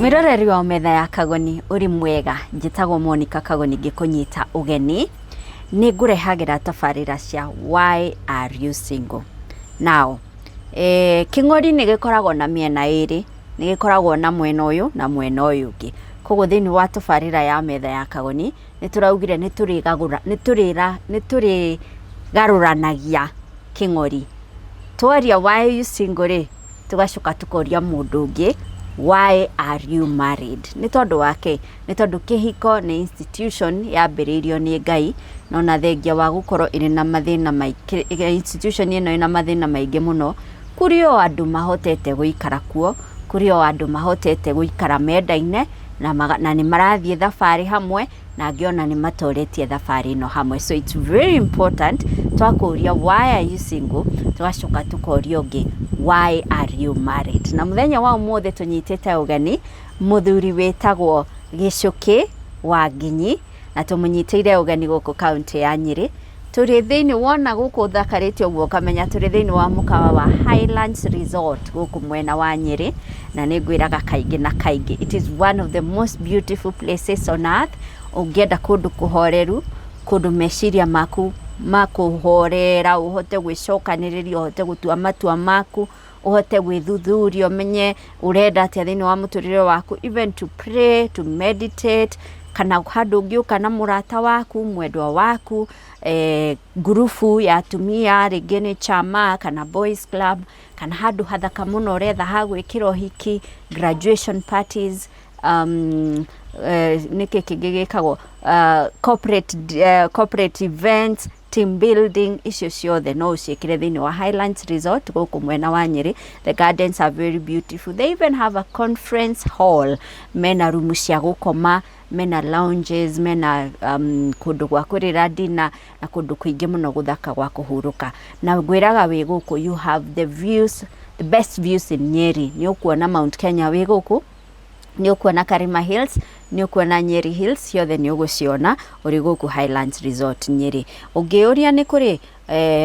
Mwĩroreri wa Metha ya Kagoni, ũrĩ mwega? Njĩtagwo Monica Kagoni, ngĩkũnyita ũgeni nĩ ngũrehagĩra tabarĩra cia Why Are You Single? Now, kĩng'ori nĩ gĩkoragwo na mĩena ĩrĩ, nĩ gĩkoragwo na mwena ũyũ na mwena ũyũ ũngĩ. Koguo thĩinĩ wa tabarĩra ya Metha ya Kagoni nĩ tũraugire nĩ tũrĩgagũra nĩ tũrĩra nĩ tũrĩgarũranagia kĩng'ori. Twaria why are you single rĩ, tũgacoka tũkoria mũndũ ũngĩ why are you married? Nĩ tondũ wa kĩ? Nĩ tondũ kĩhiko nĩ institution yambĩrĩirio nĩ Ngai, no na thengia wa gũkorwo ĩrĩ na mathĩna maingĩ, institution ĩno ĩna mathĩna maingĩ mũno, kũrĩ o andũ mahotete gũikara kuo, kũrĩ o andũ mahotete gũikara mendaine na nĩ marathiĩ thabarĩ hamwe, na angĩ ona nĩ matoretie thabarĩ ĩno hamwe. So it's very important twakũria why are you single, tũgacoka tũkoria ũngĩ why are you married? Na mũthenya wa ũmũthĩ tũnyitĩte ũgeni mũthuri wĩtagwo Gĩcũkĩ wa Nginyi, na tũmũnyitĩire ũgeni gũkũ kaũntĩ ya Nyĩrĩ. Tũrĩ thĩinĩ, wona gũkũ thakarĩte ũguo ũkamenya tũrĩ thĩinĩ wa mũkawa wa Highlands Resort gũkũ mwena wa Nyĩrĩ, na nĩ ngwĩraga kaingĩ na kaingĩ, it is one of the most beautiful places on earth. Ũngĩenda kũndũ kũhoreru, kũndũ meciria maku makũhorera, ũhote gwĩcokanĩrĩria, ũhote gũtua matua maku, ũhote gwĩthuthuria, ũmenye ũrenda atĩa thĩinĩ wa mũtũrĩre waku, even to pray, to meditate, kana handũ ũngĩũka na mũrata waku, mwendwa waku, ngurubu ya atumia, rĩngĩ nĩ chama kana boys club, kana handũ hathaka mũno ũretha ha gwĩkĩra ũhiki, graduation parties, nĩkĩ kĩngĩ gĩkagwo, corporate events, team building, icio ciothe no ũciĩkĩre thĩinĩ wa Highlands Resort gũkũ mwena wa Nyĩrĩ. The gardens are very beautiful. They even have a conference hall, mena rumu cia gũkoma, mena lounges, mena kũndũ gwa kũrĩra dinner na kũndũ kũingĩ mũno gũthaka gwa kũhurũka. Na ngwĩraga wĩ gũkũ you have the views, the best views in Nyeri. Nĩ ũkuona Mount Kenya wĩ gũkũ, nĩ ũkuona Karima Hills, nĩ ũkuona Nyeri Hills, ciothe nĩ ũgũciona ũrĩ gũkũ Highlands Resort Nyeri. Ũngĩũria nĩ kũrĩ,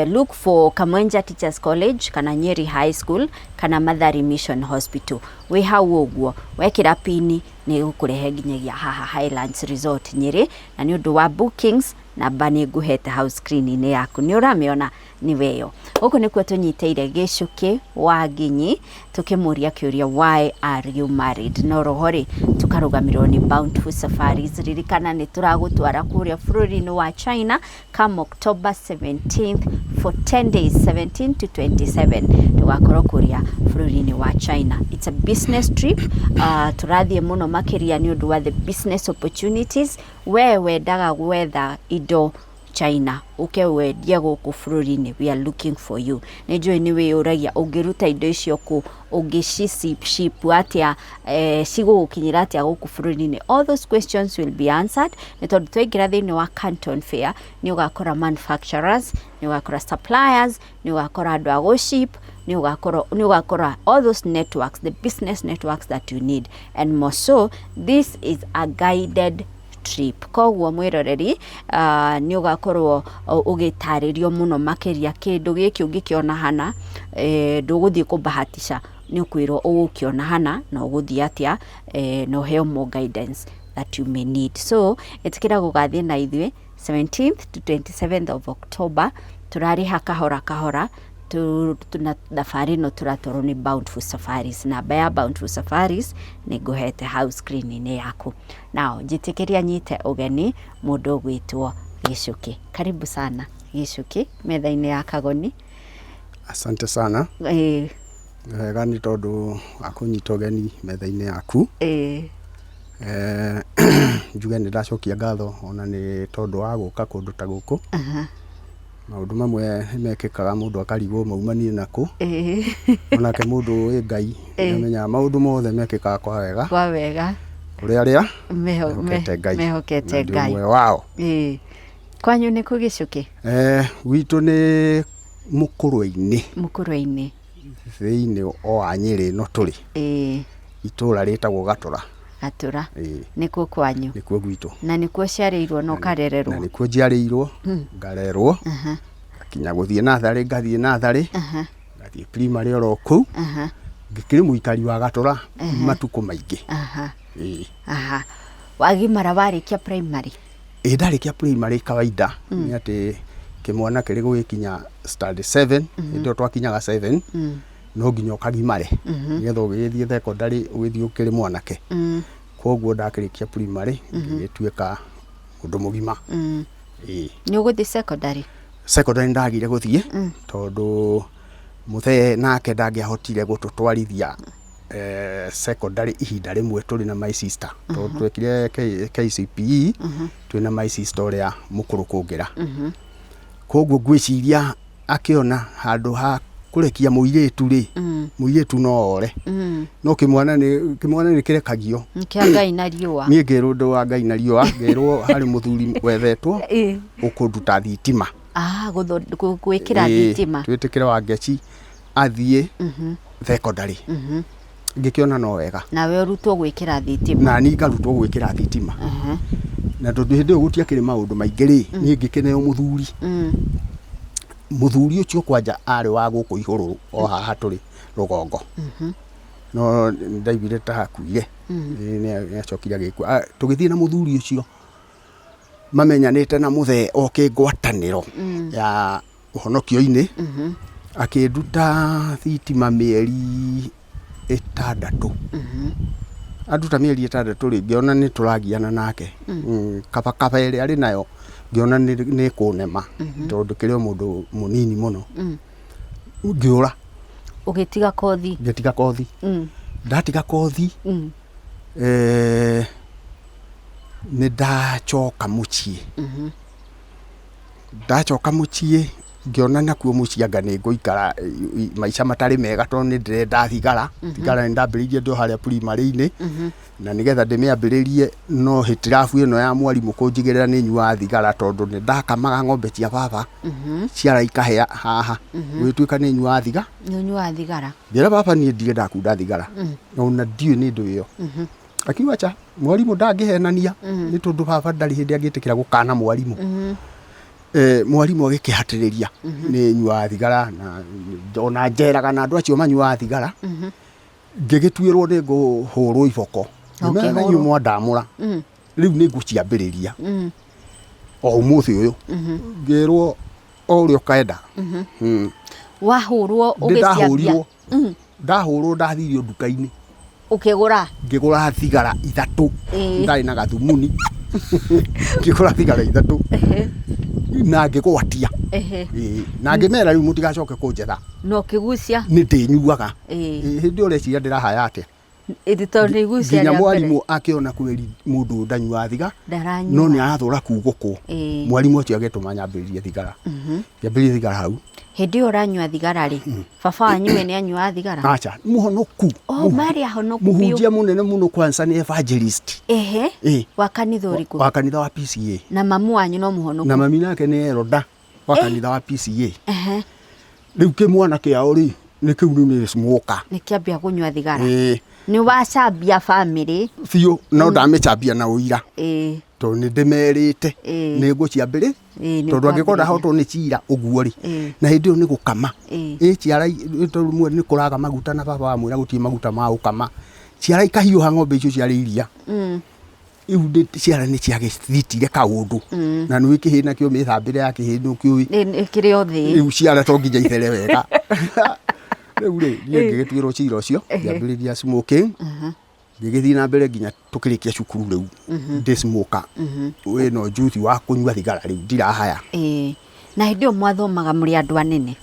look for Kamwenja Teachers College kana Nyeri High School kana Mathari Mission Hospital. Wĩ hau ũguo wekĩra pini nĩ ĩgũkũrehe nginyagia haha Highlands Resort Nyeri, na nĩ ũndũ wa bookings namba nĩ ngũhete hau screen-inĩ yaku, nĩ ũramĩona, nĩ weyo. Gũkũ nĩkuo tũnyitĩire Gĩcũkĩ wa Nginyi tũkĩmũria kĩũria why are you married? No roho rĩ, tũkarũgamĩrĩrwo nĩ Bountiful Safaris. Ririkana nĩ tũragũtwara kũrĩa bũrũri-inĩ wa China come October 17th for 10 days, 17 to 27, tũgakorwo kũrĩa bũrũri-inĩ wa China. It's a business trip. Tũrathiĩ mũno makĩria nĩ ũndũ wa the business opportunities. We wendaga gwetha indo China ũke wendie gũkũ bũrũri-inĩ, we are looking for you. Nĩ njũĩ nĩ wĩyũragia ũngĩruta indo icio kũ, ũngĩci ship atĩa, cigũgũkinyĩra atĩa gũkũ bũrũri-inĩ. All those questions will be answered nĩ tondũ twaingĩra thĩinĩ wa Canton Fair nĩ ũgakora manufacturers, nĩ ũgakora suppliers, nĩ ũgakora andũ a gũship, nĩ ũgakora all those networks, the business networks that you need, and more so this is a guided trip. Koguo mwĩroreri, nĩ ũgakorwo ũgĩtarĩrio mũno makĩria kĩndũ gĩkĩ ũngĩkĩona hana, ndũgũthiĩ kũbahatisha, nĩ ũkwĩrwo ũgũkĩona hana na ũgũthiĩ atĩa, na ũheo more guidance that you may need. So ĩtĩkĩra gũgathiĩ na ithuĩ 17th to 27th of October. Tũrarĩha kahora kahora na thabarĩ ĩno tũratwarwo nĩ Bountiful Safaris. Namba ya Bountiful Safaris nĩ ngũhete hau screen-inĩ yaku. Now njĩtĩkĩria nyite ũgeni mũndũ ũgwĩtwo Gĩcũkĩ. Karibu sana Gĩcũkĩ metha-inĩ ya Kagoni. Asante sana. Wega nĩ tondũ wa kũnyita ũgeni metha-inĩ yaku. Njuge nĩ ndacokia ngatho ona nĩ tondũ wa gũka kũndũ ta gũkũ. Maũndũ mamwe nĩ mekĩkaga mũndũ akarigwo maumanie nakũ. Onake mũndũ ũĩ Ngai nĩ amenyaga maũndũ mothe mekĩkaga kwa wega. Kwa wega. Kũrĩ arĩa mehokete Ngai. Mehokete Na ndĩ Ngai. ũmwe wao. Kwanyu nĩ kũ, Gĩcũkĩ? Gwitũ nĩ Mũkũrwe-inĩ. Mũkũrwe-inĩ. Thĩinĩ o wa Nyĩrĩ ĩno tũrĩ. Itũra rĩtagwo Gatũra. Gatũra. Nĩkuo kwanyu? Nĩkuo gwitũ. Na nĩkuo ũciarĩirwo na ũkarererwo? Na nĩkuo njiarĩirwo, ngarerwo, ngakinya gũthiĩ natharĩ, ngathiĩ natharĩ, ngathiĩ primary oro kũu. Ngĩkĩrĩ mũikari wa Gatũra matukũ maingĩ. Aha. Ĩĩ. Aha. Wagimara warĩkia primary? Ĩĩ, ndarĩkia primary kawaida nĩ atĩ kĩmwana kĩrĩ gũgĩkinya standard 7, hĩndĩ ĩyo twakinyaga 7, no nginya ũkagimare nĩgetha ũgĩgĩthiĩ thekondarĩ ũgĩthiĩ ũkĩrĩ mwanake. Koguo ndakĩrĩkia primary ngĩgĩtuĩka mũndũ mũgima. Ĩĩ. Nĩ ũgũthiĩ secondary? Secondary ndagire gũthiĩ tondũ mũthee nake ndangĩahotire gũtũtwarithia secondary ihinda rĩmwe tũrĩ na my sister, tondũ twekire KCPE twĩna my sister ũrĩa mũkũrũ kũngĩra. Koguo ngwĩciria akĩona handũ ha kũrekia mũirĩtu rĩ, mũirĩtu no ore, no kĩmwana nĩ kĩrekagio. Kĩa Ngai na riũa. Niĩ ngĩrwo ũndũ wa Ngai na riũa, ngĩrwo harĩ mũthuri wethetwo ũkũnduta thitima. Ah, gwĩkĩra thitima. Twĩtĩkĩre wa Ngeci athiĩ thekondarĩ. Ngĩkĩona no wega. Nawe ũrutwo gwĩkĩra thitima. Na niĩ ngarutwo gwĩkĩra thitima, na tondũ hĩndĩ ĩyo gũtiakĩrĩ maũndũ maingĩ rĩ, niĩ ngĩkĩneo mũthuri. Mũthuri ũcio kwanja arĩ wa gũkũ ihũrũrũ o haha tũrĩ rũgongo, no ndaiguire ta akuire. Nĩ acokire agĩkua. Ah, tũgĩthiĩ na mũthuri ũcio mamenyanĩte na mũthee o kĩngwatanĩro ya ũhonokio-inĩ, akĩnduta thitima mĩeri 6. Anduta mĩeri 6 rĩ, ngĩona nĩ tũragiana nake. Kaba kaba ĩrĩa arĩ nayo ngĩona nĩ kũnema, tondũ kĩrĩ o mũndũ mũnini mũno. Ngĩũra. Ũgĩtiga kothi. Ngĩtiga kothi. Ndatiga kothi, nĩ ndacoka mũciĩ. Ndacoka mũciĩ ngĩona nakuo mũciĩ anga nĩ ngũikara maica matarĩ mega, tondũ nĩ ndĩrenda thigara. Thigara nĩ ndambĩrĩirie ndĩ o harĩa primary-inĩ, na nĩgetha ndĩmĩambĩrĩrie no hĩtirabu ĩno ya mwarimũ kũnjigĩrĩra nĩ nyuaga thigara, tondũ nĩ ndakamaga ng'ombe cia baba ciara ikahĩa haha, gũgĩtuĩka nĩ nyuaga thiga. Nĩ ũnyuaga thigara. Ngĩra baba niĩ ndirĩ ndakunda thigara, ona ndiũĩ nĩ ndũ ĩyo. Akiuga cha mwarimũ ndangĩhenania, nĩ tondũ baba ndarĩ hĩndĩ angĩtĩkĩra gũkana mwarimũ. Mwarimũ agĩkĩhatĩrĩria nĩ nyuaga thigara, na ona njeraga na andũ acio manyuaga thigara. Ngĩgĩtuĩrwo nĩ ngũhũrwo iboko. Ngĩmera na inyuĩ mwandamũra rĩu nĩ ngũciambĩrĩria o ũmũthĩ ũyũ. Ngĩrwo o ũrĩa ũkenda. Wahũrwo Ndĩ ũgĩciambia. Ndahũrirwo, ndahũrwo ndathirio nduka-inĩ. Ũkĩgũra. Ngĩgũra thigara 3. Ndarĩ na gathumuni, ngĩgũra thigara 3 na ngĩgwatia. Ĩĩ, na ngĩmera rĩu mũtigacoke kũnjetha. Na ũkĩgucia. Nĩ ndĩnyuaga. Hĩndĩ ĩyo ũreciria ndĩrahaya atĩa? Ĩndĩ tondũ nĩ igucia nginya rĩa mbere. Mwarimũ akĩona kweri mũndũ ũyũ ndanyuaga thiga Ndaranyua. No nĩ arathũra kugũkwo. Mwarimũ ũcio agĩtũma nyambĩrĩrie thigara, ngĩambĩrĩria thigara hau. Hĩndĩ ĩyo ũranyua thigara rĩ, baba wanyu we nĩ anyuaga thigara? Acha, mũhonoku. Oh, marĩ ahonoku biũ. Mũhunjia mũnene mũno, kwanza nĩ evangelist. Wa kanitha ũrĩkũ? Wa kanitha wa PCA. Na mamu wanyu no mũhonoku? Na mami nake nĩ elder wa kanitha wa PCA. Rĩu kĩmwana kĩao rĩ, nĩ kĩu rĩu nĩ smoker. Nĩ kĩambia kũnyua thigara. Ĩĩ. Nĩ wacambia bamĩrĩ. Biũ, no ndamĩcambia na ũira, tondũ nĩ ndĩmerĩte nĩ ngũciambĩrĩ Nĩ tondũ angĩkorwo ũkwambĩrĩria. ndahotwo nĩ cira ũguo rĩ, na hĩndĩ ĩyo nĩ gũkama. Ĩ ciara tondũ rĩmwe nĩ kũraga maguta na baba wamwĩra gũtirĩ maguta ma gũkama, ciara ikahiũha ng'ombe icio ciarĩ iria. Rĩu ciara nĩ ciagĩthitire kaũndũ, na nĩ kĩhĩ nakĩo mĩthambĩre ya kĩhĩ nĩ ũkĩũĩ. Nĩ kĩrĩ o thĩ. Rĩu ciara to nginya ithere wega. Rĩu rĩ, niĩ ngĩgĩtuĩrwo cira ũcio, ngĩambĩrĩria smoking, ngĩgĩthiĩ na mbere nginya tũkĩrĩkia cukuru. Rĩu ndĩ smoker wĩna ũjuthi wa kũnyua thigara, rĩu ndirahaya. Ĩĩ. Na hĩndĩ ĩyo mwathomaga mũrĩ andũ anene?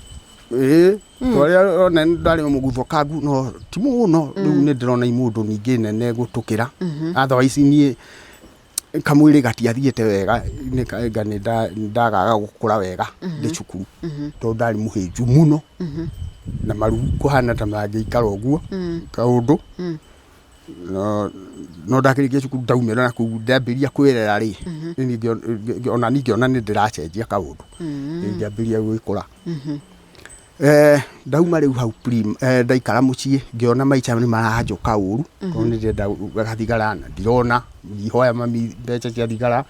Ĩĩ, twarĩ one ndarĩ o mũguthokangu no ti mũno. Rĩu nĩ ndĩrona imũndũ ningĩ nene gũtũkĩra. Otherwise niĩ kamwĩrĩ gatiathiĩte wega, nĩ nga nĩ ndagaga gũkũra wega ndĩ cukuru, tondũ ndarĩ mũhĩnju mũno na maru kũhana ta mangĩikara ũguo kaũndũ. No ndakĩrĩkia cukuru, ndaumĩra na kũu ndambĩrĩria kwĩrera rĩ, ona niĩ ngĩona nĩ ndĩracenjia kaũndũ, ngĩambĩrĩria gwĩkũra. Ndauma rĩu hau ndaikara mũciĩ ngĩona maica nĩ maranjũka ũru, tondũ nĩ ndĩrenda gathigara na ndirona, ngihoya mami mbeca cia thigara.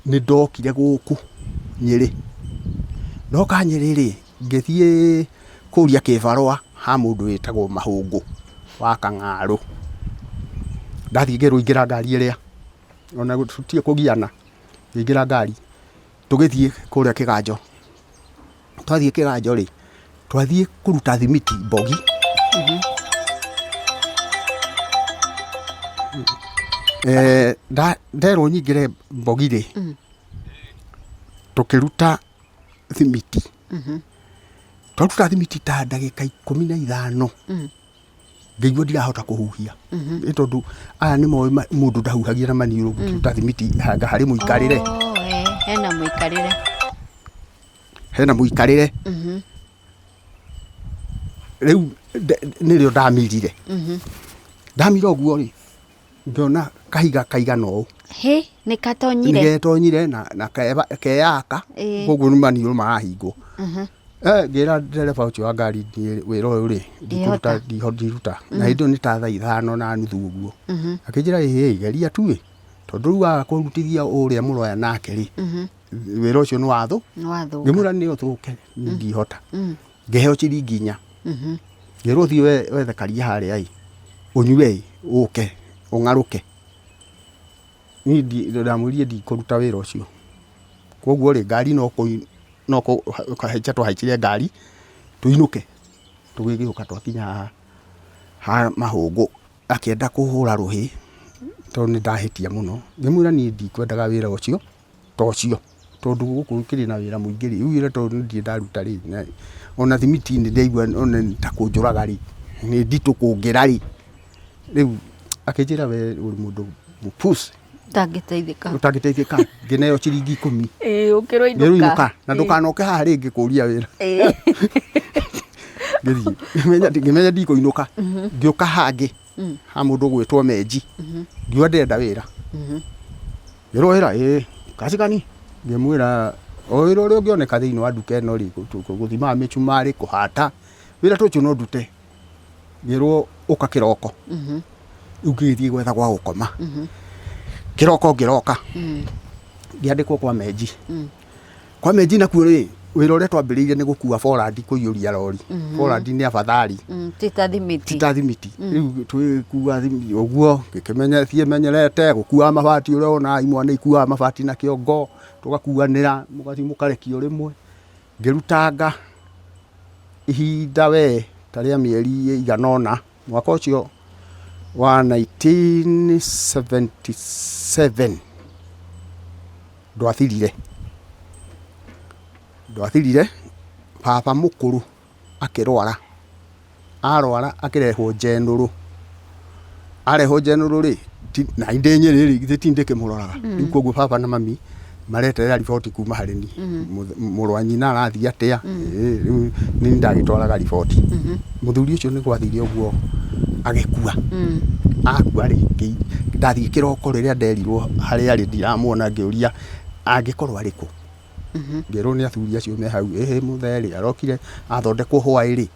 Nĩ ndokire gũkũ Nyĩrĩ. Ndoka Nyĩrĩ rĩ, ngĩthiĩ kũria kĩbarũa Ha mũndũ wĩtagwo Mahũngũ wa Kang'arũ. Ndathiĩ ngĩrwo ingĩra ngari ĩrĩa, ona tũtirĩ kũgiana, ngĩingĩra ngari tũgĩthiĩ kũrĩa Kĩganjo. Twathiĩ Kĩganjo rĩ, twathiĩ kũruta thimiti Mbogi. Nderwo nyingĩre Mbogi rĩ, tũkĩruta thimiti. Twaruta thimiti ta ndagĩka 15 ngĩigua ndirahota kũhuhia, nĩ tondũ aya nĩ moĩ mũndũ ndahuhagia na maniũrũ gũkĩruta thimiti hanga harĩ mũikarĩre. Oh, hena mũikarĩre. Hena mũikarĩre. Rĩu nĩrĩo ndamirire. Ndamira ũguo rĩ, ngĩona kahiga kaigana ũũ. Hĩ, nĩ katonyire. Nĩ getonyire na keyaka, koguo nĩ maniũrũ marahingwo. Ngĩra ndereba ũcio wa ngari, niĩ wĩra ũyũ rĩ, ndikũruta, ndiruta. Na hĩndĩ ĩyo nĩ ta thaa 5:30 ũguo. Akĩnjĩra, ĩhĩ, geria tu ĩ, tondũ rĩu waga kũrutithia ũrĩa mũroya nake rĩ, wĩra ũcio nĩ wathũ. Nĩ wathũka. Ngĩmwĩra nĩ ũthũke, niĩ ndihota. Ngĩheo ciringi 4. Ngĩrwo thiĩ wethe karia harĩa ĩ, ũnyue ĩ, ũke ũng'arũke. Niĩ ndamwĩrire ndikũruta wĩra ũcio. Koguo rĩ, ngari no kũhaica twahaicire ngari tũinũke. Tũgĩgĩũka twakinya haha ha Mahũngũ, akĩenda kũhũra rũhĩ tondũ nĩ ndahĩtia mũno. Ngĩmwĩra niĩ ndikwendaga wĩra ũcio ta ũcio, tondũ gũkũ kĩrĩ na wĩra mũingĩ rĩ, rĩu wĩra ta ũyũ ndirĩ ndaruta rĩ, ona thimiti nĩ ndaigua ona nĩ ta kũnjũraga rĩ, nĩ nditũ kũngĩra rĩ. Rĩu akĩnjĩra we ũrĩ mũndũ mũpuzi. Ũtangĩteithĩka. Ũtangĩteithĩka. Ngĩneo ciringi 10. Ĩĩ, ũkĩrwo inũka. Ngĩrwo inũka na ndũkanoke haha rĩngĩ kũria wĩra. Ngĩthiĩ, ngĩmenya ndikũinũka. Ngĩũka hangĩ ha mũndũ ũgwĩtwo Menji. Ngiuga ndĩrenda wĩra. Ngĩrwo wĩra, ĩĩ, kazi gani? Ngĩmwĩra o wĩra ũrĩa ũngĩoneka thĩinĩ wa nduka ĩno rĩ, gũthimaga mĩcumarĩ, kũhata, wĩra ta ũcio no ndute. Ngĩrwo ũka kĩroko. Rĩu ngĩgĩthiĩ gwetha gwa gũkoma. Kĩroko ngĩroka, ngĩandĩkwo kwa Menji. Kwa Menji nakuo rĩ, wĩra ũrĩa twambĩrĩirie nĩ gũkua borandi kũiyũria rori. Borandi nĩ abathari. Ti ta thimiti. Ti ta thimiti. Rĩu twĩkua thimiti ũguo, ngĩkĩmenya thiĩ menyerete gũkua mabati ũrĩa wonaga imwana ikuaga mabati na kĩongo, tũgakuanĩra, mũgathiĩ mũkarekio rĩmwe. Ngĩrutanga ihinda we ta rĩa mĩeri ĩigana ũna, mwaka ũcio wa 1977 ndwathirire. Ndwathirire, baba mũkũrũ akĩrwara, arwara akĩrehwo njenũrũ, arehwo njenũrũ rĩ, na niĩ ndĩ Nyĩrĩ rĩ, githĩ ti ndĩkĩmũroraga, rĩu koguo baba na mami mareterera riboti kuma harĩ niĩ, mũrũ wa nyina arathiĩ atĩa, rĩu nĩ niĩ ndagĩtwaraga riboti. Mũthuri ũcio nĩ gwathire ũguo agĩkua, akua rĩ, ndathiĩ kĩroko rĩrĩa nderirwo harĩa arĩ ndiramuona ngĩũria angĩkorwo arĩ kũ, ngĩrwo nĩ athuri acio me hau, ĩhĩ mũthee rĩ, arokire athondekwo hwaĩ rĩ,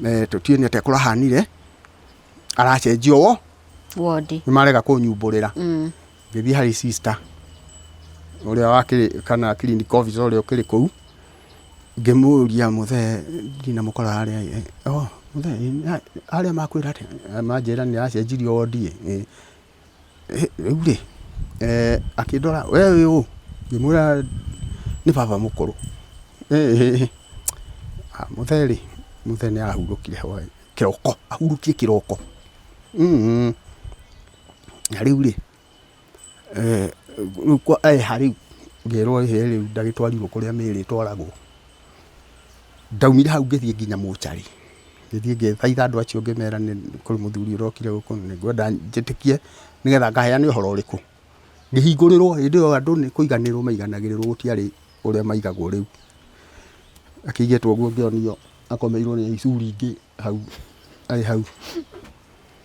tũtiũĩ nĩ atĩa kũrahanire, aracenjio wo, Wondi. Nĩ marega kũnyumbũrĩra. Ngĩthiĩ harĩ sister ũrĩa wakĩrĩ kana clinic officer ũrĩa ũkĩrĩ kũu, ngĩmũria mũthee ndinamũkora harĩa ĩ, oh mũthee harĩa makwĩra atĩa? Manjĩra nĩ aracenjirio wondi ĩ, rĩu rĩ, akĩndora we wĩ ũ? Ngĩmwĩra nĩ baba mũkũrũ. Mũthee rĩ, mũthee nĩ arahurũkire hwaĩ kĩroko, ahurũkire kĩroko. Na rĩu rĩ, rĩu eha rĩu, ngĩrwo ĩhĩ rĩu ndagĩtwarirwo kũrĩa mĩĩrĩ ĩtwaragwo. Ndaumire hau ngĩthiĩ nginya mocarĩ, ngĩthiĩ ngĩthaitha andũ acio ngĩmera nĩ kũrĩ mũthuri ũrokire gũkũ na nĩngwenda njĩtĩkie nĩgetha ngaheane ũhoro ũrĩkũ. Ngĩhingũrĩrwo hĩndĩ ĩyo andũ nĩ kũiganĩrwo maiganagĩrĩrwo gũtiarĩ ũrĩa maigagwo rĩu. Akĩigĩtwo ũguo ngĩonio akomeirwo nĩ icuri ingĩ hau arĩ hau.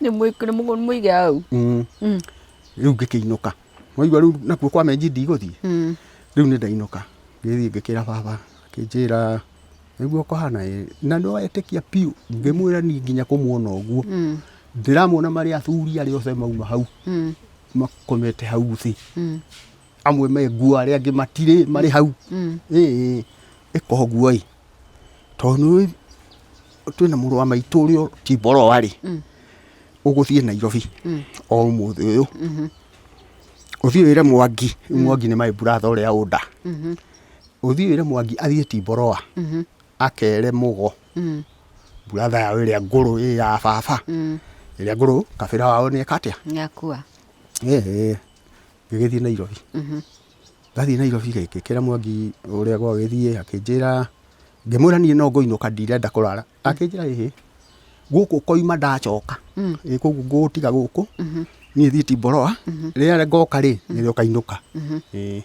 Nĩ mũige hau. Rĩu ngĩkĩinũka. Waigua rĩu nakuo kwa Menji ndigũthiĩ. Rĩu nĩ ndainũka. Ngĩthiĩ ngĩkĩra baba, akĩnjĩra nĩguo kũhana ĩ, na nĩ wetĩkia biũ. Ngĩmwĩra niĩ nginya kũmuona ũguo, ndĩramuona marĩ athuri arĩa othe mauma hau, makomete hau thĩ. Amwe me nguo arĩa angĩ matirĩ, marĩ hau. Ĩĩ, ĩka ũguo ĩ, tondũ nĩ ũĩ Twĩna mũrũ wa maitũ ũrĩa ti Boroa rĩ, ũgũthiĩ Nairobi o ũmũthĩ ũyũ, ũthiĩ wĩre Mwangi. Rĩu Mwangi nĩ my brother ũrĩa ũnda. Ũthiĩ wĩre Mwangi athiĩ Timboroa akere Mũgo, brother yao ĩrĩa ngũrũ, ĩ ya baba ĩrĩa ngũrũ, kabĩra wao nĩ eka atĩa? Nĩakua. Ĩĩ, ngĩgĩthiĩ Nairobi. Ndathiĩ Nairobi rĩ, ngĩkĩra Mwangi ũrĩa gwagĩthiĩ, akĩnjĩra, ngĩmwĩra niĩ no ngũinũka, ndirenda kũrara. Akĩnjĩra, ĩhĩ, gũkũ ũkoima ndacoka. Ĩ koguo ngũgũtiga gũkũ, niĩ thiĩ Timboroa, rĩrĩa ngoka rĩ, nĩrĩo ũkainũka. Ĩĩ.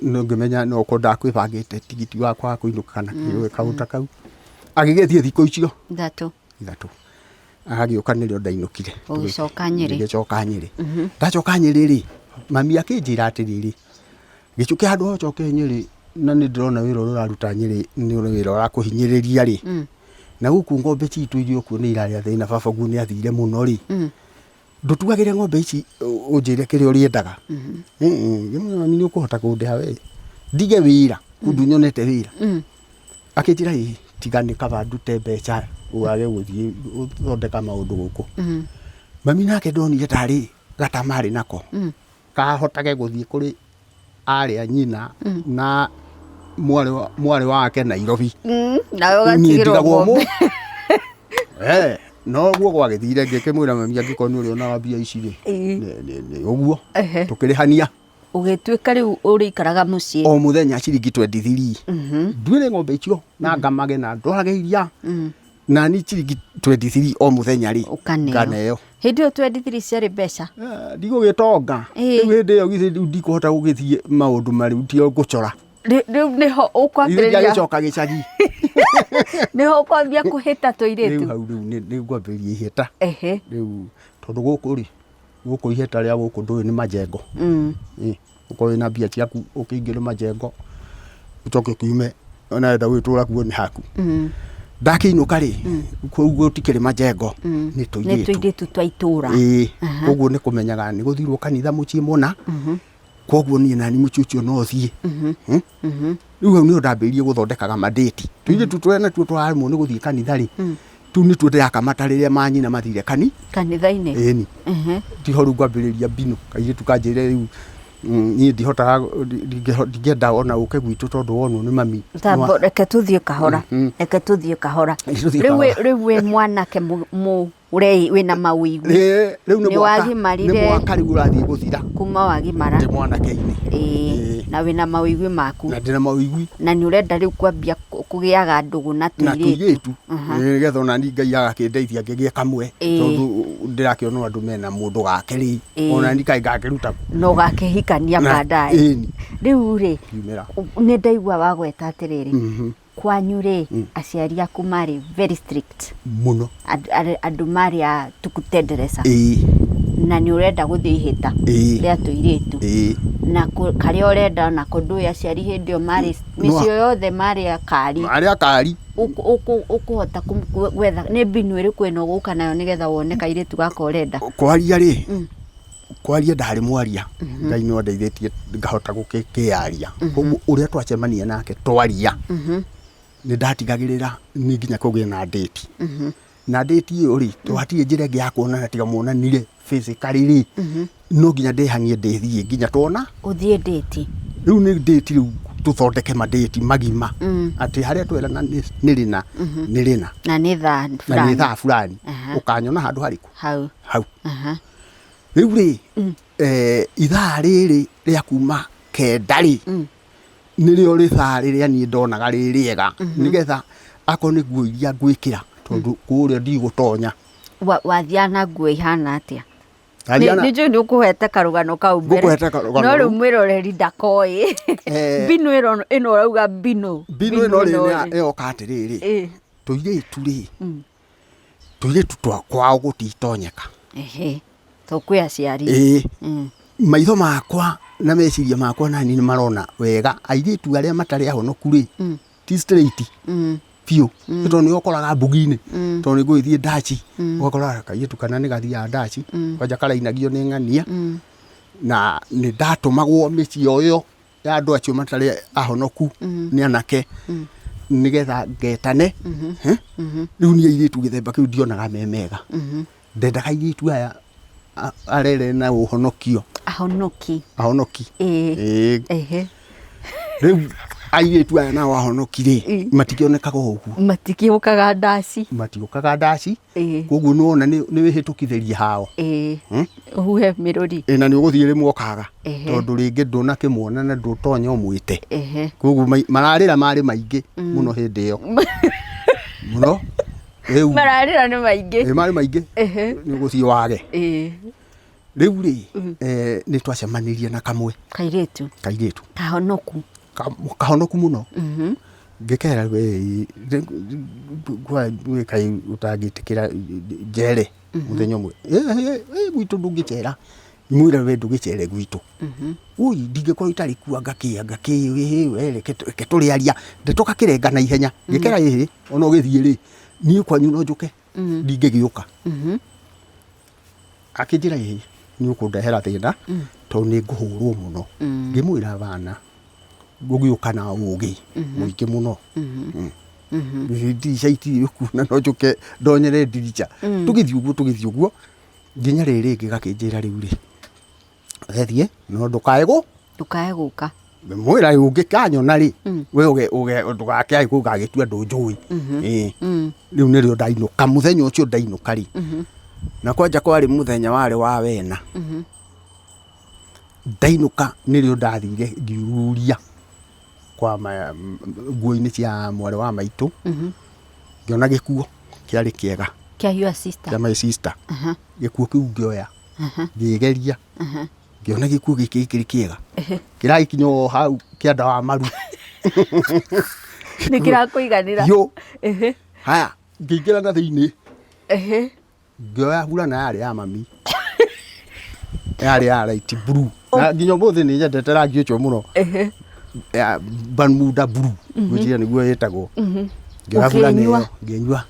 No ngĩmenya no ũkorwo ndakwĩbangĩte tigiti wakwa wa kũinũka kana kĩ, kaũndũ ta kau. Agĩgĩthiĩ thikũ icio 3. 3 agagĩũka, nĩrĩo ndainũkire. Ũgĩcoka Nyĩrĩ. Ngĩgĩcoka Nyĩrĩ. Ndacoka Nyĩrĩ rĩ, mami akĩnjĩra atĩrĩrĩ, gĩcuke, handũ ha ũcoke Nyĩrĩ, na nĩ ndĩrona wĩra ũrĩa ũraruta Nyĩrĩ nĩ ũrĩ wĩra ũrakũhinyĩrĩria rĩ, na gũkũ ng'ombe citũ iria kuo nĩ irarĩa thĩna, baba guo nĩ athire mũno rĩ, ndũtuagĩre ng'ombe ici, ũnjĩre kĩrĩa ũrĩendaga. Ngĩmwĩra, mami, nĩ ũkũhota kũndĩha we ndige wĩra kundu nyonete wĩra? Akĩnjĩra, ĩĩ, tiga nĩ kaba ndute mbeca wage gũthiĩ gũthondeka maũndũ gũkũ. Mami nake ndonire tarĩ gatama arĩ nako kahotage gũthiĩ kũrĩ arĩ a nyina na mwarĩ wake Nairobi. Nawe Niĩ ũgatigĩrwo ndigagwo ng'ombe. Eh, noguo gwagĩthire, ngĩkĩmwĩra mami, angĩkorwo nĩ ũrĩonaga mbia ici rĩ, nĩ ũguo. Tũkĩrĩhania. Ũgĩtuĩka rĩu ũrĩikaraga mũciĩ. O mũthenya ciringi 23, nduĩre ng'ombe icio na ngamage na ndwarage iria, na ni ciringi 23 o mũthenya rĩ, Ũkaneo. Nganeo. Hĩndĩ ĩyo 23 ciarĩ mbeca. Eh, ndigũgĩtonga. Rĩu hĩndĩ ĩyo githĩ rĩu ndikũhota gũgĩthiĩ maũndũ marĩu, tio ngũcora. Rĩu nĩho Ithe ũkwambĩrĩria. ndiagĩcoka gĩcagi. Nĩho ũkwambia kũhĩta Rĩu tũirĩtu. hau rĩu nĩ ngwambĩrĩria ihĩta. Rĩu tondũ gũkũ rĩ, gũkũ ihĩta rĩa gũkũ ndũĩ nĩ majengo. Ĩ, ũkorwo wĩna mbia ciaku, ũkĩingĩre majengo, ũcoke ũkiume, ona wenda gũgĩtũra kuo nĩ haku. Ndakĩinũka rĩ, kũu gũtikĩrĩ majengo, nĩ Nĩ tũirĩtu. Tũirĩtu twa itũra. Ĩĩ, koguo nĩ kũmenyaga nĩ gũthirwo kanitha mũciĩ mũna, koguo niĩ nani mũciĩ ũcio no thiĩ. Rĩu hau nĩho ndambĩrĩirie gũthondekaga mandĩti. Tũirĩtu tũrĩa natuo tũraremwo nĩ gũthiĩ kanitha rĩ, tũu nĩtuo ndĩrakamata rĩrĩa manyina mathire Kanitha-inĩ. Ĩni, tiho rĩu ngwambĩrĩria mbinu. Kairĩtu kanjĩre rĩu, niĩ ndihotaga, ndingĩenda ona ũke gwitũ tondũ wonwo nĩ mami. Tambo, reke tũthiĩ kahora. Reke tũthiĩ kahora. Tũthiĩ Rĩu kahora. Rĩu wĩ mwanake ũrei wĩna mawĩigwi. Ĩĩ, rĩu nĩ Nĩ mwaka, nĩ wagimarire. mwaka rĩu ũrathiĩ gũthira Kuma wagimara. Ndĩ mwanake-inĩ. Ĩĩ, na wĩna mawĩigwi maku. Na ndĩna mawĩigwi. Na nĩ ũrenda rĩu kwambia kũgĩaga ndũgũ na Na tũirĩtu. Tũirĩtu, nĩgetha ona ni Ngai agakĩndeithia ngĩgĩe kamwe, tondũ ndĩrakĩona andũ mena mũndũ gake rĩ, ona ni kaĩ ngakĩruta kũ? Na ũgakĩhikania baadaye. Ĩni. Rĩu rĩ, Kiumĩra. Nĩ ndaigua wagweta atĩrĩrĩ, kwanyu rĩ, aciari aku marĩ very strict. Mũno. Andũ marĩ a tukutendereza. Na nĩ ũrenda gũthiĩ ihĩta rĩa tũirĩtu. Na karĩa ũrenda nako ndũĩ aciari hĩndĩ ĩyo marĩ mĩciĩ yothe marĩ akari. Marĩ akari. Ũkũhota gwetha nĩ mbinu ĩrĩkũ ĩno ũgũka nayo nĩgetha wone kairĩtu gaka ũrenda? Kwaria rĩ, kwaria ndarĩ mwaria, Ngai nĩ andeithĩtie ngahota gũkĩyaria, koguo ũrĩa twacemania nake twaria, nĩ ndatigagĩrĩra nĩ nginya kũgĩe na ndĩti, na ndĩti ĩyo rĩ, to hatirĩ njĩra ĩngĩ ya kuonana tiga muonanire physically rĩ, no nginya ndĩhang'ie ndĩthiĩ nginya tuona. Ũthiĩ ndĩti. Rĩu nĩ ndĩti, rĩu tũthondeke mandĩti magima atĩ harĩa twerana nĩ rĩna, nĩ rĩna. Na nĩ thaa Na nĩ fulani. Thaa fulani ũkanyona handũ harĩkũ? Hau. Hau. Rĩu rĩ, ithaa rĩrĩ rĩa kuma 9 rĩ, nĩrĩo rĩthaa rĩrĩa niĩ ndonaga rĩ rĩega, nĩgetha akorwo nĩ nguo iria ngwĩkĩra, tondũ kũrĩa ndigũtonya. Wathiaga na nguo ihana atĩa? Ndathiaga Nĩ njũĩ nĩ ũkũhete karũgano kau mbere. Ngũkũhete karũgano No rĩu rũu. mwĩroreri ndakoĩ. Mbinu ĩno ũrauga mbinu. Mbinu ĩno rĩ, ĩyoka atĩrĩrĩ, tũirĩtu rĩ, tũirĩtu twa kwao gũtitonyeka. Ehe. To kwĩ aciari. Ĩĩ. Maitho makwa na meciria makwa nani nĩ marona wega airĩtu arĩa matarĩ ahonoku rĩ, ti straight biũ, tondũ nĩ ũkoraga mbugi-inĩ, tondũ nĩ ngũgĩthiĩ ndaci, ũgakora kairĩtu kana nĩ gathiaga ndaci, kwanja karainagio nĩ ng'ania, na nĩ ndatũmagwo mĩciĩ o ĩyo ya andũ acio matarĩ ahonoku nĩ anake. Nĩgetha ngetane. Eh? Rĩu niĩ airĩtu gĩthemba kĩu ndionaga me mega. Ndendaga airĩtu aya arere na ũhonokio. Ahonoki. Ahonoki. Ĩĩ. Ĩĩ. Rĩu airĩtu aya nao ahonoki rĩ, matikĩonekaga o ũguo. Matikĩũkaga ndaci. Matiũkaga ndaci. Ĩĩ. Koguo nĩwona nĩ wĩhĩtũkithĩria hao. Ũhuhe mĩrũri. Ĩ, na nĩ ũgũthiĩ rĩmwe ũkaga, tondũ rĩngĩ ndũnakĩmuona na ndũtonya ũmwĩte. Koguo mararĩra marĩ maingĩ mũno hĩndĩ ĩyo mũno rĩu. Mararĩra nĩ maingĩ. Ĩ, marĩ maingĩ. Nĩ ũgũthiĩ wage. Rĩu rĩ, nĩ twacemanirie na kamwe. Kairĩtu. Kairĩtu. Kahonoku. Kahonoku mũno. Ngĩkera, we kaĩ ũtangĩtĩkĩra njere mũthenya ũmwe? "Ĩ, gwitũ ndũngĩcera." Mwĩra, we ndũgĩcere gwitũ. Ui, ndingĩkorwo itarĩ kuo, anga kĩ, anga kĩ. Ĩ, we reke tũrĩaria ndeto gakĩrenga na ihenya. Ngĩkera, ĩhĩ, ona ũgĩthiĩ rĩ, niĩ kwanyu no njũke, ndingĩgĩũka. Akĩnjĩra, ĩhĩ, nĩ ũkũndehera thĩna tondũ nĩ ngũhũrwo mũno. Ngĩmwĩra, bana, ngũgĩũka na ũgĩ mũingĩ mũno. Ndirica itirĩ kuona, no njũke ndonyere ndirica. Tũgĩthiĩ ũguo, tũgĩthiĩ ũguo nginya rĩrĩ rĩngĩ gakĩnjĩra, rĩu rĩ, wethiĩ no ndũkae gũ Ndũkae gũka. Mwĩra, ũngĩkanyona rĩ, we ũge ũge ndũgakĩae gũgagĩtua ndũnjũĩ. Ĩĩ. Rĩu nĩrĩo ndainũka. Mũthenya ũcio ndainũka rĩ, na kwanja kwarĩ mũthenya warĩ wa wena. Ndainũka nĩrĩo ndathire ngiururia kwa nguo-inĩ cia mwarĩ wa maitũ, ngĩona gĩkuo kĩarĩ kĩega. Kĩa your sister. Kĩa my sister. Gĩkuo kĩu ngĩoya, ngĩgeria, ngĩona gĩkuo gĩkĩ kĩrĩ kĩega, kĩragĩkinya o hau kĩanda wa maru. Nĩ kĩrakũiganĩra. Biũ. Haya, ngĩingĩra na thĩinĩ, ngĩoya burana yarĩ ya mami, yarĩ ya light blue, na nginya ũmũthĩ nĩ nyendete rangi ũcio mũno, ya Bermuda blue gwĩciria nĩguo ĩtagwo. Ngĩoya burana Ũkĩnyua. ĩyo, ngĩnyua.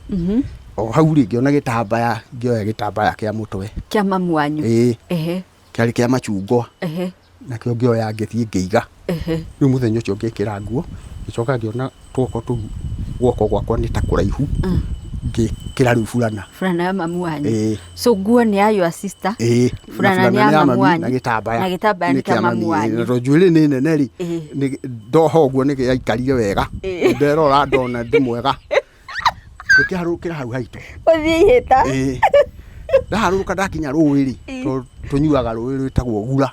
O hau rĩ, ngĩona gĩtambaya, ngĩoya gĩtambaya kĩa mũtwe. Kĩa mamu wanyu. Ĩĩ. Kĩarĩ kĩa macungwa. Nakĩo ngĩoya, ngĩthiĩ ngĩiga. Rĩu mũthenya ũcio ngĩkĩra nguo, ngĩcoka ngĩona tuoko tũu, guoko gwakwa nĩ ta kũraihu, ngĩkĩra rĩu burana. Burana ya mamu wanyu. Ĩĩ. So nguo nĩ ya your sister. Ĩĩ. Burana nĩ ya mamu wanyu. Na gĩtambaya. Na gĩtambaya nĩ kĩa mamu wanyu. Na tondũ njuĩrĩ nĩ nene rĩ, ndoha ũguo nĩ yaikarire wega. Nderora ndona ndĩ mwega. Ngĩkĩharũrũkĩra hau haitũ. Ũthiĩ ihĩta. Ĩĩ. Ndaharũrũka ndakinya rũĩ rĩ, tondũ tũnyuaga rũĩ rwĩtagwo Gura.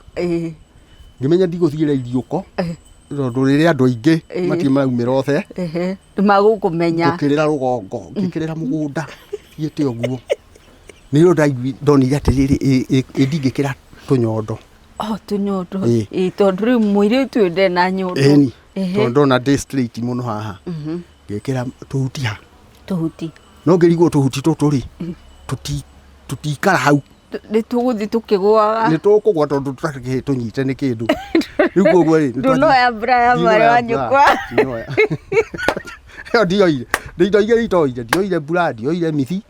Ngĩmenya ndigũthiĩra iriũko, tondũ rĩrĩa andũ aingĩ matirĩ maraumĩra othe. Nĩ magũkũmenya. Ngũkĩrĩra rũgongo, ngĩkĩrĩra mũgũnda, thiĩte ũguo. Nĩrĩo ndonire atĩrĩrĩ, ĩ ndingĩkĩra tũnyondo. Oh, tũnyondo. Ĩĩ. Ĩĩ, tondũ rĩu mũirĩtu ũyũ ndarĩ na nyondo. Ĩni. Tondũ ndona ndĩ straight mũno haha. Ngĩkĩra tũhuti ha. Tũhuti. No ngĩrigwo tũhuti tũtũ rĩ, tũtikara hau. Nĩ tũgũthiĩ tũkĩgũaga. Nĩ tũkũgwa tondũ tũtakĩhĩ tũnyite nĩ kĩndũ. Rĩu koguo rĩ, Ndũnoya bra ya mwarĩ wa nyũkwa. Ndinoya. Ĩyo ndioire. Nĩ indo igĩrĩ itoire. Ndioire bra, ndioire mithi.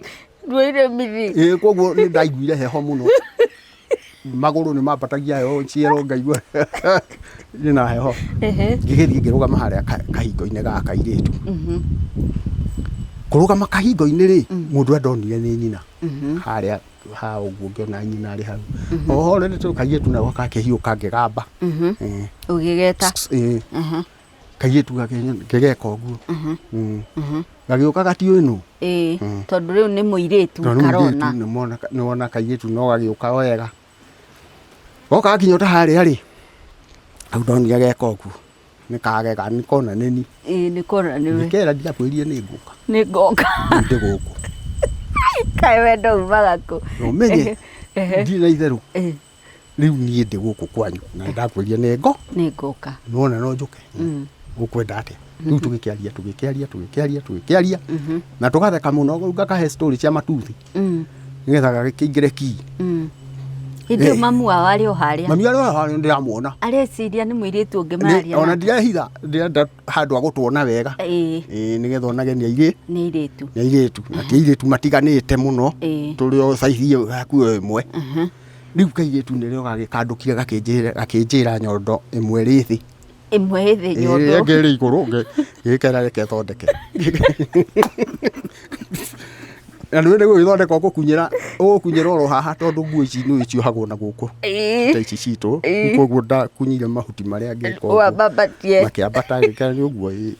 Nduoire mithi. Ĩĩ, koguo nĩ ndaiguire heho mũno. Magũrũ nĩ mambatagia heho ciero, ngaigua ndĩna heho. Ngĩgĩthiĩ ngĩrũgama harĩa kahingo-inĩ ga kairĩtu. Kũrũgama kahingo-inĩ rĩ, mũndũ ũrĩa ndonire nĩ nyina. Harĩa ha ũguo ngĩona nyina arĩ hau. Oho rĩrĩ kairĩtu nako gakĩhiũka ngĩgamba. Ũgĩgeta. Ĩĩ. Kairĩtu ngĩgeka ũguo. Gagĩũka gatiũĩ nũ. Ĩĩ, tondũ rĩu nĩ mũirĩtu Tondũ nĩ karona. mũirĩtu, nĩwona kairĩtu no gagĩũka wega. Goka gakinya ota harĩa rĩ, hau ndonire geka ũguo. Nĩ kagega, nĩ kona nĩni. Ĩĩ, nĩ kona nĩwe. Ngĩkera, ndiakwĩrire nĩ ngũka. Nĩ ngoka. Rĩu ndĩ gũkũ. Kaĩ wendo umaga kũ? Na ũmenye ndirĩ na itherũ. Rĩu niĩ ndĩ gũkũ kwanyu na ndakwĩrire nĩ ngo. Nĩ ngoka. Nĩwona no njũke. Ũkwenda atĩa? Rĩu tũgĩkĩaria, tũgĩkĩaria, tũgĩkĩaria, tũgĩkĩaria na tũgatheka mũno. Rĩu ngakahe story cia matuthi nĩgetha gagĩkĩingĩre kii. Hĩndĩ ĩyo mamu wao arĩ o harĩa. Mami arĩ o harĩa, ndĩramuona. Areciria nĩ mũirĩtu ũngĩ mararia Ona nake. ndirehitha, ndĩrenda handũ a gũtuona wega. Ĩĩ, nĩgetha onage nĩ airĩ Nĩ airĩtu. Nĩ airĩtu, na ti airĩtu matiganĩte mũno. Tũrĩ o saizi ĩyo hakuhĩ ĩmwe. Rĩu kairĩtu nĩrĩo gagĩkandũkire, gakĩnjĩra nyondo ĩmwe rĩ thĩ. Ĩmwe ĩ thĩ Ĩrĩa nyondo. ĩngĩ ĩrĩ igũrũ ngĩkera reke thondeke. Na nĩ gũgĩthondeka ũgũkunyĩra ũgũkunyĩra oro haha tondũ nguo ici nĩ ciohagwo na gũkũ ta ici citũ. Koguo ndakunyire mahuti marĩa ngĩka ũguo. Wambambatie. Makĩambata ngĩkera nĩ ũguo ĩ.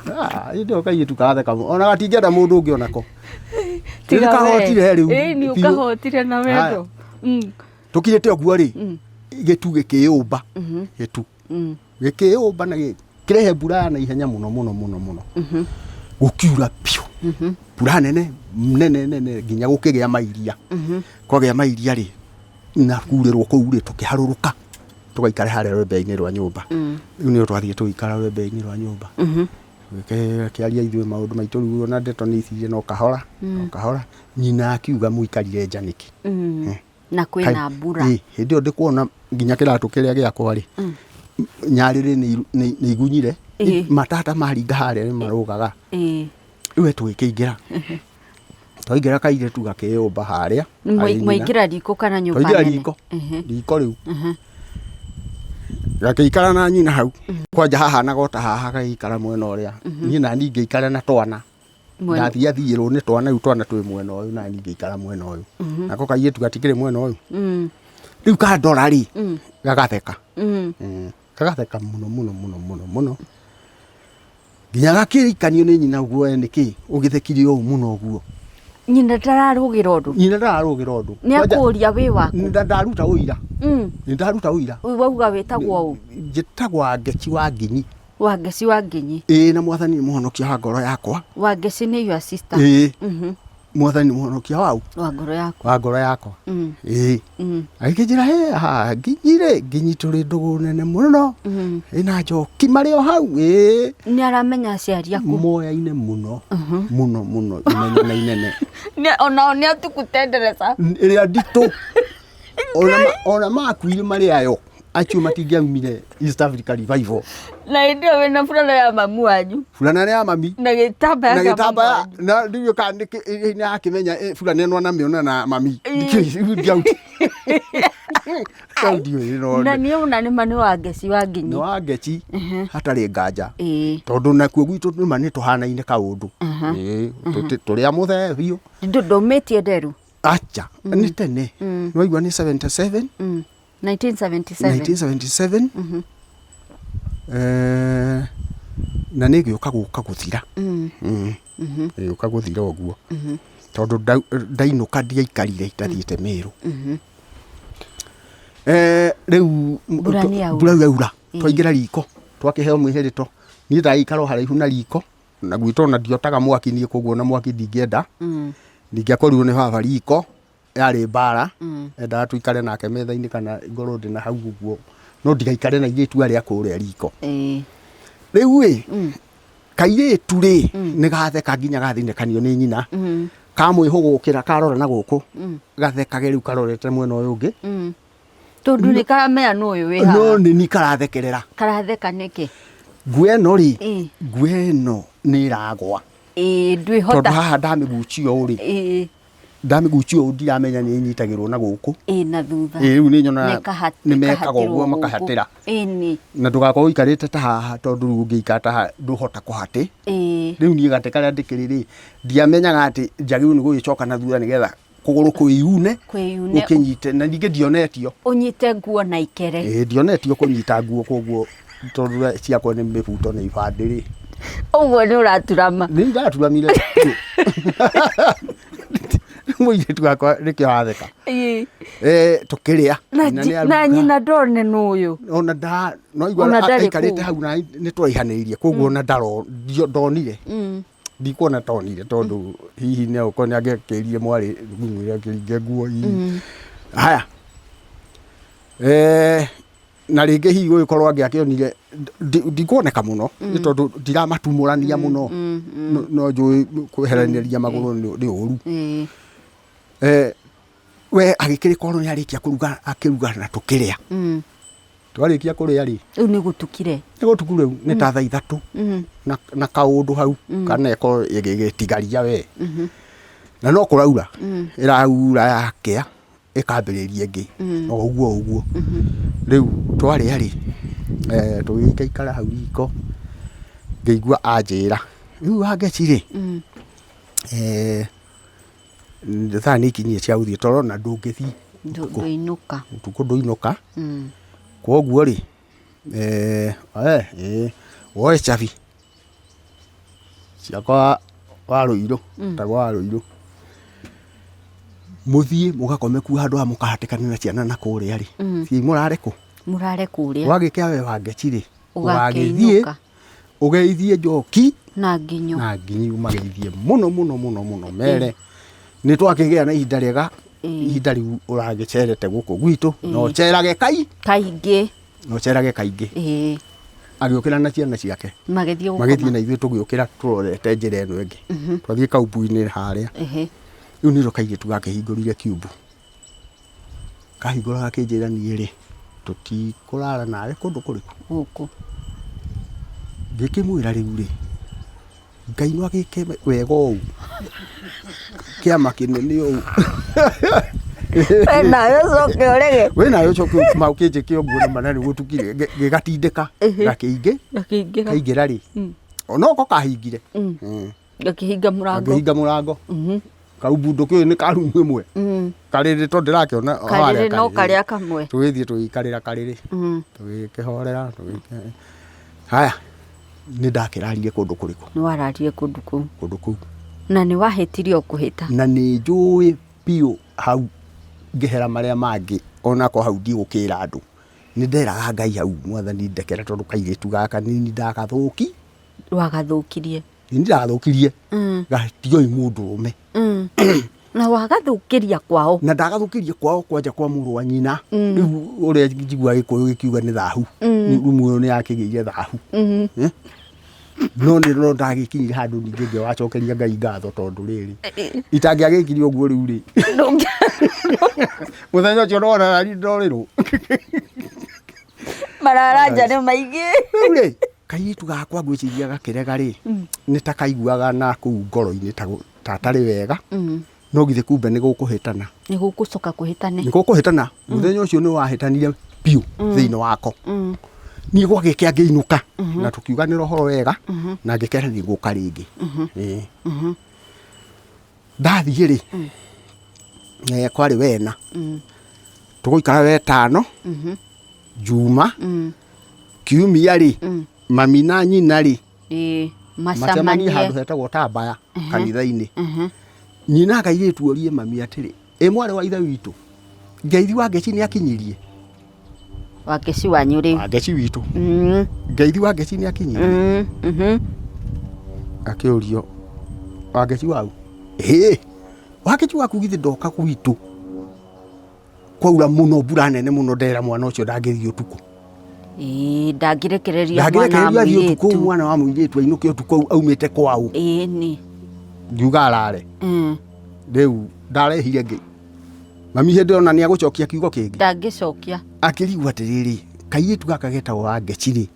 Ah, hĩndĩ ĩyo kairĩtu karatheka mũno. Ona gatingĩenda mũndũ ũngĩ onako. Tiga Nĩ kahotire rĩu. Ĩĩ nĩ biũ. ũkahotire na wendo. Tũkirĩte ũguo rĩ, gĩtu gĩkĩyũmba. Gĩtu. Gĩkĩyũmba na gĩkĩrehe mbura ya naihenya mũno mũno mũno mũno. Gũkiura biũ. Mbura nene nene nene nginya gũkĩgĩa mairia. Kwagĩa mairia rĩ, na kurĩrwo kũu rĩ, tũkĩharũrũka tũgaikare harĩa rwembe-inĩ rwa nyũmba. Rĩu nĩho twathiĩ tũgĩikara rwembe-inĩ rwa nyũmba. Tũgĩkĩaria ithuĩ maũndũ maitũ rĩu ona ndeto nĩ icirire no kahora, no kahora. Nyina akiuga mũikarire nja nĩkĩ? Na kwĩna mbura. Ĩ, hĩndĩ ĩyo ndĩkuona nginya kĩratũ kĩrĩa gĩakwa rĩ, nyarĩrĩ nĩ igunyire, matata maringa harĩa nĩ marũgaga. Rĩu we tũgĩkĩingĩra. Twaingĩra kairĩtu gakĩyũmba harĩa. Harĩ nyina. Mwaingĩra riko kana nyũmba Twaingĩra nene? riko. Riko rĩu. Gakĩikara na nyina hau. Kwanja hahanaga o ta haha gagĩikara mwena ũrĩa. Niĩ nani ngĩikara na twana. Ndathiathiĩrwo nĩ twana rĩu twana twĩ mwena ũyũ nani ngĩikara mwena ũyũ. Nako kairĩtu gatikĩrĩ mwena ũyũ. Rĩu kandora rĩ, gagatheka. Gagatheka mũno mũno mũno mũno mũno. Nginya gakĩrikanio nĩ nyina ũguo we nĩkĩ ũgĩthekire ũũ mũno ũguo. Nyina ndararũgĩra ũndũ. Nyina ndararũgĩra ũndũ. Nĩ akũria wĩ waku. Ndaruta ũira. Nĩ ndaruta ũira. Wauga wĩtagwo ũ? Njĩtagwo Wangeci wa Nginyi. Wangeci wa Nginyi. Ĩĩ na mwathani nĩ mũhonokia wa ngoro yakwa. Wangeci nĩ your sister. Ĩĩ. Mwathani nĩ mũhonokia wau? Wa ngoro yakwa. Wa ngoro yakwa. Ĩĩ. Agĩkĩnjĩra he ha Nginyi rĩ, Nginyi tũrĩ ndũgũ nene mũno. Ĩna Njoki marĩ o hau. Ĩĩ. Nĩ aramenya aciari aku. Moyaine mũno. Mũno mũno imenya na inene. Onao nĩ atukutendereza. Ĩrĩa nditũ. Ona makuire marĩ ayo. Acio matingĩaumire East Africa Revival. Na hĩndĩ ĩyo wĩna burana ya mamu wanyu. Burana ya mami. Na gĩtambaya Na kĩa mamu gĩtambaya wanyu. na ndiũĩ kana nĩ akĩmenya burana ĩno anamĩona na mami. Ndiũĩ. Ndiũĩ no. Na niĩ ona nĩ ma nĩ Wangeci wa Nginyi. Nĩ Wangeci hatarĩ nganja. Ĩĩ. Tondũ nakuo gwitũ nĩ ma nĩ tũhanaine kaũndũ. Ĩĩ tũrĩ a mũthee biũ. Ndũmĩtie nderu. Acha nĩ tene. Nĩ waigua nĩ 77. 1977. 1977. Na nĩ gĩũka gũka gũthira. Gĩũka gũthira ũguo. Tondũ ndainũka ndiaikarire itathiĩte Mĩrũ. Rĩu Mbura nĩ yaura. mbura yaura. Twaingĩra riko twakĩheo mwĩhĩrĩto. Niĩ ndagĩikara o haraihu na riko na gwitũ ona ndiotaga mwaki niĩ koguo na mwaki ndingĩenda. Ndingĩakorirwo nĩ baba riko yarĩ mbara. Endaga tũikare nake metha-inĩ kana ngorwo ndĩ na hau ũguo no ndigaikare na airĩtu arĩa kũrĩa riko. Rĩu ĩ kairĩtu rĩ nĩ gatheka nginya gathinĩkanio nĩ nyina. Kamwĩhũgũkĩra karora na gũkũ gathekage rĩu karorete mwena ũyũ ũngĩ. Tondũ nĩ karamenya nũ ũyũ wĩ haha. No nĩ ni karathekerera. Karatheka nĩkĩ? Nguo ĩno rĩ, nguo ĩno nĩ ĩragwa. Ĩĩ ndwĩhota. Tondũ haha ndamĩgucia ũũ rĩ. Ndamĩgucia ũũ ndiramenya nĩ ĩnyitagĩrwo na gũkũ. Ĩĩ na thutha. Ĩĩ rĩu nĩ nyonaga nĩ mekaga ũguo makahatĩra. Ĩni. Na ndũgakorwo ũikarĩte ta haha tondũ rĩu ũngĩikara ta haha ndũhota kũhatĩ. Rĩu niĩ gatĩ karĩa ndĩkĩrĩ rĩ, ndiamenyaga atĩ njagĩrĩirwo nĩ gũgĩcoka na thutha nĩgetha kũgũrũ kwĩyune Kwĩyune. ũkĩnyite na ningĩ ndionetio. Ũnyite nguo na ikere. Ĩĩ ndionetio kũnyita nguo koguo tondũ ciakwa nĩ mĩbuto nĩ ibandĩ rĩ. Ũguo nĩ ũraturama. Nĩ ndaturamire. Mũirĩtu wakwa nĩkĩo aratheka. Tũkĩrĩa. Na nyina ndone nũ ũyũ. Ona nda no igua aikarĩte hau na nĩ tũraihanĩirie koguo ona ndonire. Ndikuona tonire tondũ hihi no ũkorwo nĩ angĩakĩrire mwarĩ ngũmwĩre akĩringe nguo hihi. Haya. Na rĩngĩ hihi gũgĩkorwo angĩakĩonire ndikuoneka mũno nĩ tondũ ndiramatumũrania mũno. No njũĩ kweheranĩria magũrũ nĩ ũru. We agĩkĩrĩ korwo nĩ arĩkia kũruga akĩruga na tũkĩrĩa. Twarĩkia kũrĩa rĩ. Rĩu nĩ gũtukire. Nĩ gũtuku rĩu nĩ ta thaa ithatũ. Na kaũndũ hau kana ĩkorwo ĩgĩtigaria we. Na no kũraura. Ĩraura yakĩa ĩkambĩrĩria ĩngĩ. O ũguo ũguo. Rĩu twarĩa rĩ Tũgĩikaikara hau riko, ngĩigua anjĩra, rĩu Wangeci rĩ, thaa nĩ ikinyire cia gũthiĩ toro na ndũngĩthiĩ ũtukũ. Ndũinũka. Ũtukũ ndũinũka. Koguo rĩ, woe cabi ciakwa wa Rũirũ, etagwo wa Rũirũ, mũthiĩ mũgakome kuo handũ ha mũkahatĩkane na ciana na kũrĩa rĩ, thiĩi mũrare kũ? Mũrare kũrĩa. Wagĩkĩa we Wangeci rĩ, ũgagĩthiĩ Ũgakĩinũka. ũgeithie Njoki Na Nginyo. Na Nginyi ũmageithie mũno mũno mũno mũno, mere nĩ twakĩgĩa na ihinda rĩega, ihinda rĩu ũragĩcerete gũkũ gwitũ, na ũcerage kai kaingĩ. Na ũcerage kaingĩ. Agĩũkĩra na ciana ciake. Magĩthiĩ gũkoma. Magĩthiĩ na ithuĩ tũgĩũkĩra tũrorete njĩra ĩno ĩngĩ. Twathiĩ kaumbu-inĩ harĩa. Rĩu nĩrĩo kairĩtu gakĩhingũrire kiumbu. Kahingũra gakĩnjĩra niĩ rĩ, tũtikũrara nawe kũndũ kũrĩkũ? Gũkũ. Ngĩkĩmwĩra rĩu rĩ, Ngai no agĩke wega ũũ, kĩama kĩnene ũũ. We nawe ũcoke ũrege. We nawe ũcoke ũkĩnjĩke ũguo nĩ mana nĩ gũtukire, gĩgatindĩka gakĩingĩ. Gakĩingĩra. Kaingĩra rĩ, onoko kahingire. Gakĩhinga mũrango. Gakĩhinga mũrango. Kaumbu ndũkĩũĩ nĩ ka rumu ĩmwe. Karĩrĩ tondũ ndĩrakĩona o harĩa. Karĩrĩ no karĩa kamwe. Tũgĩthiĩ tũgĩikarĩra karĩrĩ. Tũgĩkĩhorera, haya, nĩ ndakĩrarire kũndũ kũrĩkũ? Nĩ wararire kũndũ kũu. Kũndũ kũu. Na nĩ wahĩtirie o kũhĩta. Na nĩ njũĩ biũ hau ngĩhera marĩa mangĩ onako hau ndigũkĩra andũ. Nĩ nderaga Ngai hau, Mwathani ndekera tondũ kairĩtu gaka nĩ ndagathũki. Wagathũkirie. Nĩ ndagathũkirie. Gatioi mũndũrũme. Na wagathũkĩria kwao. Na ndagathũkĩria kwao kwanja kwa mũrũ wa nyina. Rĩu ũrĩa njigua Gĩkũyũ gĩkiuga nĩ thahu. Rumu ĩyo nĩ yakĩgĩire thahu. No nĩ no ndagĩkinyire handũ ningĩ ngĩwacokeria Ngai ngatho tondũ rĩrĩ. Itangĩagĩkire ũguo rĩu rĩ. Mũthenya ũcio ndona ndorĩrwo. Mararanja nĩ maingĩ. Rĩu rĩ, kairĩtu gakwa ngwĩciria gakĩrega rĩ, nĩ ta kaiguaga na kũu ngoro-inĩ ta atarĩ wega. No githĩ kumbe nĩ gũkũhĩtana. Nĩ gũgũcoka kũhĩtane. Nĩ gũkũhĩtana. Mũthenya ũcio nĩ wahĩtanire biũ thĩinĩ wako. Niĩ gwagĩkĩa ngĩinũka na tũkiuganĩra ũhoro wega na ngĩkera nĩ ngũka rĩngĩ. Ndathiĩ rĩ, kwarĩ wena. Tũgũikara wetano, Juma, Kiumia rĩ, mami na nyina rĩ, macemanie handũ hetagwo Tambaya kanitha-inĩ. Nyina akairĩtu orie mami atĩrĩ, ĩ mwarĩ wa ithe witũ, ngeithi wa Ngeci nĩ akinyirie? Wangeci wanyu rĩu. Wangeci witũ. Ngeithi wa Ngeci nĩ akinyirie? Akĩũrio, Wangeci wau? Ĩĩ, Wangeci waku githĩ ndoka gwitũ kwaura mũno mbura nene mũno ndera mwana ũcio ndangĩthiĩ ũtukũ. Ĩĩ, ndangĩrekereria mwana wa Ndangĩrekererio athiĩ ũtukũ mũirĩtu. mwana wa mũirĩtu ainũke ũtukũ aumĩte kwao. Ĩĩ nĩ. Ngiuga arare. Rĩu ndarehire ngĩ. Mami hĩndĩ ĩyo ona nĩ agũcokia kiugo kĩngĩ. Ndangĩcokia. Akĩrigwo atĩrĩrĩ, kairĩtu gaka getagwo Wangeci rĩ,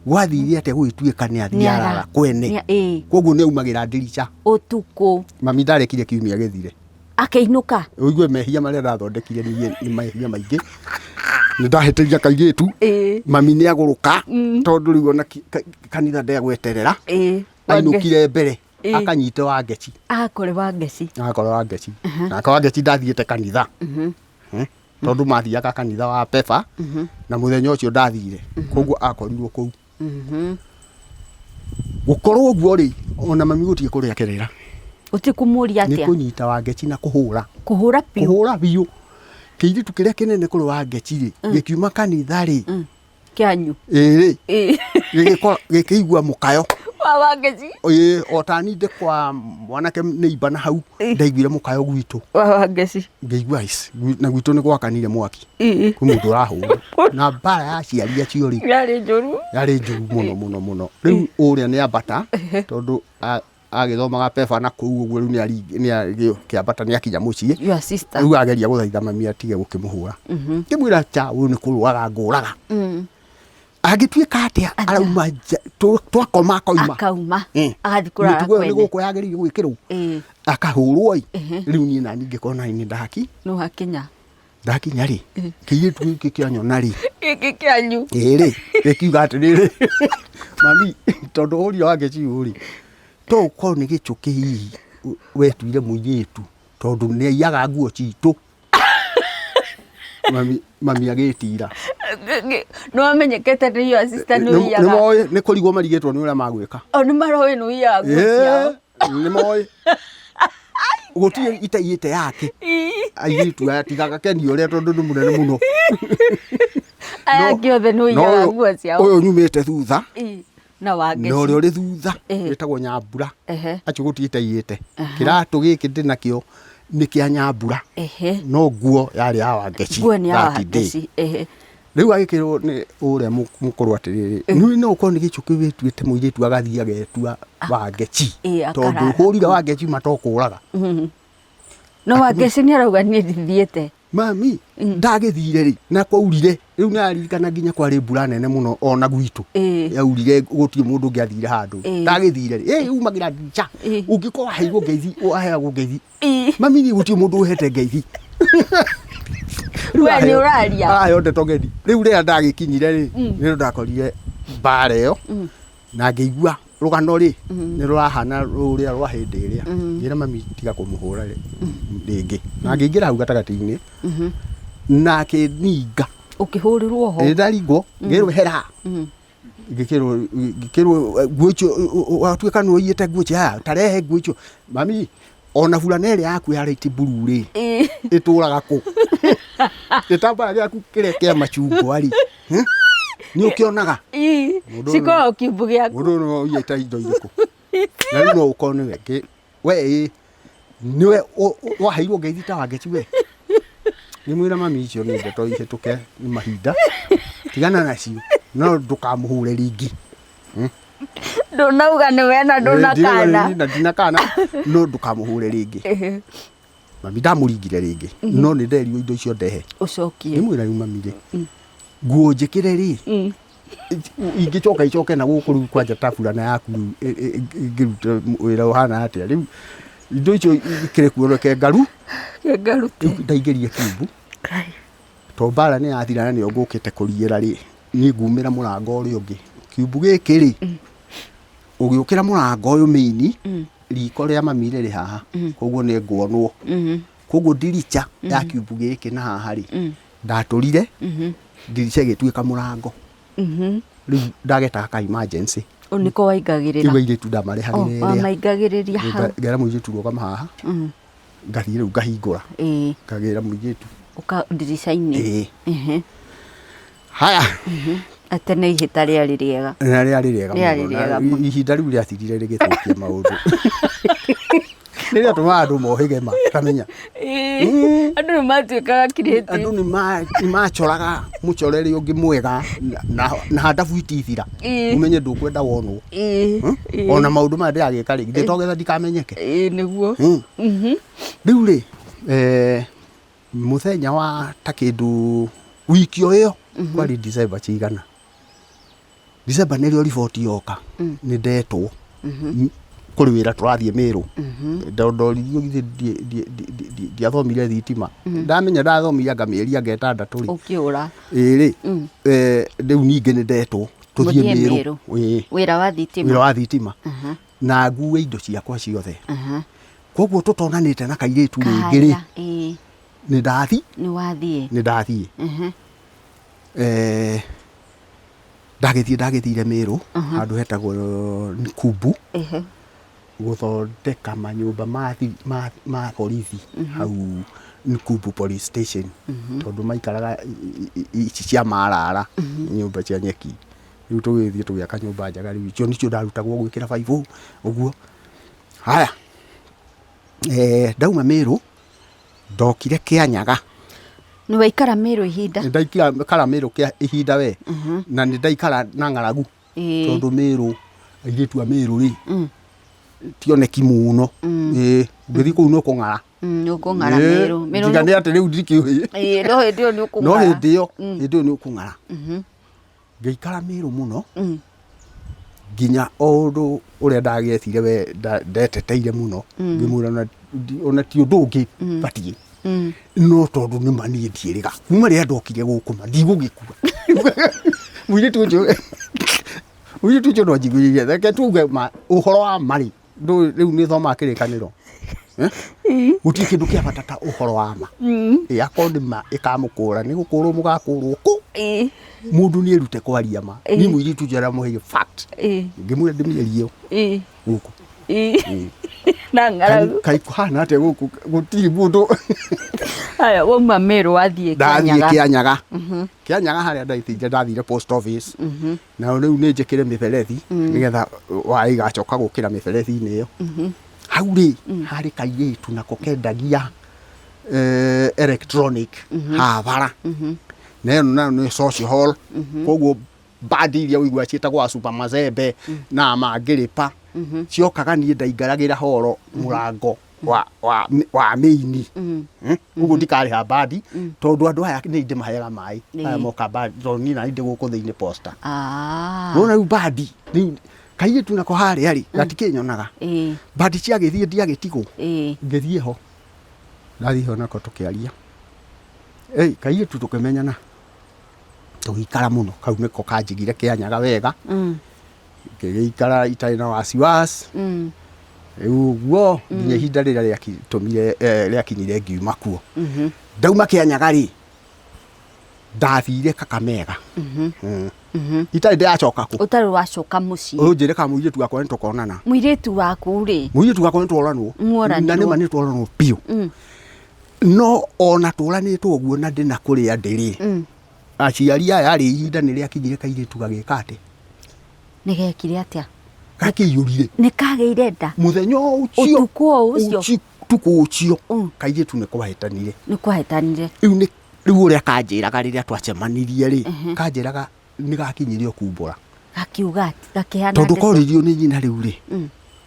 gwathire atĩa gũgĩtuĩka nĩ athiĩ arara kwene. Koguo nĩ aumagĩra ndirica. Ũtukũ. Mami ndarekire kiumia gĩthire. Akĩinũka. Ũigue mehia marĩa ndathondekire niĩ nĩ mehia maingĩ. Nĩ ndahĩtĩria kairĩtu. Mami nĩ agũrũka tondũ rĩu ona kanitha ndegweterera. Ainũkire mbere akanyite Wangeci. Akore Wangeci. Akore Wangeci. Nake Wangeci ndathiĩte kanitha. Tondũ mathiaga kanitha wa Pepa na mũthenya ũcio ndathire. Koguo akorirwo kũu. Gũkorwo ũguo rĩ, ona mami gũtirĩ kũrĩa kĩrĩra. Gũtirĩ kũmũria Nĩ atĩa? kũnyita Wangeci na kũhũra. Kũhũra biũ. Kũhũra biũ. Kĩirĩtu kĩrĩa kĩnene kũrĩ Wangeci rĩ, gĩkiuma kanitha rĩ. Kĩanyu. Ĩĩ rĩ. Gĩkĩigua mũkayo. Wa Wangeci. Ĩĩ, o ta niĩ ndĩ kwa mwanake neighbor na hau, ndaiguire mũkayo gwitũ. Wa Wangeci. Ngĩigua ici, na gwitũ nĩ gwakanire mwaki. Kwĩ mũndũ ũrahũrwo. Na mbara ya aciari acio rĩ. Yarĩ njũru. Yarĩ njũru mũno mũno mũno. Rĩu ũrĩa nĩ ambata, tondũ agĩthomaga Pepa na kũu ũguo rĩu nĩ kĩambata nĩ akinya mũciĩ. Your sister. Rĩu ageria gũthaitha mami atige gũkĩmũhũra. Ngĩmwĩra cha ũyũ nĩ kũrũaga ngũraga. Angĩtuĩka atĩa arauma nja, twakoma akoima. Akauma. Agathiĩ kũrara Mĩtugo ĩyo nĩ kwene. gũkũ yagĩrĩire gwĩkĩrwo. Akahũrwo ĩ. Rĩu niĩ nani ngĩkorwo nani nĩ ndaki. Nĩ wakinya. Ndakinya rĩ, kĩirĩtu gĩkĩ kĩanyona rĩ, Gĩkĩ kĩanyu. Ĩĩ rĩ, gĩkiuga atĩrĩrĩ, mami, tondũ ũria wake ciũ rĩ, to ũkorwo nĩ gĩchũkĩ hihi wetuire mũirĩtu, tondũ nĩ aiyaga nguo citũ. Mami, mami agĩtira. Nĩ wamenyekete nĩ your sister nĩ Nĩ ũiyaga. moĩ, nĩ kũrigwo marigĩtwo nĩ ũrĩa magwĩka. O nĩ maroĩ nĩ ũiyaga nguo ciao. Ĩĩ, nĩ moĩ. Gũtirĩ itaiyĩte yake. Airĩtu aya tiga gakeni ũrĩa tondũ nĩ mũnene mũno. Aya angĩ othe nĩ No ũiyaga ũyũ- nguo ciao. Ũyũ nyumĩte thutha. Na Wangeci. Na ũrĩa ũrĩ thutha Ĩĩ. wĩtagwo Nyambura. Ehe. Acio gũtirĩ itaiyĩte. Kĩratũ gĩkĩ ndĩ nakĩo nĩ kĩa Nyambura. Ehe. No nguo yarĩ ya Wangeci. Nguo nĩ ya that day. Wangeci. Ehe. Rĩu agĩkĩrwo nĩ ũrĩa mũkũrũ atĩrĩrĩ, nĩ no ũkorwo nĩ gĩchũkĩ wĩtuĩte mũirĩtu agathiĩ agetua Wangeci. Ĩĩ, Tondũ akarara. hũrire Wangeci matokũraga. No Wangeci nĩ arauga niĩ ndithiĩte. Mami, ndagĩthire rĩ, na kwaurire, rĩu nĩ aririkana nginya kwarĩ mbura nene mũno ona gwitũ. Ĩĩ. Yaurire gũtirĩ mũndũ ũngĩ athire handũ. Ĩĩ. Ndagĩthire rĩ, ĩ umagĩra ndirica. Ĩĩ. Ũngĩkorwo waheirwo ngeithi, waheagwo ngeithi. Ĩĩ. Mami niĩ gũtirĩ mũndũ ũhete ngeithi. Rĩu We nĩ aheo- ũraria. Araheo ndeto ngeni. Rĩu rĩrĩa ndagĩkinyire rĩ, nĩ ndakorire mbara ĩyo na ngĩigua rũgano rĩ nĩ rũrahana rũrĩa rwa hĩndĩ ĩrĩa. Ngĩra mami tiga kũmũhũra rĩngĩ. Na ngĩingĩra hau gatagatĩ-inĩ na akĩninga. Ũkĩhũrĩrwo ho. Nĩ ndaringwo, ngĩrwo hera. Ngĩkĩrwo ngĩkĩrwo nguo icio watuĩka nĩ ũiyĩte nguo icio, haya tarehe nguo icio. Mami ona burana ĩrĩa yaku ya light blue rĩ Ĩĩ. ĩtũraga kũ? Gĩtambaya gĩaku kĩrĩa kĩa macungwa rĩ, nĩ ũkĩonaga? Ĩĩ. Mũndũ ũyũ- Cikoragwo kiumbu gĩaku. Mũndũ ũyũ nĩwe ũiyĩte indo irĩkũ? Na rĩu no ũkorwo nĩwe we ĩ nĩwe waheirwo ngeithi ta Wangeci we. Ngĩmwĩra mami icio nĩ ndeto ihĩtũke nĩ mahinda, tigana nacio, no ndũkamũhũre rĩngĩ. Ndũnauga nĩ we na ndũnakana. Na ndinakana, no ndũkamũhũre rĩngĩ. Ehe. Mami ndamũringire rĩngĩ, no nĩ nderirwo indo icio ndehe. Ũcokie. Ngĩmwĩra rĩu mami rĩ, nguo njĩkĩre rĩ, ingĩcoka icoke na gũkũ rĩu kwanja ta burana yaku rĩu ĩngĩruta wĩra ũhana atĩa rĩu indo icio ikĩrĩ kuo reke ngaru Ngarute. rĩu ndaingĩria kiumbu to mbara nĩ yathira na nĩyo ngũkĩte kũriĩra rĩ niĩ ngumĩra mũrango ũrĩa ũngĩ kiumbu gĩkĩ rĩ ũgĩũkĩra mũrango ũyũ mĩini riko rĩa mami rĩrĩ haha koguo nĩ nguonwo koguo ndirica ya kiumbu gĩkĩ na haha rĩ ndatũrire ndirica ĩgĩtuĩka mũrango rĩu ndagetaga ka emergency Ũ nĩko waingagĩrĩra. rĩu airĩtu ndamarehagĩra ĩrĩa Wamaingagĩrĩria hau. Ngera mũirĩtu rũgama haha ngathiĩ rĩu ngahingũra Ĩĩ. ngagĩra mũirĩtu Ũka ndirica-inĩ. Ĩĩ. Ehe. Haya. Atĩ nĩ ihĩta rĩarĩ rĩega. Na rĩarĩ rĩega Rĩarĩ mũno, na rĩega mũno. ihinda rĩu rĩatigire rĩgĩthũkia maũndũ. Nĩ rĩatũmaga andũ mohĩge ma, ũkamenya. Ĩĩ. Andũ nĩ matuĩkaga creative. Andũ nĩ machoraga mũchorere ũngĩ mwega na handabu itithira. Ĩĩ. Ũmenye ndũkwenda wonwo. Ĩĩ. Ĩĩ. Ona maũndũ maya ndĩragĩka rĩ, githĩ to getha ndikamenyeke. Ĩĩ nĩguo. Rĩu rĩ, mũthenya wa ta kĩndũ wiki o ĩyo kwarĩ December cigana. December nĩrĩo riboti yoka nĩ ndetwo kũrĩ wĩra tũrathiĩ Mĩrũ. Ndoririo githĩ ndiathomire thitima. Ndamenya ndathomire anga mĩeri anga ĩtandatũ rĩ. Ũkĩũra. Ĩĩ rĩ, rĩu ningĩ nĩ ndetwo tũthiĩ Mũthiĩ Mĩrũ. Mĩrũ. Ĩĩ. Wĩra wa thitima. Wĩra wa thitima. Na ngue indo ciakwa ciothe. Koguo tũtonanĩte na kairĩtu rĩngĩ rĩ, Kaya, ĩĩ. nĩ ndathi. Nĩ wathiĩ. Nĩ ndathiĩ. Ndagĩthiĩ ndagĩthire Mĩrũ handũ hetagwo Nkumbu. Gũthondeka manyũmba ma borithi hau Nkumbu police station. Tondũ maikaraga ici cia marara, nyũmba cia nyeki. Rĩu tũgĩthiĩ tũgĩaka nyũmba njega rĩu icio nĩcio ndarutagwo gwĩkĩra baibũ ũguo. Haya, ndauma Mĩrũ ndokire Kĩanyaga. Nĩ waikara Mĩrũ ihinda? Nĩ ndaikara Mĩrũ kĩa ihinda we. Na nĩ ndaikara na ng'aragu. Tondũ Mĩrũ, airĩtu a Mĩrũ rĩ, ti oneki mũno. Ĩĩ, ũngĩthiĩ kũu nĩ ũkũng'ara. Nĩ ũkũng'ara Mĩrũ. Mĩrũ Tiga nĩ atĩ rĩu ndikĩũĩ. Ĩĩ, no hĩndĩ ĩyo nĩ ũkũng'ara. No hĩndĩ ĩyo, hĩndĩ ĩyo nĩ ũkũng'ara. Ngĩikara Mĩrũ mũno, nginya o ũndũ ũrĩa ndagĩethire we ndeteteire mũno, ngĩmwĩra ona ti ũndũ ũngĩ batiĩ. No tondũ nĩ ma niĩ ndiĩrĩga kuma rĩrĩa ndokire gũkũ ma ndigũgĩkua. Mũirĩtu ũcio no anjiguithĩrie, reke tuge ma ũhoro wa ma rĩ, ndũĩ rĩu nĩ thomaga kĩrĩkanĩro. Eh? Gũtirĩ kĩndũ kĩa bata ta ũhoro wa ma. Ĩ akorwo nĩ ma ĩkamũkũra nĩ gũkũrwo mũgakũrwo kũ. Mũndũ nĩ erute kwaria ma. Niĩ mũirĩtu ũcio ndamũheire fact. Ngĩmwĩra ndĩmĩarie gũkũ. Na ng'aragu. Kaĩ kũhana atĩa gũkũ gũtirĩ mũndũ. Haya, wauma Meru wathiĩ Ndathiĩ Kĩanyaga. Kĩanyaga. Kĩanyaga harĩa ndaithire ndathire post office. Na rĩu nĩ njĩkĩre mĩberethi nĩgetha waĩ igacoka gũkĩra mĩberethi-inĩ ĩyo. Hau rĩ harĩ kairĩtu nako kendagia electronic haha bara. Na ĩyo nayo nĩ social hall. Koguo bandi iria ũiguaga ciĩtagwo a Super Mazembe na mangĩrĩpa ciokaga niĩ ndaingaragĩra horo mũrango wa mĩini. Ũguo ndikarĩha bandi tondũ andũ aya nĩ ndĩmaheaga maĩ aya moka bandi tondũ niĩ nani ndĩ gũkũ thĩinĩ posta. Nĩwona rĩu bandi rĩu kairĩtu nako harĩa rĩ gatikĩnyonaga. Bandi ciagĩthiĩ ndiagĩtigwo. Ngĩthiĩ ho ndathiĩ ho nako tũkĩaria. Kairĩtu tũkĩmenyana tũgĩikara mũno kau nĩko kanjigire Kĩanyaga wega. Ngĩgĩikara itarĩ na wasiwasi. Rĩu ũguo nginya ihinda rĩrĩa rĩatũmire rĩakinyire ngiuma kuo. Ndauma Kĩanyaga rĩ, ndathire Kakamega. Itarĩ ndĩracoka kũ. Ũtarĩ wacoka mũciĩ. Ũnjĩre kana mũirĩtu wakwa nĩ tũkonana. Mũirĩtu waku rĩ? Mũirĩtu wakwa nĩ tworanwo. Mworanirwo. Na nĩma nĩ tworanwo biũ. No ona tũranĩtwo ũguo na ndĩ na kũrĩa ndĩ rĩ, aciari aya rĩ, ihinda nĩ rĩakinyire kairĩtu gagĩka atĩ? Nĩ gekire atĩa? Gakĩiyũrire. Nĩ kagĩire nda? Mũthenya o ũcio. Ũtukũ o ũcio? Ũtukũ ũcio. Kairĩtu nĩ kwahĩtanire. Nĩ kwahĩtanire. Rĩu nĩ rĩu ũrĩa kanjĩraga rĩrĩa twacemanirie rĩ, kanjĩraga nĩ gakinyire o kumbũra. Gakiuga atĩ, gakĩhana Tondũ koririo nĩ nyina rĩu rĩ,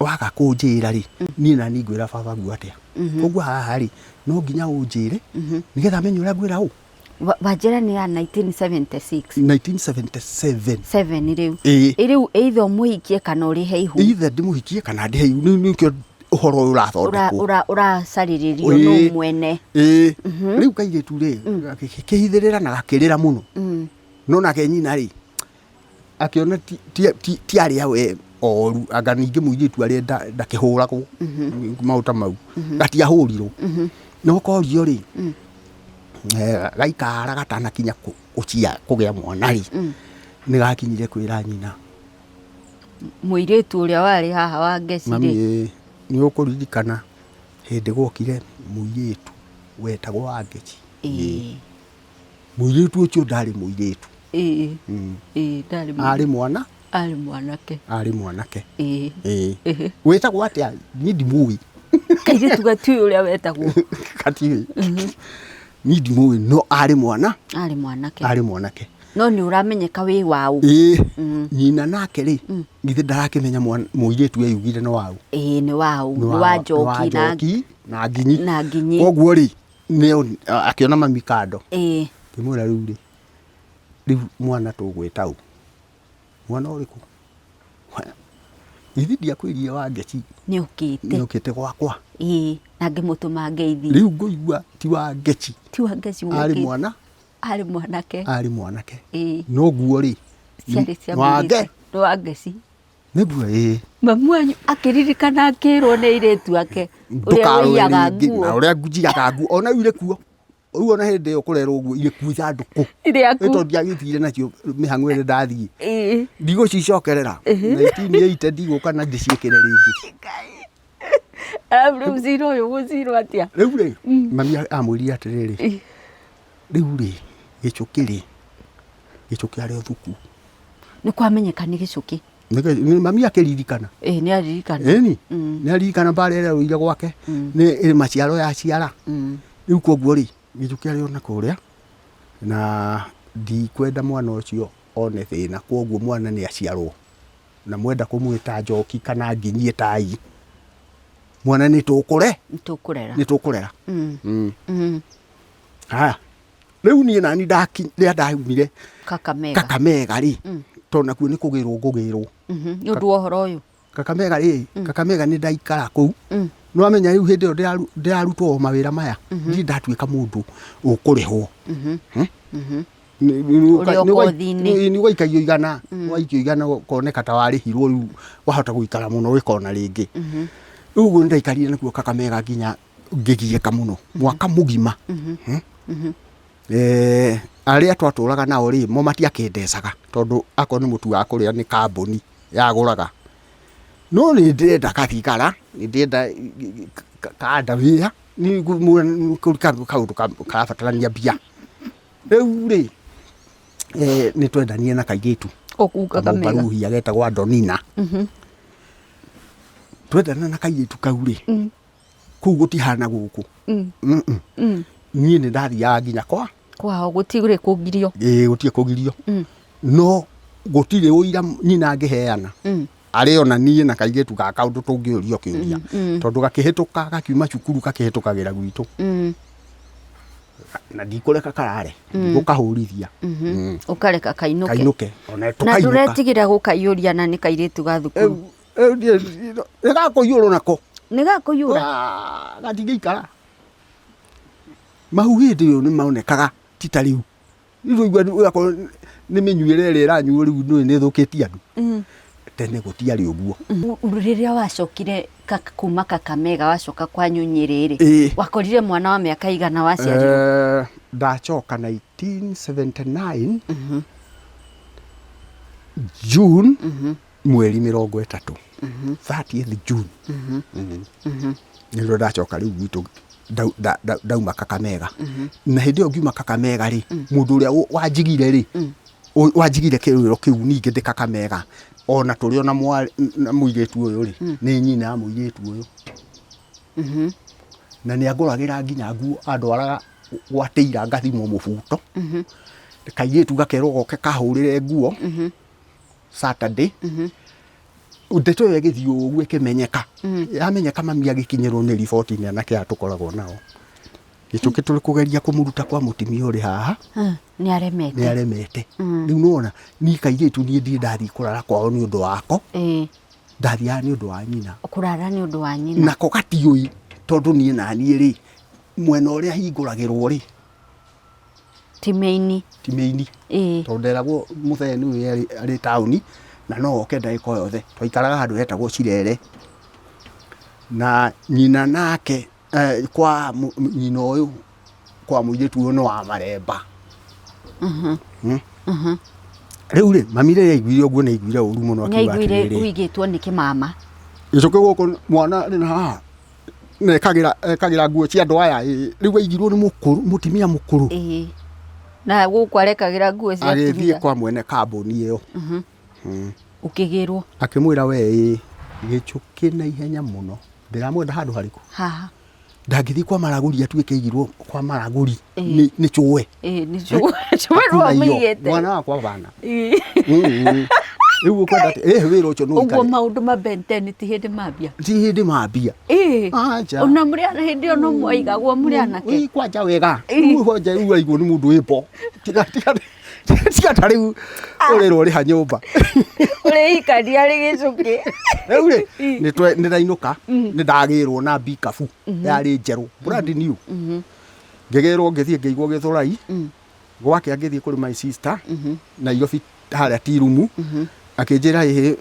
waga kũnjĩra rĩ, niĩ nani ngwĩra baba guo atĩa? Koguo haha rĩ, no nginya ũnjĩre, nĩgetha menye ũrĩa ngwĩra ũ. Wanjĩra nĩ ya 1976. 1977. 7 rĩu. Ĩĩ. Ĩ rĩu either ũmũhikie kana ũrĩhe ihu. Either ndĩmũhikie kana ndĩhe ihu. Rĩu nĩkĩo ũhoro ũyũ ũrathondekwo. Ũracarĩrĩrio nũ mwene. Ĩĩ. Rĩu kairĩtu rĩ, gakĩhithĩrĩra na gakĩrĩra mũno. No nake nyina rĩ, akĩona ti arĩa we oru, anga ningĩ mũirĩtu arĩa ndakĩhũragwo maũndũ ta mau, gatiahũrirwo. No korio rĩ, gaikara gatanakinya kũgĩa mwana rĩ, nĩ gakinyire kwĩra nyina. Mũirĩtu ũrĩa warĩ haha wa Ngeci rĩ. Mami nĩ ũkũririkana hĩndĩ gwokire mũirĩtu wetagwo Wangeci? Ĩĩ. Mũirĩtu ũcio ndarĩ mũirĩtu. Ĩĩ. Ĩĩ ndarĩ mũirĩtu. Arĩ mwana? Arĩ mwanake. Arĩ mwanake. Ĩĩ. Ĩĩ. Wĩtagwo atĩa? Niĩ ndimũĩ. Kairĩtu gatiũĩ ũrĩa wetagwo. Gatiũĩ. Niĩ ndimũĩ no arĩ mwana? Arĩ mwanake. Arĩ mwanake. No nĩ ũramenyeka wĩ waũ. Ĩĩ. Nyina nake rĩ, githĩ ndarakĩmenya mũirĩtu eyugire nĩ waũ? Ĩĩ nĩ waũ. Nĩ wa Njoki na na Nginyi. Na Nginyi. Koguo rĩ, nĩ akĩona mami kando. Ĩĩ. Ngĩmwĩra rĩu rĩ, rĩu mwana tũgwĩta ũ? Mwana ũrĩkũ? Githĩ ndiakwĩrire Wangeci Nĩokĩte. nĩokĩte gwakwa? Ĩĩ, na ngĩmũtũma ngeithi. Rĩu ngũigua ti Wangeci. Ti Wangeci Arĩ wũkĩte. mwana? Arĩ mwanake. Arĩ mwanake. Ĩĩ. No nguo rĩ, Ciarĩ cia nĩ Wange. mũirĩtu. Nĩ Wangeci. Nĩguo ĩĩ. Mamu wanyu akĩririkana akĩrwo nĩ airĩtu ake ũrĩa Ndũkarũe ũiyaga rĩngĩ nguo. na ũrĩa njiyaga nguo ona rĩu irĩ kuo. Rĩu ona hĩndĩ ĩyo kũrerwo ũguo irĩ kuo ithandũkũ. Irĩ aku. Nĩ tondũ ndiagĩtigire nacio mĩhang'o ĩrĩa ndathiĩ. Ĩĩ. Ndigũcicokerera. 1980 ndigũka na ndĩciĩkĩre rĩngĩ. Arabu rĩu cira ũyũ ũgũcirwo atĩa? Rĩu rĩ, mami amwĩrire atĩrĩrĩ, rĩu rĩ, gĩcũkĩ rĩ, gĩcũkĩ arĩ o thukuru. Nĩ kwamenyeka nĩ gĩcũkĩ. Mami akĩririkana. Ĩĩ nĩ aririkana. Ĩni, nĩ aririkana mbara ĩrĩa arũire gwake, nĩ ĩrĩ maciaro yaciara. Rĩu koguo rĩ, gĩcũkĩ arĩ o na kũrĩa, na ndikwenda mwana ũcio one thĩna, koguo mwana nĩ aciarwo. Na mwenda kũmwĩta Njoki kana Nginyi ĩtai, mwana nĩ tũkũre, Nĩ tũkũrera. nĩ tũkũrera. Haya, rĩu niĩ nani rĩrĩa ndaumire Kakamega. Kakamega rĩ, tondũ nakuo nĩ kũgĩrwo ngũgĩrwo. Nĩ ũndũ wa ũhoro ũyũ. Kakamega rĩ, Kakamega nĩ ndaikara kũu. Nĩ wamenya rĩu hĩndĩ ĩyo ndĩrarutwo o mawĩra maya, ndirĩ ndatuĩka mũndũ ũkũrĩhwo. Hmm? Ũrĩ o kothi-inĩ. Nĩ ũgaikagio igana, waikio igana ũkoneka ta warĩhirwo rĩu wahota gũikara mũno ũgĩkona rĩngĩ. Rĩu ũguo nĩ ndaikarire nakuo Kakamega nginya ngĩgiĩka mũno, mwaka mũgima. Hmm? Arĩa twatũraga nao rĩ, mo matiakĩndecaga tondũ akorwo nĩ mũtu wa kũrĩa nĩ kambuni yagũraga. No nĩ ndĩrenda kathigara, nĩ ndĩrenda kandawĩa, kaũndũ karabatarania mbia. Rĩu rĩ, nĩ twendanire na kairĩtu Kamũbaruhia getagwo Andonina. Twendana na kairĩtu kau rĩ, kũu gũtihana gũkũ. Niĩ nĩ ndathiaga nginya kwa Kwao gũtirĩ kũgirio. Ĩĩ, gũtirĩ kũgirio. No gũtirĩ ũira nyina angĩheana. Arĩ ona niĩ na kairĩtu gaka ũndũ tũngĩũrio kĩũria. Tondũ gakĩhĩtũka gakiuma cukuru gakĩhĩtũkagĩra gwitũ. Na ndikũreka karare, ndigũkahũrithia. Ũkareka kainũke. Kainũke. Ona Na tũkainũka. ndũretigĩra gũkaiyũria na nĩ kairĩtu ga thukuru. Nĩ gakũiyũrwo nako. Nĩ gakũiyũra? Gatingĩikara. Mahu hĩndĩ ĩyo nĩ monekaga ti ta rĩu. Rĩu ũraigua ũgakorwo nĩ mĩnyuĩre ĩrĩa ĩranyuo rĩu nĩũĩ nĩ ĩthũkĩtie andũ. Tene gũtiarĩ ũguo. Rĩrĩa wacokire kuma Kakamega wacoka kwanyu Nyĩrĩ rĩ, wakorire mwana wa mĩaka igana waciarirwo? Ndacoka 1979 June mweri 30, 30th June, nĩrĩo ndacoka rĩu gwitũ ndauma Kakamega. Na hĩndĩ ĩyo ngiuma Kakamega rĩ, mũndũ ũrĩa wanjigire rĩ, wanjigire kĩrũĩro kĩu ningĩ ndĩ Kakamega, ona tũrĩ ona na mũirĩtu ũyũ rĩ, nĩ nyina wa mũirĩtu ũyũ. Na nĩ angũragĩra nginya nguo, andwaraga gwa tailor ngathimwo mũbuto, kairĩtu gakerwo goke kahũrĩre nguo Saturday. Ndeto ĩyo ĩgĩthiĩ ũguo ĩkĩmenyeka. Yamenyeka mami agĩkinyĩrwo nĩ riboti nĩ anake aya tũkoragwo nao. Gĩchũkĩ tũrĩ kũgeria kũmũruta kwa mũtumia ũrĩ haha. Nĩ aremete. Nĩ aremete. Rĩu nĩwona niĩ kairĩtu niĩ ndirĩ ndathiĩ kũrara kwao nĩ ũndũ wako. Ndathiaga nĩ ũndũ wa nyina. Kũrara nĩ ũndũ wa nyina. Nako gatiũĩ tondũ niĩ na niĩ rĩ, mwena ũrĩa hingũragĩrwo rĩ, Ti mĩini. Ti mĩini. Tondũ nderagwo mũthee nĩwe arĩ taũni na no oke ndagĩka o yothe. Twaikaraga handũ hetagwo Cirere. Na nyina nake kwa nyina ũyũ kwa mũirĩtu ũyũ nĩ wa Maremba. Rĩu rĩ, mami rĩrĩa aiguire ũguo nĩ aiguire ũru mũno akiuga atĩrĩrĩ. Nĩ aiguire ũigĩtwo nĩ kĩmama. Gĩcũkĩ gũkũ mwana arĩ na haha na ekagĩra ekagĩra nguo cia andũ aya ĩ, rĩu aigirwo nĩ mũkũrũ mũtumia mũkũrũ. Ĩĩ. Na gũkũ arekagĩra nguo cia Agĩthiĩ atumia. kwa mwene kambuni ĩyo. Ũkĩgĩrwo. Akĩmwĩra we ĩ, gĩchũkĩ na ihenya mũno ndĩramwenda handũ harĩkũ? Haha. Ndangĩthiĩ kwa maragũri atuĩke aigirwo kwa maragũri nĩ chũe. Ĩĩ nĩ chũe. Chũe rwamũigĩte. Mwana wakwa bana. Rĩu ũkwenda atĩ ĩ wĩra ũcio no Ũguo ũikare. maũndũ ma Ben 10 ti hĩndĩ mambia. Ti hĩndĩ mambia. Ĩĩ. Acha. Ona mũrĩ hĩndĩ ĩyo no mwaigagwo mũrĩ anake. Ĩ kwanja wega. Rĩu kwanja rĩu aigwo nĩ mũndũ wĩ bo. Tiga tiga tiga ta rĩu ũrĩrwo ũrĩha nyũmba. Ũrĩhikania rĩ gĩcũkĩ. Rĩu rĩ nĩ ndainũka nĩ ndagĩrwo na mbikabu yarĩ njerũ brand new. Ngĩgĩrwo ngĩthiĩ ngĩigwo Gĩthũrai. Gwakĩa ngĩthiĩ kũrĩ my sister Nairobi harĩa Tirumu. Akĩnjĩra ĩhĩ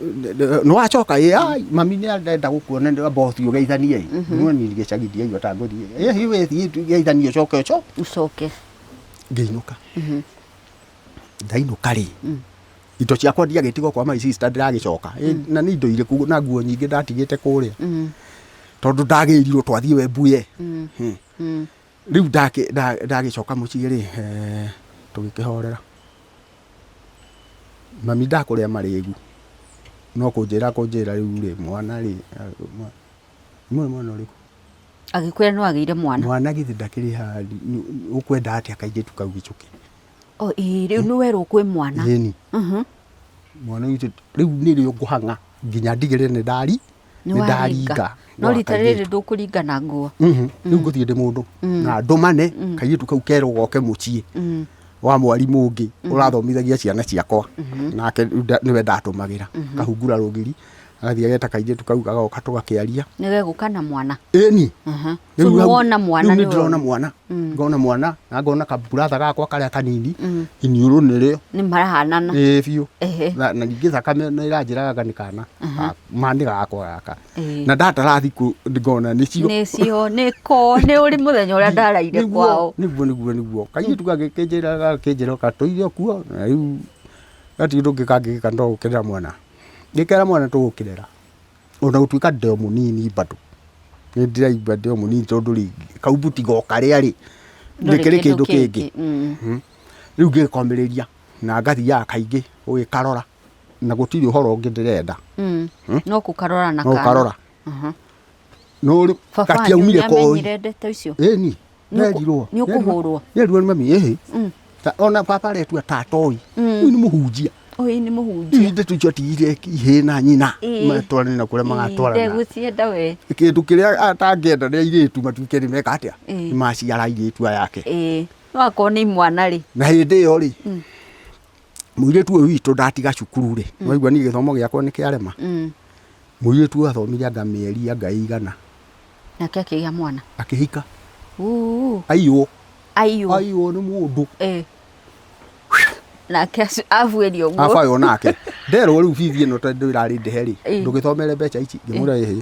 nĩ wacoka ĩ ai mami nĩ arenda gũkuona nĩ amba ũthiĩ ũgeithanie ĩ. No niĩ gĩcagi ndiaigua ta ngũthiĩ. Ĩhĩ we thiĩ geithanie ũcoke ũcoke. Ũcoke. Ngĩinũka. Ndainũka rĩ, indo ciakwa ndiagĩtigwo kwa my sister ndĩragĩcoka. Na nĩ indo irĩkũ na nguo nyingĩ ndatigĩte kũrĩa. Tondũ ndagĩrirwo twathiĩ Webuye. Rĩu ndagĩcoka mũciĩ rĩ, tũgĩkĩhorera. Mami ndakũrĩa marĩgu, no kũnjĩra akũnjĩra rĩu rĩ, mwana rĩ, mwana ũrĩkũ? Agĩkwĩra nĩ wagĩire mwana. Mwana githĩ ndakĩrĩ haha, ũkwenda atĩa kairĩtu kau gĩcũkĩ? O ĩĩ rĩu nĩ werwo kwĩ mwana. Ĩni. Mwana witũ rĩu nĩrĩo ngũhang'a nginya ndigĩrĩre nĩ ndari Nĩ nĩ waringa. ndaringa. No rita rĩrĩ ndũkũringa na nguo. Rĩu ngũthiĩ ndĩ mũndũ na ndũmane kairĩtu kau kerwo goke mũciĩ wa mwarimũ ũngĩ ũrathomithagia ciana ciakwa nake rĩu nĩwe ndatũmagĩra kahungura rũgiri. Agathiĩ ageta kairĩtu kau gagoka tũgakĩaria. Nĩ gegũka na mwana. Ĩni. So Rĩu hau- nĩwona mwana rĩu nĩ nĩwe- ndĩrona mwana, ngona mwana na ngona kaburatha gakwa karĩa kanini, iniũrũ nĩrĩo. Nĩ marahanana. Ĩĩ biũ. Na ningĩ thakame nĩ ĩranjĩraga nĩ kana ma nĩ gakwa gaka. Na ndatara thikũ ngona nĩcio. Nĩcio, nĩko nĩ ũrĩ mũthenya ũrĩa ndaraire kwao. Nĩguo kairĩtu gagĩkĩnjĩra gakĩnjĩra gatũire kuo, na rĩu gatirĩ ũndũ ũngĩ kangĩgĩka no gũkĩrera mwana. Ngĩkera mwana tũgũkĩrera ona gũtuĩka ndĩ o mũnini bado nĩ ndĩraigua ndĩ o mũnini, tondũ rĩ kaumbu tiga o karĩa rĩ Ndũrĩ ndĩkĩrĩ kĩndũ kĩngĩ. Rĩu ngĩkomĩrĩria na ngathiaga kaingĩ gũgĩkarora, na gũtirĩ ũhoro ũngĩ ndĩrenda. No kũkarora na no kana. Karora no rĩu Baba wanyu gatiaumire koi. nĩamenyire ndeto icio? Ĩni. Nĩ Nderirwo. ũkũhũrwo? Nderirwo nĩ mami, ĩhĩ. Ona baba aretua tatoi rĩu nĩ mũhunjia. Ũyũ nĩ mũhunjia. Rĩu ndeto icio atigire ihĩ na nyina matwarane na kũrĩa magatwarana. Ndegũcienda we. Kĩndũ kĩrĩa atangĩenda nĩ airĩtu matuĩke nĩ meka atĩa, nĩ maciara airĩtu aya ake. Ĩĩ, no akorwo nĩ imwana rĩ. Na hĩndĩ ĩyo rĩ, mũirĩtu ũyũ witũ ndatiga cukuru rĩ, waigua niĩ gĩthomo gĩakwa nĩ kĩarema. Mũirĩtu ũyũ athomire anga mĩeri anga ĩigana. Nake akĩgĩa mwana. Akĩhika. Uu. Aiywo. Aiywo. Aiywo nĩ mũndũ. Nake abuĩrio ũguo. Abaywo nake nderwo rĩu bithi ĩno tondũ ĩrarĩ ndĩhe rĩ, ndũgĩthomere mbeca ici. Ngĩmwĩra ĩhĩ.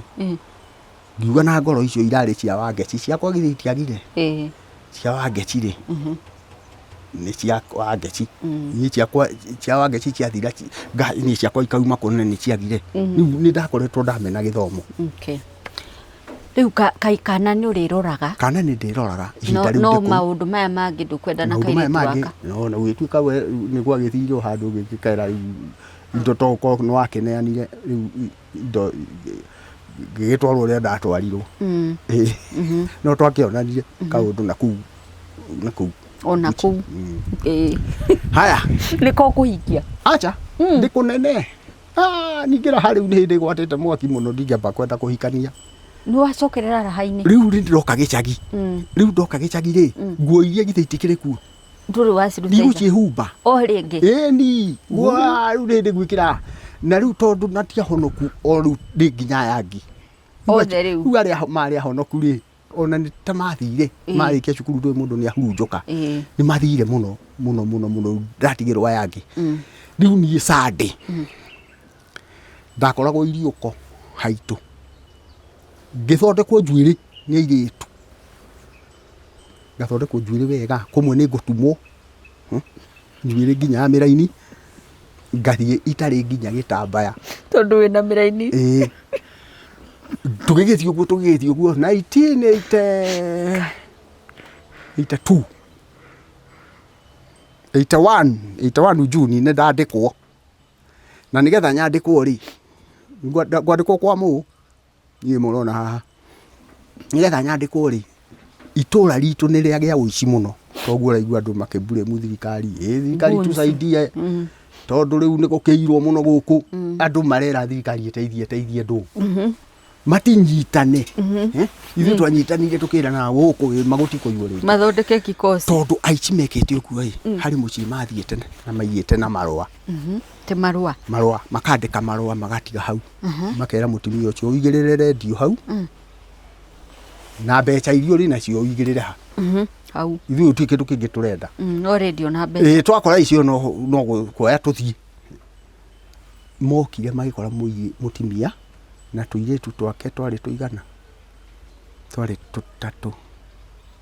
Ngiuga na ngoro icio irarĩ cia Wangeci, ciakwa githĩ itiagire? Cia Wangeci rĩ, nĩ cia Wangeci, niĩ ciakwa cia Wangeci ciathira, niĩ ciakwa ikauma kũnene nĩ ciagire. Rĩu nĩ ndakoretwo ndamena gĩthomo. Okay. Rĩu kana nĩ ũrĩroraga? Kana nĩ ndĩroraga. No, Ihinda rĩu no ndĩ kũu. Maũndũ maya mangĩ ndũkwenda na Maũndũ maya kairĩtu mangĩ gaka. No na gũgĩtuĩka we nĩ gwagĩthire handũ gĩgĩkera rĩu indo to ũkorwo nĩ wakĩneanire, rĩu indo ngĩgĩtwarwo ũrĩa ndatwarirwo. Ĩĩ. No twakĩonanirie kaũndũ na kũu na kũu. Ona kũu. Haya. Nĩko kũhikia? Acha, ndĩ kũnene. Ah, ningĩ raha rĩu nĩ hĩndĩ gwatĩte mwaki mũno, ndingĩamba kwenda kũhikania. Nĩ wacokerera raha-inĩ? Rĩu nĩ ndĩroka gĩcagi. Rĩu ndoka gĩcagi rĩ, nguo iria githĩ itikĩrĩ kuo? Ndũrĩ waciruta ira? Ndigũciĩhumba. O rĩngĩ? Ĩni. Wa, rĩu nĩ ndĩgwĩkĩra. Na rĩu tondũ na ti ahonoku o rĩu nĩ nginya aya angĩ. Othe rĩu? Rĩu arĩa marĩ ahonoku rĩ, ona nĩ ta mathire, marĩkia cukuru ndũĩ mũndũ nĩ ahurunjũka. Nĩ mathire mũno mũno mũno mũno, ndatigĩrwo aya angĩ. Rĩu niĩ Sunday ndakoragwo iriũko haitũ ngĩthondekwo njuĩrĩ nĩ airĩtu, ngathondekwo njuĩrĩ wega, kũmwe nĩ ngũtumwo njuĩrĩ nginya ya mĩraini, ngathiĩ itarĩ nginya gĩtambaya. Tondũ wĩna mĩraini. Ĩĩ. Tũgĩgĩthiĩ ũguo 1982, 81, 81 June nĩ ndandĩkwo, na nĩgetha nyandĩkwo rĩ, ngwandĩkwo kwa mũ niĩ mũrona haha, nĩgetha nyandĩkwo rĩ, itũra ritũ nĩ rĩagĩa ũici mũno, toguo ũraigua andũ makĩmburĩmu thirikari, ĩ thirikari Goons. tusaidie, tondũ rĩu nĩ gũkĩirwo mũno gũkũ, andũ marera thirikari ĩteithie ĩteithie ndũ matinyitane. Eh? Ithuĩ twanyitanire tũkĩrana gũkũ magũtikũiywo rĩngĩ. Mathondeke kikosi. Tondũ aici mekĩte ũguo ĩ, harĩ mũciĩ mathiĩte na maiyĩte na marũa. Ti marũa? Marũa, makandĩka marũa magatiga hau, makera mũtumia ũcio ũigĩrĩre rendio hau na mbeca iria ũrĩ nacio ũigĩrĩre ha. Hau. Ithuĩ gũtirĩ kĩndũ kĩngĩ tũrenda. No rendio na mbeca. Ĩĩ, twakora icio no kuoya tũthiĩ. Mokire magĩkora mũtumia na tũirĩtu twake twarĩ tũigana, twarĩ tũtatũ,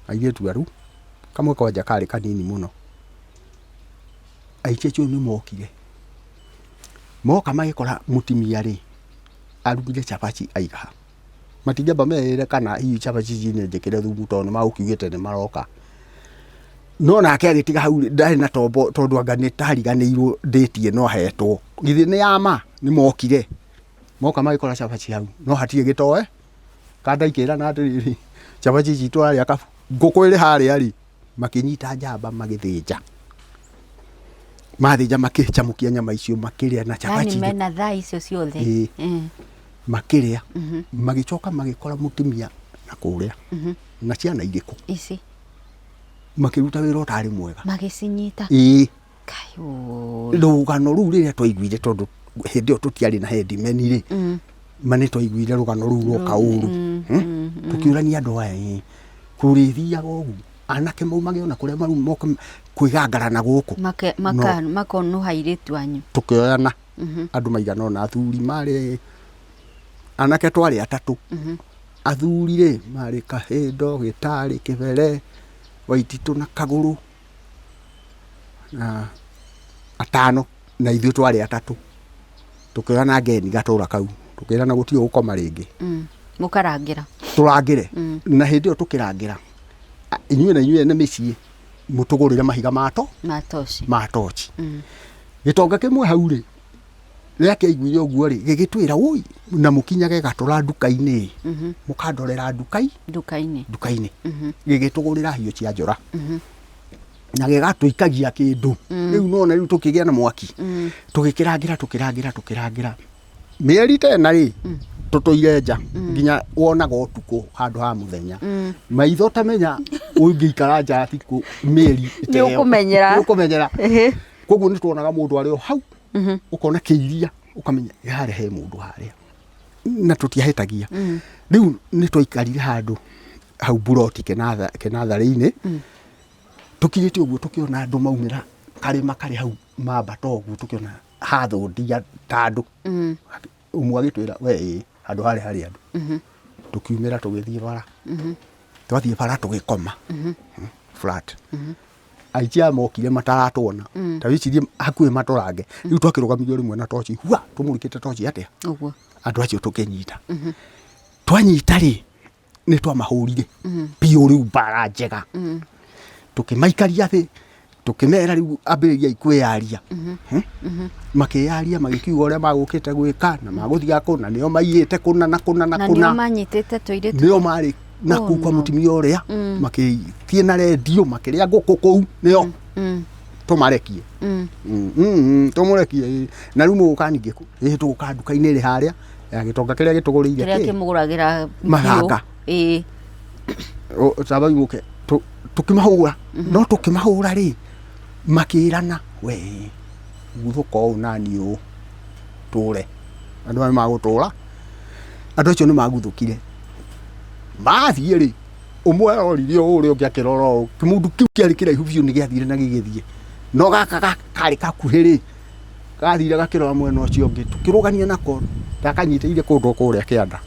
airĩtu aru, kamwe kwanja karĩ kanini mũno. Aici acio nĩ mokire, moka magĩkora mũtumia rĩ arugire cabaci aiga ha. Matingĩamba merĩre kana hihi cabaci ici nĩ njĩkĩre thumu, tondũ nĩ magũkiugĩte nĩ maroka. No nake agĩtiga hau ndarĩ na tombo, tondũ anga nĩ tariganĩirwo ndĩtie no ahetwo githĩ nĩ ya ma. Nĩ mokire moka magĩkora cabaci hau no hatirĩ gĩtoe kanda, ikĩrana atĩrĩrĩ, cabaci ici tũrarĩa kabu ngũkũ ĩrĩ harĩa rĩ. Makĩnyita njamba magĩthĩnja, mathĩnja makĩcamũkia nyama icio makĩrĩa na Yani cabaci rĩ. Mena thaa icio ciothe? Ĩĩ. Makĩrĩa, magĩcoka magĩkora mũtumia na kũrĩa na ciana irĩkũ. Ici. Makĩruta wĩra ũtarĩ mwega. Magĩcinyita? Ĩĩ. Kai oi. Rũgano rũu rĩrĩa twaiguire, tondũ Hĩndĩ ĩyo tũtiarĩ na headmen rĩ, ma nĩ twaiguire rũgano rũu rwoka ũru. Tũkĩũrania andũ aya ĩ kũrĩthiaga ũguo, anake maumage ona kũrĩa maruma moke kwĩgangara na gũkũ. Makonũha airĩtu anyu. Tũkĩoyana andũ maigana ũna, athuri marĩ anake twarĩ atatũ, athuri rĩ marĩ Kahĩndo, Gĩtarĩ, Kĩbere, Waititũ na Kagũrũ na atano, na ithuĩ twarĩ atatũ. Tũkĩoyana ngeni gatũra kau, tũkĩrana gũtirĩ gũkoma rĩngĩ. Mũkarangĩra. Tũrangĩre. Na hĩndĩ ĩyo tũkĩrangĩra, inyuĩ na inyuĩ ene mĩciĩ mũtũgũrĩre mahiga ma to ma toci. Ma toci. Gĩtonga kĩmwe hau rĩ, rĩrĩa kĩaiguire ũguo rĩ, gĩgĩtwĩra woi na mũkinyage gatũra nduka-inĩ, mũkandorera ndukai nduka-inĩ. Nduka-inĩ. Gĩgĩtũgũrĩra hiũ cia njora na gĩgatũikagia kĩndũ. Rĩu nona rĩu tũkĩgĩa na mwaki, tũgĩkĩrangĩra, tũkĩrangĩra, tũkĩrangĩra mĩeri ta ĩna rĩ, tũtũire nja nginya wonaga ũtukũ handũ ha mũthenya. Maitho tamenya ũngĩikara nja thikũ mĩeri ta ĩyo. Nĩ ũkũmenyera. Nĩ ũkũmenyera. Koguo nĩ tuonaga mũndũ arĩ o hau, ũkona kĩiria, ũkamenya harĩa he mũndũ harĩa, na tũtiahĩtagia. Rĩu nĩ twaikarire handũ hau buroti kenatharĩ-inĩ, tũkirĩte ũguo, tũkĩona andũ maumĩra karĩma karĩ hau mambata ũguo, tũkĩona hathũndia ta andũ. Ũmwe agĩtwĩra, we ĩĩ, handũ harĩa harĩ andũ. Tũkiumĩra tũgĩthiĩ bara. Twathiĩ bara tũgĩkoma flat. Aici aya mokire mataratwona, ta wĩcirie hakuhĩ matũrange. Rĩu twakĩrũgamirio rĩmwe na toci hua, tũmũrĩkĩte toci atĩa. Ũguo. Andũ acio tũkĩnyita. Twanyita rĩ, nĩ twamahũrire biũ rĩu mbara njega, tũkĩmaikaria thĩ, tũkĩmera rĩu ambĩrĩriai kwĩyaria. Makĩyaria, magĩkiuga ũrĩa magũkĩte gwĩka na magũthiaga kũ na nĩo maiyĩte kũna na kũna na na kũna. Nĩo manyitĩte tũirĩtu. Nĩo marĩ na Oh, kũu kwa no. mũtumia ũrĩa makĩthiĩ na rendio makĩrĩa ngũkũ kũu, nĩo tũmarekie. Tũmũrekie ĩ. Na rĩu mũgũka ningĩ kũ? Ĩ tũgũka nduka-inĩ ĩrĩ harĩa ya gĩtonga kĩrĩa gĩtũgũrĩire kĩrĩa kĩ kĩmũgũragĩra Mahanga. Ĩĩ. Taba mũke tũkĩmahũra, no tũkĩmahũra rĩ, makĩrana we guthũka ũũ nani ũũ tũre andũ aya magũtũra. Andũ acio nĩ maguthũkire mathiĩ rĩ, ũmwe arorire ũũ, ũrĩa ũngĩ akĩrora ũũ. Kĩmũndũ kĩu kĩarĩ kĩraihu biũ nĩ gĩathire na gĩgĩthiĩ, no gaka karĩ gakuhĩ rĩ, gathire gakĩrora mwena ũcio ũngĩ. Tũkĩrũgania nako, ndakanyitĩire kũndũ kũrĩa kĩanda,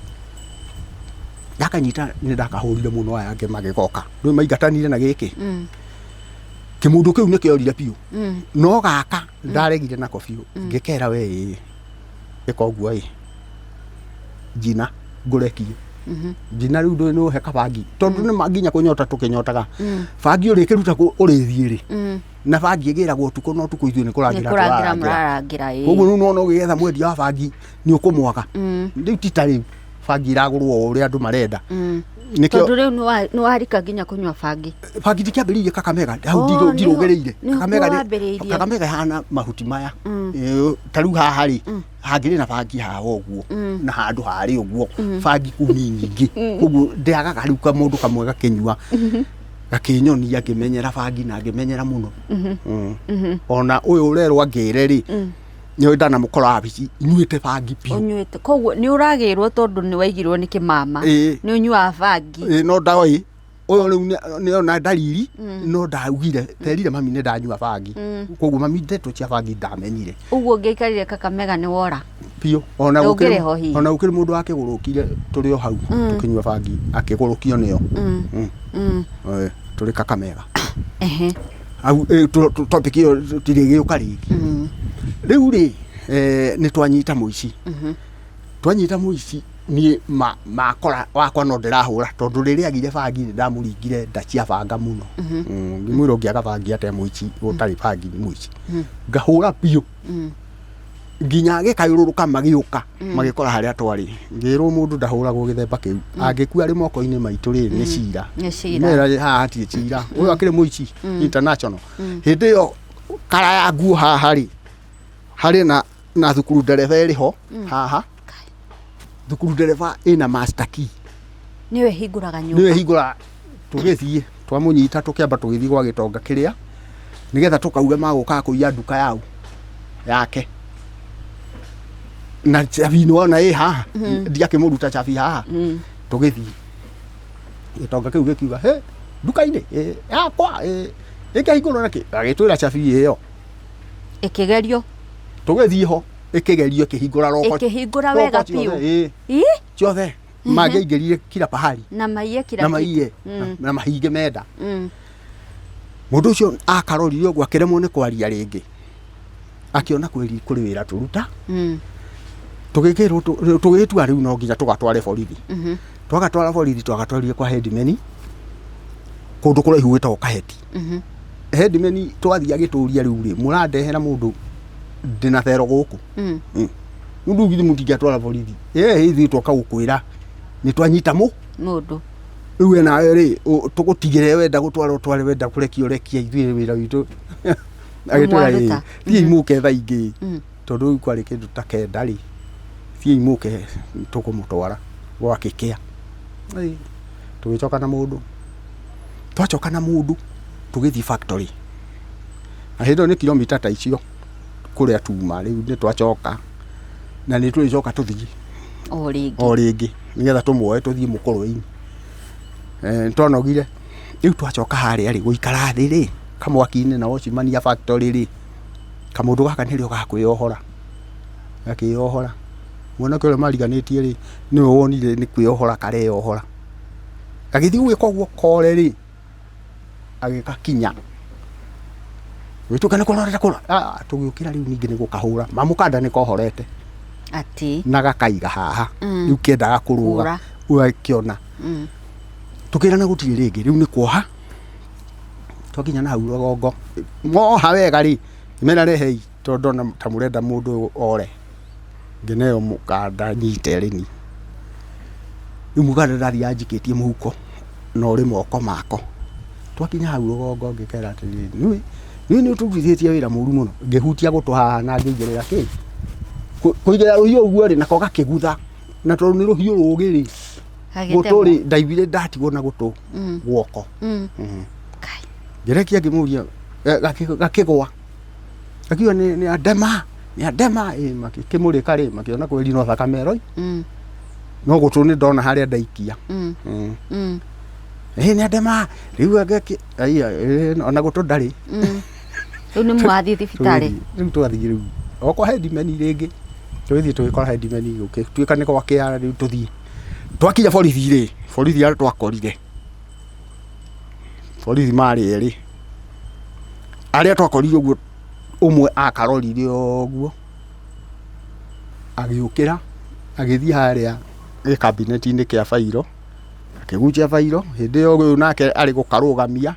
ndakanyita nĩ ndakahũrire mũno. Aya angĩ magĩgoka rĩu maingatanire na gĩkĩ. Kĩmũndũ kĩu nĩ kĩorire biũ, no gaka ndaregire nako biũ. Ngĩkera, we ĩĩ, ĩka ũguo ĩ njina ngũrekie njina rĩu ndũĩ nĩũhe kabangi, tondũ nĩ nginya kũnyota tũkĩnyotaga bangi ũrĩkĩruta kũ ũrĩthiĩ rĩ na bangi ĩgĩragwo ũtukũ, na ũtukũ ithuĩ nĩ nĩ kũrangĩra kũrangĩra tũrarangĩra. Mũrarangĩra, ĩĩ. Koguo rĩu nĩwona ũgĩetha mwendia wa bangi nĩ ũkũmwaga. Rĩu ti ta rĩu bangi iragũrwo o ũrĩa andũ marenda. Nĩkĩo Tondũ rĩu nĩ warika nginya kũnyua bangi. Bangi ndikĩambĩrĩirie Kakamega hau. Oh, Ndirũgĩrĩire. Nĩho Kakamega wambĩrĩirie. Kakamega ĩhana mahuti maya. Ta rĩu haha rĩ, hangĩrĩ na bangi haha ũguo na handũ harĩ ũguo, bangi kũu nĩ nyingĩ. Koguo ndĩagaga rĩu kamũndũ kamwe gakĩnyua gakĩnyonia, ngĩmenyera bangi na ngĩmenyera mũno. Ona ũyũ ũrerwo angĩre rĩ, nĩ ndanamũkora wabici nyuĩte bangi biũ. Ũnyuĩte, koguo nĩ ũragĩrwo tondũ nĩ waigirwo nĩ kĩmama. Ĩĩ. Nĩ ũnyuaga bangi. Ĩ, no ndoĩ ũyũ rĩu nĩ ona ndariri, no ndaugire nderire mami nĩ ndanyua bangi. Koguo mami ndeto cia bangi ndamenyire. Ũguo ũngĩaikarire Kakamega nĩ wora. Biũ ona Ndũngĩrĩ gũkĩrĩ ho hihi. Ona gũkĩrĩ mũndũ wakĩgũrũkire tũrĩ o hau tũkĩnyua bangi, akĩgũrũkio nĩo. Tũrĩ Kakamega hau. Topic ĩyo tũtirĩgĩũka rĩngĩ. Rĩu rĩ, nĩ twanyita mũici. Twanyita mũici, niĩ makora wakwa no ndĩrahũra, tondũ rĩrĩa agire bangi nĩ ndamũringire nda cia banga mũno. Ngĩmwĩra ũngĩaga bangi atĩa, mũici ũtarĩ bangi nĩ mũici. Ngahũra biũ nginya gĩkayũrũrũka, magĩũka magĩkora harĩa twarĩ. Ngĩrwo mũndũ ndahũragwo gĩthemba kĩu, angĩkua arĩ moko-inĩ maitũ rĩ, nĩ cira. Nĩ cira. Mera haha hatirĩ cira, ũyũ akĩrĩ mũici international. Hĩndĩ ĩyo kara ya nguo haha rĩ, harĩ na thukuru ndereba ĩrĩ ho haha. Thukuru ndereba ĩna master key. Nĩyo ĩhingũraga nĩyo nyũmba. Ĩhingũra. Tũgĩthiĩ twamũnyita, tũkĩamba tũgĩthiĩ gwa gĩtonga kĩrĩa nĩgetha tũkauge magũkaga kũiya nduka yau yake. Na cabi nĩ wona ĩ haha, ndiakĩmũruta cabi haha. Tũgĩthiĩ, gĩtonga kĩu gĩkiuga, "Hĩ, nduka-inĩ ĩ, yakwa ĩ, ĩkĩhingũrwo nakĩ?" Agĩtwĩra cabi ĩyo. Ĩkĩgerio. Tũgĩthiĩ ho, ĩkĩgerio, ĩkĩhingũra roko. Ĩkĩhingũra roko wega ciothe, biũ. ĩ, Ĩ? ciothe mangĩaingĩrire kila pahali. Na maiye kila Na kitu. maiye na mahinge menda. Mũndũ ũcio akarorire ũguo, akĩremwo nĩ kwaria rĩngĩ, akĩona kwĩri kũrĩ wĩra tũruta. Tũgĩkĩrwo, tũgĩtua rĩu no nginya tũgatware borithi. Twagatwara borithi, twagatwarire kwa headman kũndũ kũraihu gwĩtagwo Kaheti. Headman twathiĩ agĩtũria, "Rĩu rĩ, mũrandehera mũndũ ndĩna thero gũkũ? Mũndũ githĩ mũtingĩatwara borithi?" "Ĩ, ithuĩ twoka gũkwĩra nĩ twanyita mũ Mũndũ. Rĩu we nawe rĩ, tũgũtigĩre, wenda gũtwara ũtware, wenda kũrekia ũrekia, ithuĩ wĩra witũ." Agĩtwĩra, Mwaruta. "Thiĩi mũke thaa ingĩ," tondũ rĩu kwarĩ kĩndũ ta 9 rĩ, "Thiĩi mũke, tũkũmũtwara gwakĩkĩa." Ĩ, tũgĩcoka na mũndũ, twacoka na mũndũ tũgĩthiĩ factory, na hĩndĩ ĩyo nĩ kilomita ta icio kũrĩa tuma. Rĩu nĩ twacoka na nĩ tũrĩcoka tũthiĩ O rĩngĩ. O rĩngĩ, nĩgetha tũmuoe tũthiĩ mũkũrwe-inĩ. Eh, nĩtwanogire rĩu. Twacoka harĩa rĩ, gũikara thĩ rĩ kamwaki-inĩ na wocimania factory rĩ, kamũndũ gaka nĩrĩo gakwĩyohora, gakĩyohora. Mwanake ũrĩa mariganĩtie rĩ, nĩwe wonire nĩ kwĩyohora kareyohora, gagĩthiĩ gwĩka ũguo kore rĩ, agĩgakinya gwĩtuĩka nĩ kũrorera kũra. Ah, tũgĩũkĩra rĩu ningĩ nĩ gũkahũra mamũkanda nĩ kohorete. Atĩ. Na gakaiga haha. Rĩu kĩendaga kũrũga. Kũra. Ũgakĩona tũkĩrana gũtirĩ rĩngĩ, rĩu nĩ kuoha. Twakinya na hau rũgongo, moha wega rĩ, mera, "Rehei, tondũ ndona ta mũrenda mũndũ ũyũ ore." Ngĩneo mũkanda nyite rĩni. Rĩu mũkanda ndathiaga njikĩtie mũhuko na ũrĩ moko mako. Twakinya hau rũgongo, ngĩkera atĩrĩrĩ, "Nĩũĩ nĩ ũtũrutithĩtie wĩra mũru mũno." Ngĩhutia gũtũ haha na ngĩigĩrĩra kĩ kũigĩrĩra rũhiũ ũguo rĩ, nako gakĩgutha, na tondũ nĩ rũhiũ rũgĩ rĩ, gũtũ rĩ, ndaiguire ndatigwo na gũtũ guoko. Kai. Ngĩrekia, ngĩmũria, gakĩgwa, gakiuga nĩ andema, nĩ andema. Ĩ, makĩmũrĩka rĩ, makĩona kweri no thakame ĩroi, no gũtũ nĩ ndona harĩa ndaikia. Ĩ, nĩ andema rĩu angĩaki aiya, ĩ, ona gũtũ ndarĩ. Rĩu nĩ mwathiĩ thibitarĩ? Tũgĩthiĩ, rĩu twathiĩ rĩu o kwa headman rĩngĩ, tũgĩthiĩ tũgĩkora headman, gũgĩtuĩka nĩ gwakĩa. Rĩu tũthiĩ, twakinya borithi rĩ, borithi arĩa twakorire, borithi marĩ erĩ arĩa twakorire ũguo. Ũmwe akarorire ũguo, agĩũkĩra, agĩthiĩ harĩa gĩkabineti-inĩ kĩa bairo, akĩgucia bairo. Hĩndĩ ĩyo ũyũ nake arĩ gũkarũgamia,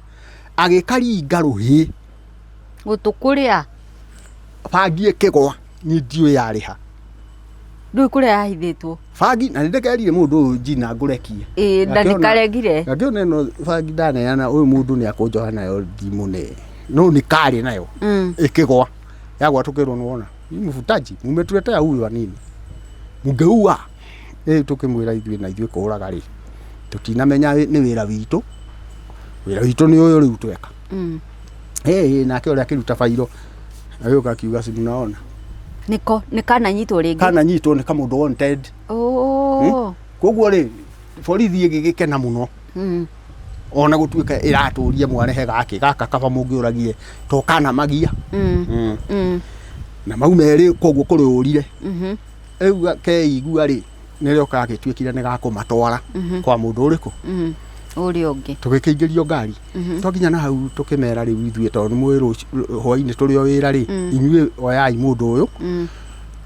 agĩkaringa rũhĩ. Gũtũ kũrĩa. Bangi ĩkĩgwa, niĩ ndiũĩ yarĩ ha. Ndũĩ kũrĩa yahithĩtwo. Bangi, na nĩndĩkerire mũndũ ũyũ njina ngũrekie. Ĩĩ, na ndĩkaregire. Ngakĩona ĩno bangi ndaneana, ũyũ mũndũ nĩ akũnjoha nayo, ndimũne, no nĩ karĩ nayo. Ĩkĩgwa, yagwa, tũkĩrwo, "Nĩwona hii mvutaji mumetuletea huyu wa nini? Mungeua." Rĩu tũkĩmwĩra, "Ithuĩ na ithuĩ kũũraga rĩ, tũtinamenya nĩ wĩra witũ, wĩra witũ nĩ ũyũ rĩu tweka." Ĩĩ, nake ũrĩa akĩruta bairo, agĩũka akiuga, "Si mnaona?" Nĩko nĩ kananyitwo rĩngĩ. Kananyitwo nĩ kamũndũ wanted. Oh. Koguo rĩ, borithi ĩgĩgĩkena mũno, ona gũtuĩka ĩratũria, "Mwarehe gakĩ gaka, kaba mũngĩũragire to kana magia." Na mau merĩ koguo kũrĩ ũrire. Rĩu keigua rĩ, nĩrĩo gagĩtuĩkire nĩ gakũmatwara kwa mũndũ ũrĩkũ. Ũrĩa ũngĩ. Tũgĩkĩingĩrio ngari. Twakinya na hau, tũkĩmera, "Rĩu ithuĩ tondũ nĩ mũĩ hwainĩ tũrĩ o wĩra rĩ, inyuĩ oyai mũndũ ũyũ,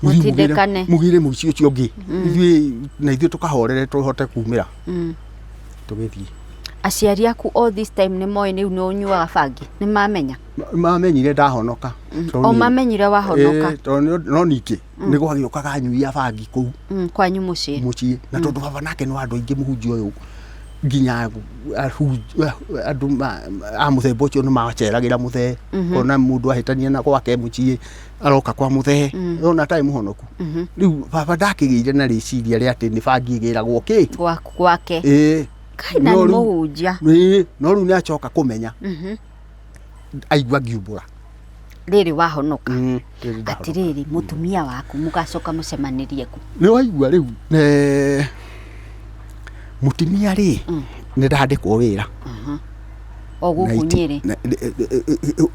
mũthiĩ Mũtindĩkane. Mũgĩre mũici ũcio ũngĩ, ithuĩ na ithuĩ tũkahorere tũhote kumĩra." Tũgĩthiĩ. Aciari aku all this time nĩ moĩ rĩu nĩ ũnyuaga bangi? Nĩ mamenya? Mamenyire ndahonoka. Tondũ O mamenyire wahonoka. Ĩĩ, tondũ no ningĩ nĩ gwagĩũkaga anyui a bangi kũu Kwanyu mũciĩ. Mũciĩ. Na tondũ baba nake nĩ wa andũ aingĩ, mũhunjia ũyũ, nginya andũ a mũthemba ũcio nĩ maceragĩra mũthee, kona mũndũ ahĩtania na gwake mũciĩ, aroka kwa mũthee, ona atarĩ mũhonoku. Rĩu baba ndakĩgĩire na rĩciria rĩa atĩ nĩ bangi ĩgĩragwo kĩ Gwake. Ĩĩ. Kai, na No nĩ mũhunjia. Ĩĩ, no rĩu nĩ acoka kũmenya, aigua ngiumbũra. Rĩrĩ wahonoka. Rĩrĩ ndahonoka. Atĩrĩrĩ, mũtumia waku mũgacoka mũcemanĩrie kũ? Nĩ waigua rĩu mũtumia rĩ, nĩ ndandĩkwo wĩra. O gũkũ Nyĩrĩ?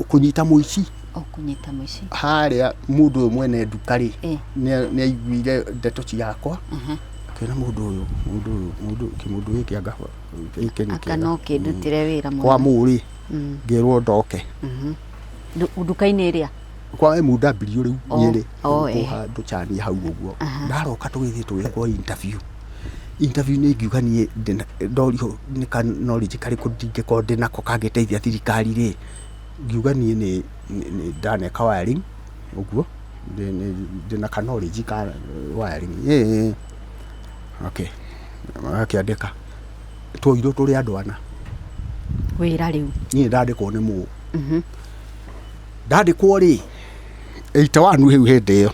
Kũnyita mũici. O kũnyita mũici. Harĩa mũndũ ũyũ mwene nduka rĩ, nĩ aiguire ndeto ciakwa, akĩona mũndũ ũyũ, mũndũ ũyũ, mũndũ kĩmũndũ gĩkĩ anga gĩkĩ nĩ Anga kĩega. no kĩndutĩre wĩra mũno. Kwa mũrĩ, ngĩrwo ndoke. Nduka-inĩ ĩrĩa? Kwa MW rĩu Nyĩrĩ, Eh. handũ chania hau ũguo. Ndaroka tũgĩthiĩ tũgĩkwo interview. Interview nĩ ingiuga niĩ ndorio nĩ ka knowledge karĩkũ ndingĩkorwo ndĩnako kangĩteithia thirikari rĩ, ngiuga niĩ nĩ ndaneka wiring ũguo, ndĩna ka knowledge ka wiring. Ĩĩ, okay, magakĩandĩka. Twoirwo tũrĩ andũ ana. Wĩra rĩu? Niĩ ndandĩkwo nĩ mũ. Ndandĩkwo rĩ, 81 rĩu hĩndĩ ĩyo.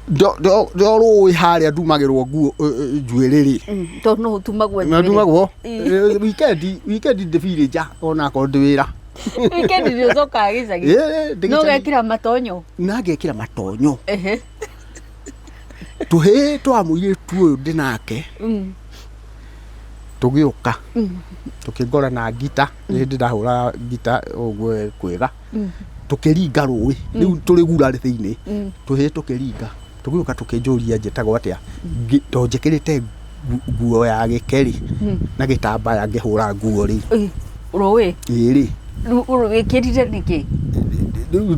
Ndo rũĩ harĩa ndumagĩrwo nguo njuĩrĩ rĩ. Tondũ no ũtumagwo Na njuĩrĩ. ndumagwo weekend, weekend ndĩ nja onakorwo ndĩ wĩra. Weekend nĩ ũcokaga gĩcagi? Ndĩ No gĩcagi. ũgekĩra matonyo? Na ngekĩra matonyo. Tũhĩĩ twa mũirĩtu ũyũ ndĩ nake tũgĩũka tũkĩngora na ngita, nĩ hĩndĩ ndahũraga ngita ũguo kwega, tũkĩringa rũĩ rĩu tũrĩ gura thĩinĩ, tũhĩĩ tũkĩringa, tũgĩũka tũkĩnjũria njĩtagwo atĩa. To njĩkĩrĩte nguo ya gĩkerĩ na gĩtambaya ngĩhũra nguo rĩ. Rũĩ? Ĩĩ rĩ. Rĩu wĩkĩrire nĩkĩ? Rĩu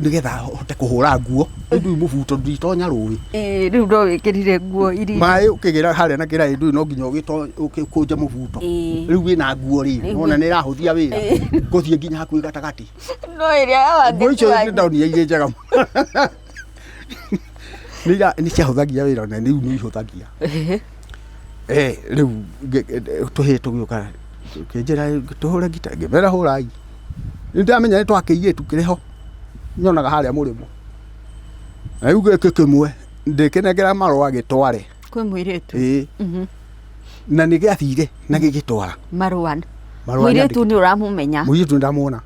nĩgetha hote kũhũra nguo, rĩu ndũĩ mũbuto nditonya rũĩ. Ĩĩ, rĩu no wĩkĩrire nguo iria Maĩ ũkĩgĩra harĩa na kĩraĩ ndũĩ no nginya ũgĩkũnje mũbuto. Rĩu wĩna nguo rĩ, wona nĩ ĩrahũthia wĩra ngũthiĩ nginya hakuhĩ gatagatĩ. No ĩrĩa Nguo icio nĩ ndonire irĩ njega mũno. Nĩ ciahũthagia wĩra na rĩu nĩ ihũthagia. Rĩu tũhĩĩ tũgĩũka tũkĩnjĩra tũhũre ngita, ngĩmera hũrai. Nĩ ndamenya nĩ twakĩirĩtu kĩrĩ ho nyonaga harĩa mũrĩmo. Na rĩu gĩkĩ kĩmwe ndĩkĩnengera marũa gĩtware. Kwĩ mũirĩtu? Ĩĩ. Na nĩ gĩathire na gĩgĩtwara. Marũa? Marũa. Mũirĩtu nĩ ũramũmenya? Mũirĩtu nĩ ndamwona.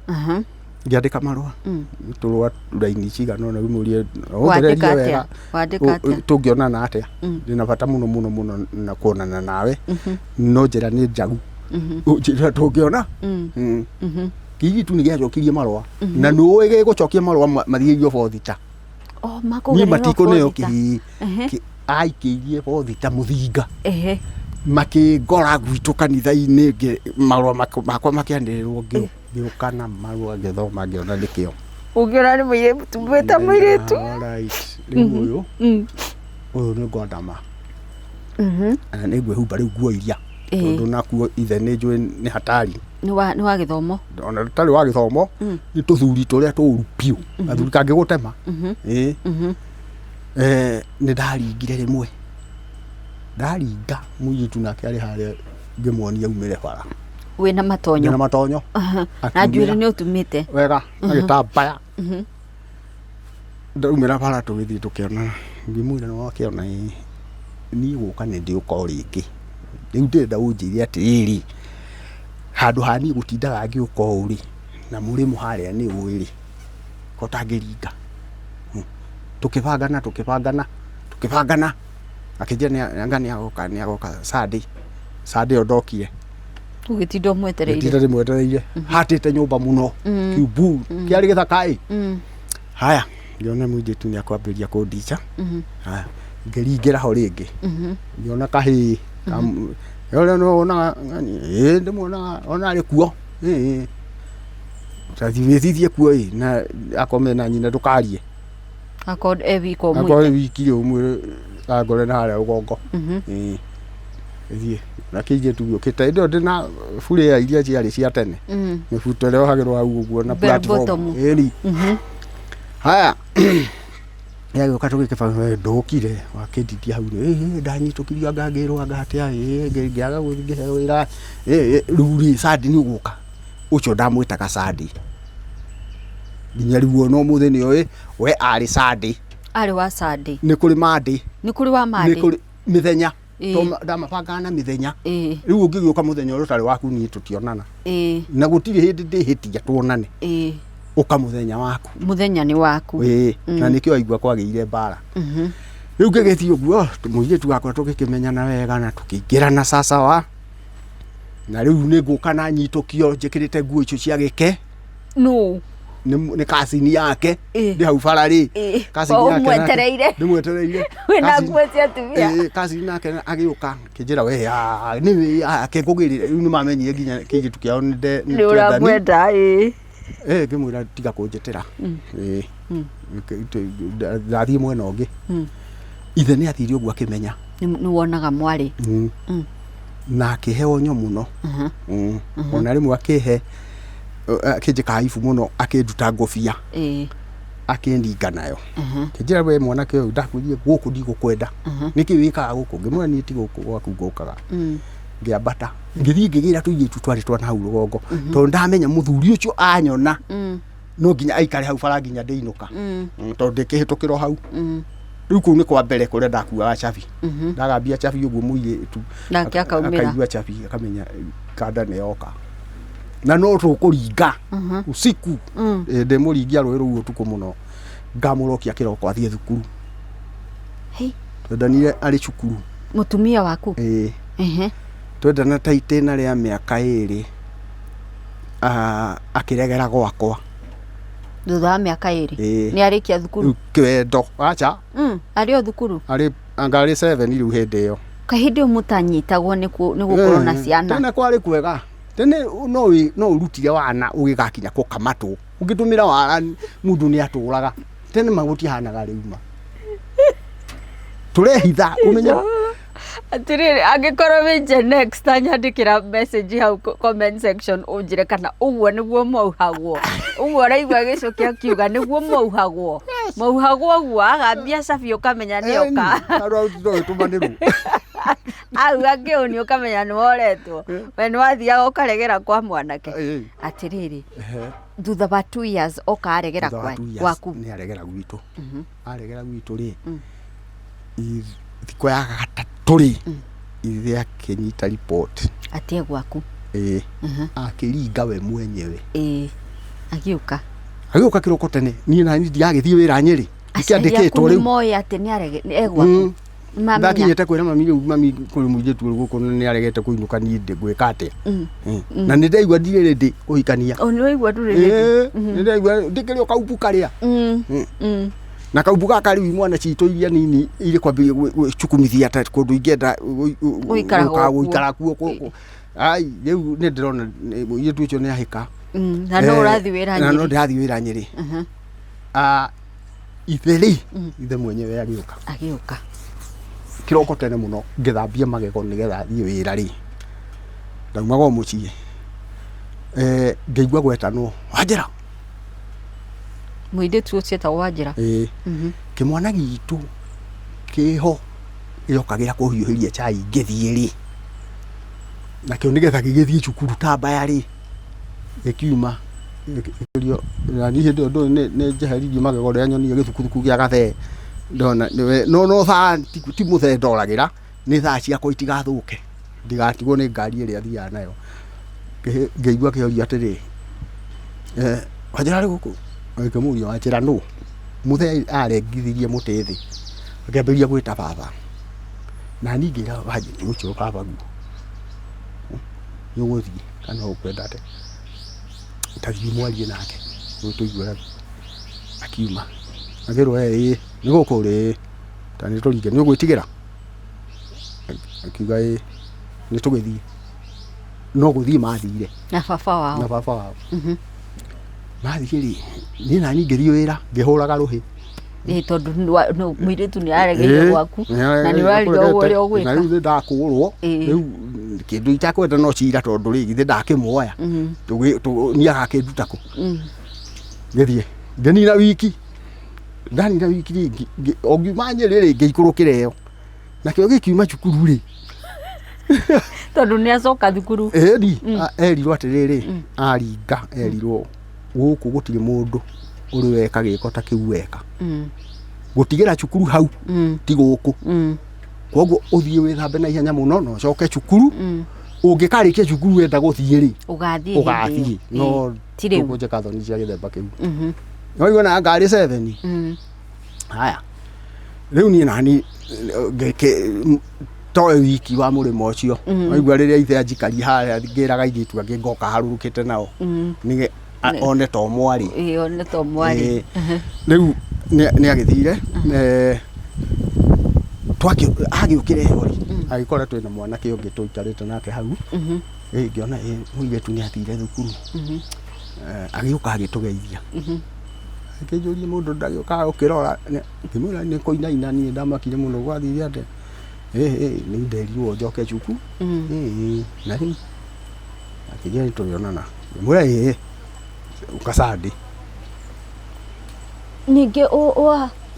Ngĩandĩka marũa, tũrũa raini cigana ũna, ngĩmũria Wandĩka ũthererie atĩa? wega. Wandĩka atĩa? Tũngĩonana atĩa, ndĩna bata mũno mũno mũno na kuonana nawe, no njĩra nĩ njagu, njĩra tũngĩona. Kĩirĩtu nĩ gĩacokirie marũa na nĩ ũĩ gĩgũcokia marũa mathiĩrio bothita. O Niĩ makũgerera matikũneo bothita. kĩhii aikĩirie bothita mũthinga, Ehe. makĩngora gwitũ kanitha-inĩ, marũa makwa makĩanĩrĩrwo, ngĩũka na marũa, ngĩthoma, ngĩona nĩkĩo. Ũngĩona nĩ mũirĩtu, mwĩta mũirĩtu. Alright, rĩu ũyũ ũyũ nĩ ngwandama na nĩ ngwĩhumba rĩu nguo iria, tondũ nakuo ithe nĩ njũĩ nĩ hatari. Nĩ wa gĩthomo. Ona tũtarĩ wa gĩthomo, nĩ tũthuri tũrĩa tũru biũ, gathuri kangĩgũtema. Ĩĩ. Nĩ ndaringire rĩmwe, ndaringa mũirĩtu nake arĩ harĩa, ngĩmuonia aumĩre bara. Wĩna matonyo? Ndĩna matonyo. Na njuĩrĩ nĩ ũtumĩte? Wega na gĩtambaya. Ndaumĩra bara, tũgĩthiĩ tũkĩonana, ngĩmwĩra nĩ wakĩona, ĩĩ, niĩ gũka nĩ ndĩũka o rĩngĩ, rĩu ndĩrenda ũnjĩre atĩrĩrĩ, handũ ha niĩ gũtindaga ngĩũka ũũ rĩ, na mũrĩmo harĩa nĩ ũĩ rĩ, ko tangĩringa. Tũkĩbangana, tũkĩbangana, tũkĩbangana, akĩnjĩra anga nĩ agoka, nĩ agoka Sunday. Sunday ĩyo ndokire. Ũgĩtinda ũmwetereire? Ngĩtinda ndĩmwetereire, hatĩte nyũmba mũno kiumbu kĩarĩ gĩthaka ĩ. Haya, ngĩona mũirĩtu nĩ akwambĩrĩria kũndica. Haya, ngĩringĩra ho rĩngĩ, ngĩona kahĩĩ ũrĩa nĩ wonaga, ĩĩ, ndĩmuonaga ona arĩ kuo, ĩĩ, wĩthithie kuo ĩ, na akome na nyina, ndũkarie. Akorwo e wika akorwo ũmwĩte. Wiki rĩ, ũmwĩre angore na harĩa rũgongo. Ĩĩ, ĩthiĩ na kĩirĩtu gĩũkĩte hĩndĩ ĩyo ndĩna burĩa iria ciarĩ cia tene, mĩbuto ĩrĩa yohagĩrwo hau ũguo na Bell platform. bottom. Ĩni. Haya, yagĩũka tũgĩkĩbanga, ndũkire wakĩndidia hau rĩ, ĩ ndanyitũkirio, anga ngĩrwo anga atĩa, ĩ ngĩaga gũthiĩ ngĩheo wĩra, ĩ rĩu rĩ, Sunday nĩ ũgũka. Ũcio ndamwĩtaga Sunday nginya rĩu ona ũmũthĩ nĩ oĩ we arĩ Sunday. Arĩ wa Sunday. Nĩ kũrĩ Monday. Nĩ kũrĩ wa nĩ Monday. Kũrĩ mĩthenya. To ndamabangaga na mĩthenya. Rĩu ũngĩgĩũka mũthenya ũrĩa ũtarĩ waku, niĩ tũtionana. Na gũtirĩ hĩndĩ ndĩhĩtia tuonane. Ũka mũthenya waku. Mũthenya nĩ waku. Ĩĩ, na nĩkĩo aigua kwagĩire mbara. Rĩu ngĩgĩthiĩ ũguo, mũirĩtu wakwa tũgĩkĩmenyana wega na tũkĩingĩrana sasawa, na rĩu nĩ ngũka na nyitũkio njĩkĩrĩte nguo icio cia gĩke. Nũ? Nĩ kacini yake. Ndĩ hau bara rĩ, kacini O yake nake- ũmwetereire. Ndĩmwetereire. Wĩna Kacini- nguo cia atumia. Ĩĩ, kacini nake agĩũka akĩnjĩra, we nĩ akĩngũgĩrĩra. Rĩu nĩ mamenyire nginya kĩirĩtu kĩao nĩ nĩ nĩ kĩendani. Ũramwenda, ĩĩ. Eh, ngĩmwĩra tiga kũnjĩtĩra. Ĩĩ. Ndathiĩ mwena ũngĩ. Ithe nĩ athire ũguo akĩmenya. Nĩ wonaga mwarĩ. Na akĩhe onyo mũno. Ona rĩmwe akĩhe, akĩnjĩka aibu mũno, akĩnduta ngũbia, akĩndinga nayo, kĩnjĩra, we mwanake ũyũ, ndakwĩrire gũkũ ndigũkwenda, nĩkĩ wĩkaga gũkũ? Ngĩmwĩra niĩ ti gũkũ gwaku ngũkaga. Ngĩambata ngĩthiĩ ngĩgĩra tũirĩtu twarĩ twa na hau rũgongo, tondũ ndamenya mũthuri ũcio anyona no nginya aikare hau bara nginya ndĩinũka. Tondũ ndĩkĩhĩtũkĩrwo hau. Rĩu kũu nĩ kwa mbere kũrĩa ndakuaga cabi. Ndagambia cabi ũguo, mũirĩtu Nake akaumĩra. Akaigua cabi akamenya kanda nĩ yoka na no tũkũringa usiku. Ndĩmũringia rũĩ rũu ũtukũ mũno, ngamũrokia kĩroko athiĩ thukuru. Hei. Twendanire arĩ cukuru. Mũtumia waku? Ĩĩ. Twendana ta itĩna rĩa mĩaka 2, akĩregera gwakwa. Thutha wa mĩaka 2? Ĩĩ. Nĩ arĩkia thukuru? Rĩu kĩwendo acha. Arĩ o thukuru? Arĩ anga arĩ 7 rĩu hĩndĩ ĩyo. Kahĩndĩ ĩyo mũtanyitagwo nĩ gũkorwo na ciana? Tene kwarĩ kwega. Tene no ũrutire wana ũgĩgakinya kũkamatwo, ũngĩtũmĩra wara mũndũ nĩ atũraga. Tene ma gũtihanaga rĩu, ma tũrehitha ũmenye. Atĩrĩrĩ, angĩkorwo wĩ Gen X, ta nyandĩkĩra message hau comment section, ũnjĩre kana ũguo nĩguo mauhagwo, ũguo ũraigua gĩcoki akiuga nĩguo mauhagwo, mauhagwo ũguo agambia cabi ũkamenya nĩoka. Tũmanĩrwo. Auga ngĩũni ũkamenya nĩ woretwo, we nĩ wathiaga ũkaregera kwa mwanake. Atĩrĩrĩ, thutha wa 2 years oka aregera Thutha wa 2 years, gwaku? Nĩ aregera gwitũ. Aregera gwitũ rĩ, thikũ ya gatatũ rĩ, ithe akĩnyita report. Atĩ e gwaku? Ĩĩ, akĩringa we mwenyewe. Ĩĩ, agĩũka. Agĩũka kĩroko tene, niĩ nani ndiragĩthiĩ wĩra Nyĩrĩ. Aciari aku Ndikĩandĩkĩtwo nĩ rĩu. moĩ atĩ nĩ e gwaku? Mamenya? Ndakinyĩte kwĩra mami, rĩu mami, kũrĩ mũirĩtu ũrĩ gũkũ na nĩ aregete kũinũka, niĩ ngwĩka atĩa? Na nĩ ndaigua ndirĩ ready kũhikania. O nĩ waigua ndũrĩ ready? Ĩĩ, nĩ ndaigua ndĩkĩrĩ o kaumbu karĩa. Na kaumbu gaka rĩu, imwana citũ iria nini irĩ kwambĩrĩria gwĩcukumithia ta kũndũ ingĩenda Gũikara gũka kuo. Gũikara kuo ai rĩu nĩ ndĩrona mũirĩtu ũcio nĩ ahĩka. Na no ũrathiĩ wĩra Na no Nyĩrĩ? ndĩrathiĩ wĩra Nyĩrĩ. Ah, ithe rĩ, ithe mwenyewe agĩũka. Agĩũka. Kĩroko tene mũno, ngĩthambia magego nĩgetha thiĩ wĩra rĩ, ndaumaga o mũciĩ, ngĩigua gwetanwo, Wanjĩra. Mũirĩtu ũcio etagwo Wanjĩra? Ĩĩ. Kĩmwana gitũ kĩho gĩoka gĩa kũhiũhĩria chai ngĩthiĩ rĩ, nakĩo nĩgetha gĩgĩthiĩ cukuru ta mbaya rĩ, gĩkiuma gĩkĩũrio. Na niĩ hĩndĩ ĩyo ndũĩ nĩ njeheririe magego rĩrĩa nyonire gĩthukuthuku gĩa gathee, ndona nĩwe no thaa ti mũthee ndoragĩra, nĩ thaa ciakwa itigathũke, ndigatigwo nĩ ngari ĩrĩa thiaga nayo. Ngĩigua akĩũria atĩrĩ, Wanjĩra arĩ gũkũ? Ngĩmũria, Wanjĩra nũ? Mũthee arengithirie mũtĩ thĩ akĩambĩrĩria gwĩta baba, na niĩ ngĩra Wanjĩra ũcio baba guo, nĩ ũgũthiĩ kana ũkwenda atĩa? Ta thiĩ mwarie nake tũigue. Akiuma akĩrwo, we ĩĩ nĩ gũkũ ũrĩ? Ĩĩ, ta nĩ tũringe, nĩ ũgwĩtigĩra? Akiuga ĩĩ, nĩ tũgĩthiĩ. No gũthiĩ mathire. Na baba wao? Na baba wao. Mathiĩ rĩ, niĩ nani ngĩthiĩ wĩra ngĩhũraga rũhĩ. Ĩĩ, tondũ mũirĩtu nĩ aregeire gwaku na nĩ ũrarigwo ũrĩa na ũgwĩka. Rĩu nĩ ndakũrwo. Rĩu kĩndũ itakwenda no cira, tondũ rĩ, githĩ ndakĩmuoya? Niĩ agakĩnduta kũ? Ngĩthiĩ ngĩnina wiki, ndanina wiki rĩ, o ngiuma Nyĩrĩ rĩ, ngĩikũrũkĩra ĩyo, nakĩo gĩkiuma cukuru rĩ. Tondũ nĩ acoka thukuru. Ĩni erirwo atĩrĩrĩ, aringa erirwo gũkũ gũtirĩ mũndũ ũrĩ weka gĩko ta kĩu weka, gũtigĩra cukuru hau ti gũkũ. Koguo ũthiĩ wĩthambe na ihenya mũno na ũcoke cukuru. Ũngĩkarĩkia cukuru wenda gũthiĩ rĩ, Ũgathiĩ hĩndĩ ũgathiĩ ĩyo. no Ti rĩu. Tũkũnjĩka thoni cia gĩthemba kĩu. No na ngari 7. Haya, rĩu niĩ nani toĩ wiki wa mũrĩmo ũcio. Waigua rĩrĩa ithe anjikaria harĩa ngĩraga airĩtu angĩ ngoka harũrũkĩte nao nĩge one to mwarĩ. Ĩĩ, one to mwarĩ. Ĩĩ. Rĩu nĩ agĩthire, agĩũkĩra ĩyo rĩ, agĩkora twĩna mwanake ũngĩ tũikarĩte nake hau. Ĩ, ngĩona ĩ mũirĩtu nĩ athire thukuru. Agĩũka agĩtũgeithia, akĩnjũria mũndũ ndagĩũkaga gũkĩrora. Ngĩmwĩra nĩ kũinaina niĩ ndamakire mũno. Gwathire atĩa? Ĩ nĩ nderirwo njoke cukuru. Ĩ, na rĩu akĩnjĩra nĩ tũrĩonana. Ngĩmwĩra ĩ ũka Sunday. Ningĩ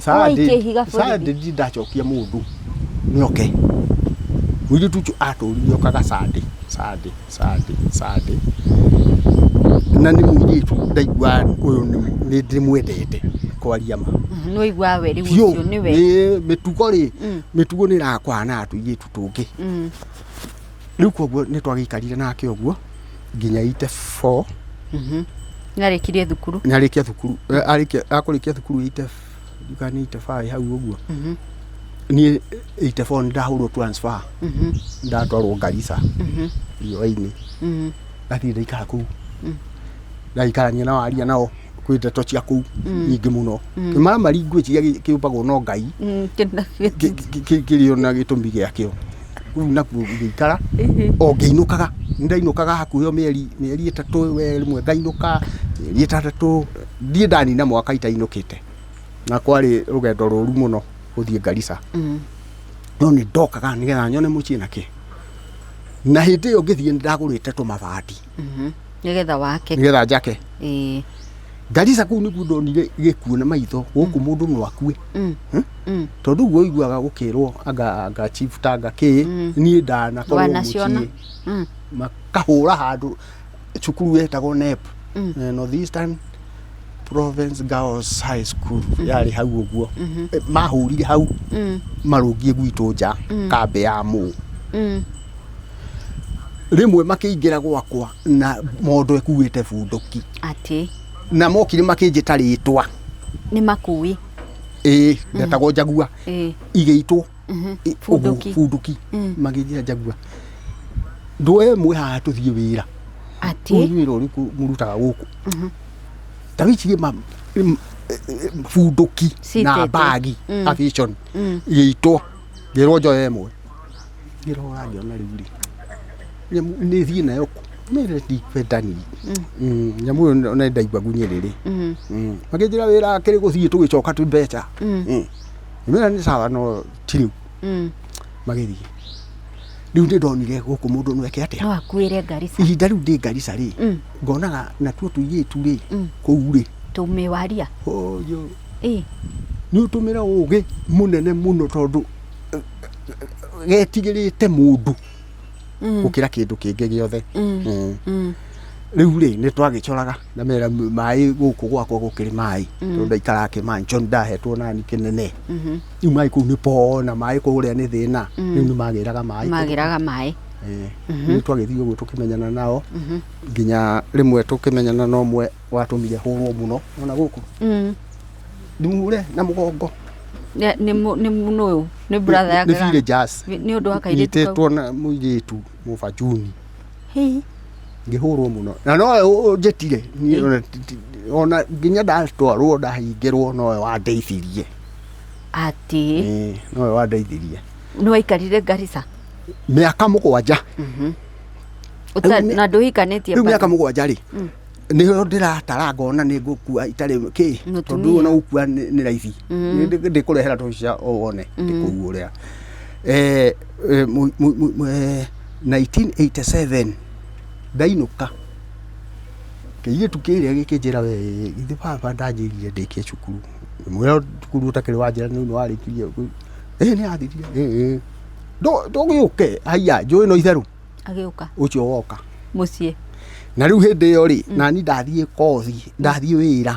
waikia ihiga Sunday. Borithi. Ndi ndacokia mũndũ nĩoke. Mũirĩtu ũcio atũrire okaga Sunday, Sunday, Sunday, Sunday, na nĩ mũirĩtu ndaigua ũyũ nĩ ndĩmwendete kwaria ma. Nĩ waigua we rĩu Biũ. ũcio nĩwe. Ĩ, mĩtugo rĩ, mĩtugo nĩ ĩrakwana na tũirĩtu tũngĩ. Rĩu koguo nĩ twagĩikarire nake ũguo nginya 84. Nĩarĩkirie thukuru. Nĩarĩkia thukuru, arĩkia akũrĩkia thukuru 8 nduka nĩ 85 hau ũguo. Niĩ 84 nĩ ndahũrwo transfer, ndatwarwo Garissa riũa-inĩ. Ndathiĩ ndaikara kũu, ndaikarania na waria nao kwĩ ndeto cia kũu nyingĩ mũno. Kĩmaramari ngwĩciria kĩũmbagwo no Ngai. Kĩrĩ ona gĩtũmi gĩakĩo. Rĩu nakuo ngĩikara o ngĩinũkaga, nĩndainũkaga hakuhĩ o mĩeri 3 we rĩmwe ngainũka mĩeri 6, ndirĩ ndanina mwaka itainũkĩte. Na kwarĩ rũgendo rũru mũno gũthiĩ Garissa. No nĩ ndokaga nĩgetha nyone mũciĩ na kĩ. Na hĩndĩ ĩyo ngĩthiĩ nĩ ndagũrĩte tũmabati. Nĩgetha wake. Nĩgetha njake. Garissa kũu nĩkuo ndonire gĩkuũ na maitho, gũkũ mũndũ no akue. Tondũ ũguo ũiguaga gũkĩrwo anga chief ta anga kĩ, niĩ ndanakorwo Wanaciona. mũciĩ. Makahũra handũ cukuru yetagwo NEP. North Eastern Province Girls High School yarĩ hau ũguo. Mahũrire hau marũngiĩ gwitũ nja kambĩ ya mũ. Rĩmwe makĩingĩra gwakwa na mondo ĩkuĩte bunduki. Atĩ. Na mokire makĩnjĩta rĩtwa. Nĩ makui. Ĩĩ, ndetagwo Njagua. Igĩitwo. Bunduki. Bunduki. Makĩnjĩra Njagua. Ndũe mwe haha tũthiĩ wĩra. Atĩ. Ũyũ wĩra ũrĩkũ mũrutaga gũkũ? Ta wĩcirie ma bunduki na Citĩte. bagi aviation igĩitwo, ngĩrwo njoe ĩmwe. Ngĩrora ngĩona rĩu rĩ, nyamũ nĩ thiĩ nayo kũ? Mĩre ndikwenda niĩ. Nyamũ ĩyo nĩ ndaigua ngunyĩrĩrĩ. Makĩnjĩra wĩra akĩrĩ gũthiĩ tũgĩcoka twĩ mbeca. Ngĩmera nĩ sawa no ti rĩu. Magĩthiĩ. Rĩu nĩ ndonire gũkũ mũndũ no eke atĩa? No akuĩre Garissa. Ihinda rĩu ndĩ Garissa rĩ, ngonaga natuo tũirĩtu rĩ, kũu rĩ. Tũmĩwaria. Ũyũ. Ĩ. Nĩ ũtũmĩra ũgĩ mũnene mũno tondũ getigĩrĩte mũndũ gũkĩra kĩndũ kĩngĩ gĩothe. Rĩu rĩ, nĩ twagĩcoraga na mera maĩ gũkũ gwakwa gũkĩrĩ maĩ, tondũ ndaikaraga kĩmansion ndahetwo nani kĩnene. Rĩu maĩ kũu nĩ poo na maĩ kũrĩa nĩ thĩna. Rĩu nĩ magĩraga maĩ. Magĩraga maĩ. Nĩ twagĩthiĩ ũguo tũkĩmenyana nao nginya rĩmwe tũkĩmenyana na ũmwe watũmire hũrwo mũno ona gũkũ. Ndĩmũhũre na mũgongo. Nĩ nũ? Nĩ brother yake? Nĩ villagers. Nĩ ũndũ wa kairĩtu kau. Nyitĩtwo na mũirĩtu mũbajuni. Hĩ. Ngĩhũrwo mũno. Na nowe ũnjĩtire. Ona nginya ndatwarwo ndahingĩrwo nowe wandeithirie. Atĩ. Nowe wandeithirie. Nĩ waikarire Garissa? Mĩaka 7. Na ndũhikanĩtie? Rĩu mĩaka 7 rĩ, nĩho ndĩratara ngona nĩ ngũkua itarĩ kĩ, tondũ ona gũkua nĩ raithi. Ndĩkũrehera tũbica wone ndĩ kũu ũrĩa. 1987 ndainũka, kĩirĩtu kĩrĩa gĩkĩnjĩra we githĩ baba ndanjĩrire ndĩkie cukuru. Ngĩmwĩra cukuru ũtakĩrĩ wanjĩra nĩ warĩkirie. Ĩ nĩ athirire. Ndũgĩũke haiya njũĩ no itherũ. Agĩũka. Ũcio woka. Mũciĩ. Na rĩu hĩndĩ ĩyo rĩ, nani ndathiĩ kothi, ndathiĩ wĩra.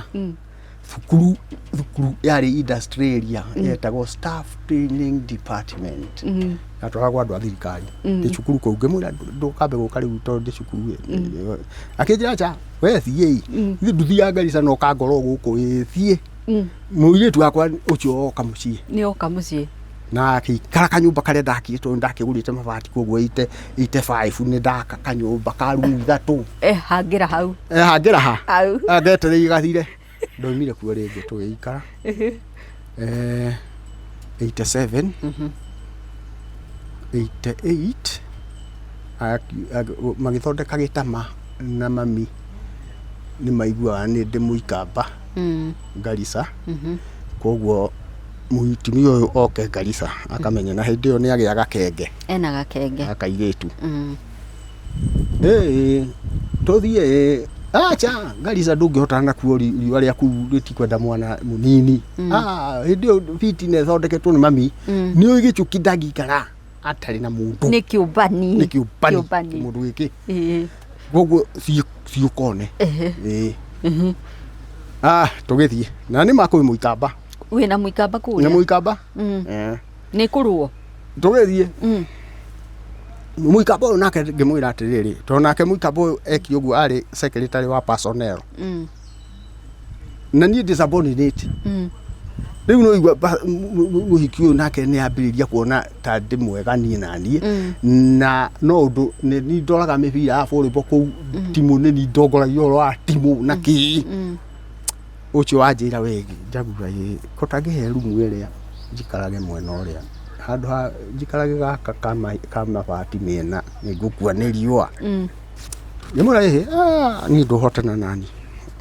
Thukuru, thukuru yarĩ industry area yetagwo staff training department. Yatwaragwo andũ a thirikari. Ndĩ cukuru kũu ngĩmwĩra, "Ndũkambe gũka rĩu tondũ ndĩ cukuru ĩ." Akĩnjĩra, "Acha, we thiĩ, ithuĩ nduthiaga Garissa na ũkangorwo gũkũ ĩ, thiĩ." Mũirĩtu wakwa ũcio oka mũciĩ. Nĩ oka mũciĩ. Na akĩikara kanyũmba karĩa ndakire, tondũ ndakĩgũrĩte mabati, koguo 85 nĩ ndaka kanyũmba ka rumu ithatũ. Eh, hangĩra hau. Eh, hangĩra ha. Hau. Ngetereire gathire, ndoimire kuo rĩngĩ tũgĩikara 87, 88 magĩthondeka gĩtama na mami nĩ maiguaga nĩ ndĩ mũikamba Garissa, koguo mũtumia ũyũ oke Garissa akamenya, na hĩndĩ ĩyo nĩ agĩa gakenge. Ena gakenge. Gakairĩtu. Ĩĩ, tũthiĩ. Acha, Garissa ndũngĩhotana nakuo, riũa rĩaku rĩtikwenda mwana mũnini. Ah, hĩndĩ ĩyo fitina ĩthondeketwo nĩ mami, nĩ ũĩ gĩchuki ndangĩikara atarĩ na mũndũ. Nĩ kĩũmbani. Nĩ kĩũmbani. Kĩũmbani. Mũndũ gĩkĩ. Koguo thiĩ thiĩ ũkone. Ĩĩ. Ah, tũgĩthiĩ na nĩ makũĩ mũikamba. Wĩna mũikamba nĩ kũrĩa? Mũikamba. Eh. Nĩ kũrũo. Tũgĩthiĩ mũikamba ũyũ nake ngĩmwĩra atĩrĩrĩ, tondũ nake mũikamba ũyũ ekire ũguo arĩ secretary wa personnel na niĩ ndĩ subordinate. Rĩu no igua mũhiki ũyũ nake nĩ ambĩrĩria kuona ta ndĩ mwega niĩ na niĩ na no ũndũ nĩ niĩ ndoraga mĩbira ya volleyball kũu timu, nĩ niĩ ndongoragia ũhoro wa timu na kĩ. Ũcio wanjĩra, "We Jaguar ĩ ko tangĩhe rumu ĩrĩa njikarage mwena ũrĩa handũ ha njikarage gaka ka mabati mĩena, nĩ ngũkua nĩ riũa." Ngĩmwĩra, "Ĩhĩ, ah, niĩ ndũhotana nani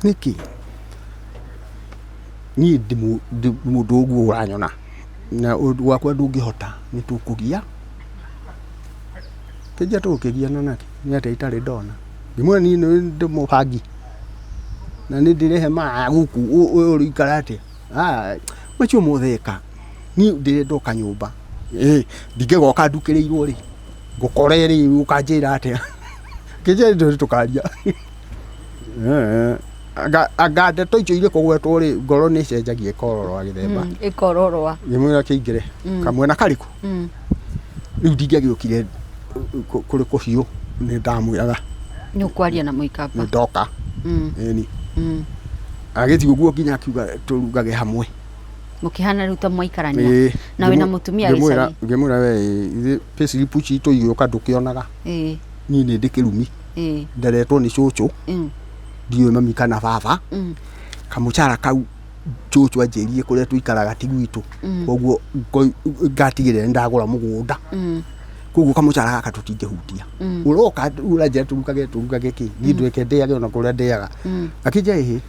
nĩkĩ, niĩ ndĩ mũndũ ũguo ũranyona na ũndũ wakwa ndũngĩhota, nĩ tũkũgia kĩnjia tũgũkĩgiana nakĩ nĩ atĩa itarĩ ndona." Ngĩmwĩra, "Niĩ nĩ ndĩ mũbangi na nĩ ndĩrehe maya gũkũ, ũrĩikara atĩa?" "Ah, macio mothe ĩka, niĩ ndĩrenda o kanyũmba." Ĩ ndingĩgoka ndukĩrĩirwo rĩ, ngũkore rĩ, ũkanjĩra atĩa? Kĩnjĩra ndũrĩ tũkaria. Eh, anga ndeto icio irĩ kũgwetwo rĩ, ngoro nĩ ĩcenjagia ĩkororoa gĩthemba. Ĩkororoa. Ngĩmwĩra kĩingĩre kamwena karĩkũ. Rĩu ndingĩagĩũkire kũrĩ kũhiũ, nĩ ndamwĩraga. Nĩ ũkwaria na mũikamba. Nĩ ndoka. Ĩni. Agĩthiĩ ũguo nginya akiuga tũrugage hamwe. Mũkĩhana rĩu ta mwaikarania. Ĩĩ. Na wĩna mũtumia Ngĩmwĩra gĩcagi. Ngĩmwĩra, "We ithuĩ payslip citũ igĩũka ndũkĩonaga. Niĩ nĩ ndĩ kĩrumi. Nderetwo nĩ cũcũ. Ndiũĩ mami kana baba. Kamũcara kau cũcũ anjĩrire kũrĩa tũikaraga ti gwitũ. Koguo ngatigĩrĩra nĩ ndagũra mũgũnda. Koguo kamũcara gaka tũtingĩhutia. Ũroka ũranjĩra tũrugage tũrugage kĩ? Niĩ ndweke ndĩage ona kũrĩa ndĩaga." Akĩnjĩra, "Ĩhĩ,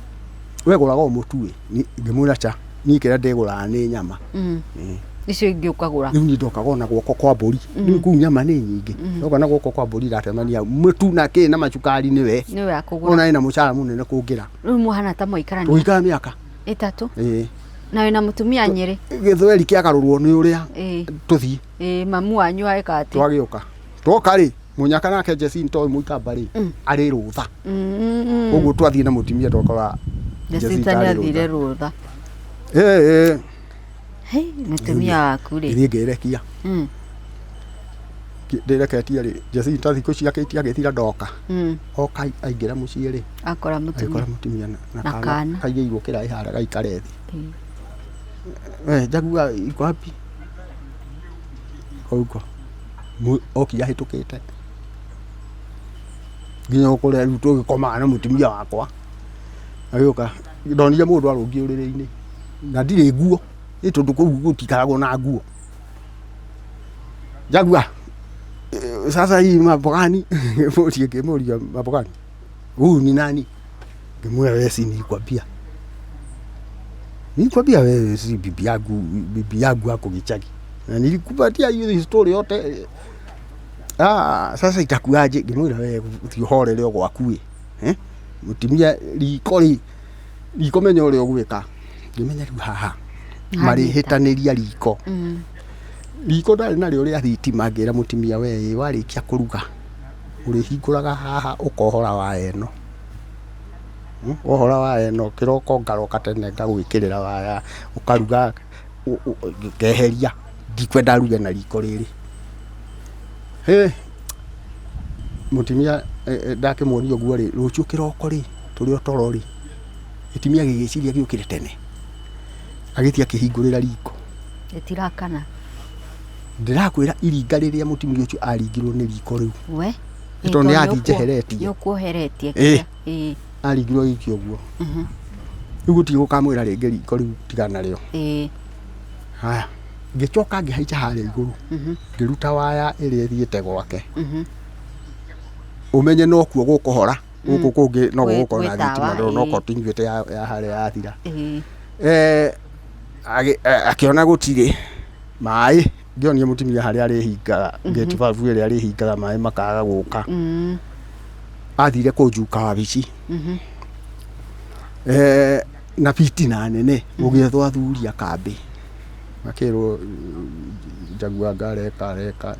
we gũraga o mũtu ĩ." Ngĩmwĩra, "Cha, niĩ kĩrĩa ndĩgũraga nĩ nyama." Ĩĩ. Icio ingĩ ũkagũra. Rĩu niĩ ndokaga ona guoko kwa mbũri. Rĩu kũu nyama nĩ nyingĩ. Ndoka na guoko kwa mbũri iratemania mũtu na kĩ na macukari nĩwe. Nĩwe akũgũra. Ona ĩna mũcara mũnene kũngĩra. Rĩu mũhana ta mwaikarania. Tũgĩikara mĩaka 3. Ĩĩ. Na wĩna mũtumia Nyĩrĩ. Gĩthweri kĩagarũrwo nĩ ũrĩa tũthiĩ. Ĩĩ, mamu wanyu eka atĩ. Twagĩũka. Twoka rĩ, mũnyaka nake Jacinta ũyũ mũikamba rĩ, arĩ rũtha. Koguo twathiĩ na mũtumia twakora Jacinta nĩ arĩ athire rũtha. rũtha. Ĩĩ. Hei, mũtumia waku rĩ. Ngĩthiĩ ngĩrekia. Ndĩreketie rĩ, Jacinta thikũ ciake itiagĩthira ndoka. Oka aingĩra mũciĩ rĩ, Akora mũtumia. Agĩkora mũtumia na Na kana kana. kaigĩirwo kĩraĩ harĩa gaikare thĩ. "We Jaguar iko wapi?" "Huko." Okire ahĩtũkĩte nginya kũrĩa rĩu tũgĩkomaga na mũtumia wakwa. Agĩũka ndonire mũndũ arũngiĩ ũrĩrĩ-inĩ na ndirĩ nguo, ĩ tondũ kũu gũtiikaragwo na nguo. "Jaguar, sasa hii mambo gani?" Ngĩmũria ngĩmũria, "Mambo gani? Huyu ni nani?" Ngĩmwĩra, "Wewe si nilikwambia. Nilikwambia wewe si bibi yangu, bibi yangu ako Gichagi. Na nilikupatia hiyo story yote. Ah, sasa itakuaje?" Ngĩmwĩra, "Wewe thiĩ ũhorere o gwaku ĩ. Eh? Mũtumia riko rĩ, riko menya ũrĩa ũgwĩka." Ngĩmenya rĩu haha marĩhĩtanĩria riko. Riko ndarĩ narĩo rĩa thitima, ngĩra mũtumia, "We warĩkia kũruga ũrĩhingũraga haha ũkohora waya ĩno." Wohora waya ĩno kĩroko ngaroka tene ngagwĩkĩrĩra waya ũkaruga ngeheria ndikwenda aruge na riko rĩrĩ. Hĩ, mũtumia ndakĩmuonia ũguo rĩ, rũciũ kĩroko rĩ, tũrĩ o toro rĩ, gĩtumia gĩgĩciria gĩũkĩre tene, agĩthiĩ akĩhingũrĩra riko. Rĩtirakana. Ndĩrakwĩra iringa rĩrĩa mũtumia ũcio aringirwo nĩ riko rĩu. We. Nĩ tondũ nĩ athiĩ njeheretie. Nĩ ũkuoheretie. Ĩĩ. Ĩĩ. Aringirwo agĩikio ũguo. Rĩu gũtirĩ gũkamwĩra rĩngĩ riko rĩu tigana narĩo. Ĩĩ. Haya, ngĩcoka ngĩhaica harĩa igũrũ, ngĩruta waya ĩrĩa ĩthiĩte gwake. Ũmenye nokuo gũkũhora, gũkũ kũngĩ no gũgũkorwo na Gwĩ tawa, thitima tondũ no ĩĩ. continuity ya harĩa yathira. Ĩĩ. Akĩona gũtirĩ maĩ, ngĩonia mũtumia harĩa arĩhingaga, gate valve ĩrĩa arĩhingaga maĩ makaga gũka. Athire kũnjuka wabici. Na bitina nene, gũgĩethwo athuri a kambĩ. Makĩrwo Jaguar anga areka areka,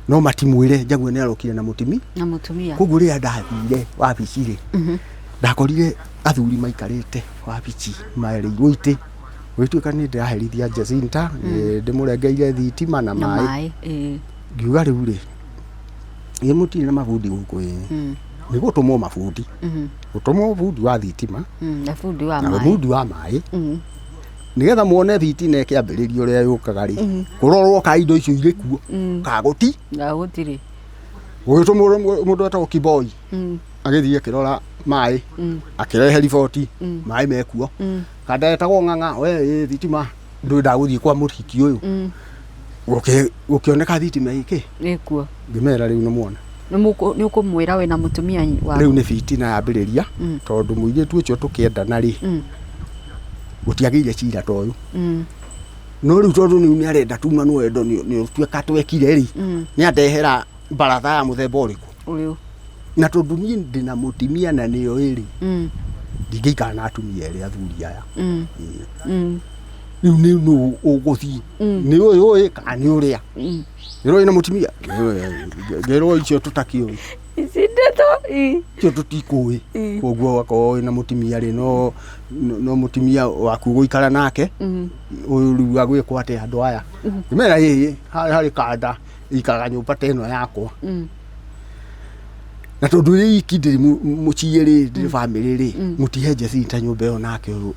no matimwĩre Jaguar nĩ arokire na mũtimi. Na mũtumia. Koguo rĩrĩa ndathire wabici rĩ, ndakorire athuri maikarĩte wabici marĩirwo itĩ. Gũgĩtuĩka nĩ ndĩraherithia Jacinta, nĩ ndĩmũrengeire thitima na Na maĩ. maĩ. Ĩĩ. Ngiuga rĩu rĩ, ĩ mũtirĩ na mabundi gũkũ ĩ, nĩ gũtũmwo mabundi. Gũtũmwo bundi wa thitima Na bundi wa na maĩ. bundi wa maĩ. Nĩgetha muone thitima ĩkĩambĩrĩria ũrĩa yũkaga rĩ, kũrorwo ka indo icio irĩ kuo, ka gũti. Na gũtirĩ. Gũgĩtũmwo mũndũ wetagwo Kiboi, agĩthiĩ akĩrora maĩ, akĩrehe riboti, maĩ mekuo. Kanda etagwo Ng'ang'a, we ĩ thitima ndwenda gũthiĩ kwa mũhiki ũyũ. Gũkĩoneka thitima ĩkĩ? Ĩkuo. Ngĩmera rĩu nĩ muona. Nĩ ũkũmwĩra wĩna mũtumia waku. Rĩu nĩ bitina yambĩrĩria, tondũ mũirĩtu ũcio tũkĩendana rĩ, gũtiagĩire cira ta ũyũ. No rĩu tondũ rĩu nĩ arenda tumanwo wendo nĩ ũtuĩka twekire rĩ, nĩ andehera baratha ya mũthemba ũrĩkũ? Ũyũ. Na tondũ niĩ ndĩna mũtumia na nĩyo ĩrĩ, ndingĩikara na atumia erĩ athuri aya. Rĩu nĩ nũ ũgũthiĩ? Nĩ ũyũ ĩ kana nĩ ũrĩa? Ngĩrwo wĩna mũtumia? Ngĩrwo icio tũtakĩũĩ. Ici ndeto. Icio tũtikũĩ. Koguo akorwo wĩna mũtumia rĩ, no mũtumia waku gũikara nake, ũyũ rĩu agwĩkwo atĩa andũ aya? Ngĩmera ĩĩ, harĩ kanda ĩikaraga nyũmba ta ĩno yakwa. Na tondũ ĩ iki ndĩrĩ mũciĩ rĩ, ndĩrĩ bamĩrĩ rĩ, mũtihe Jacinta nyũmba ĩyo nake ũyũ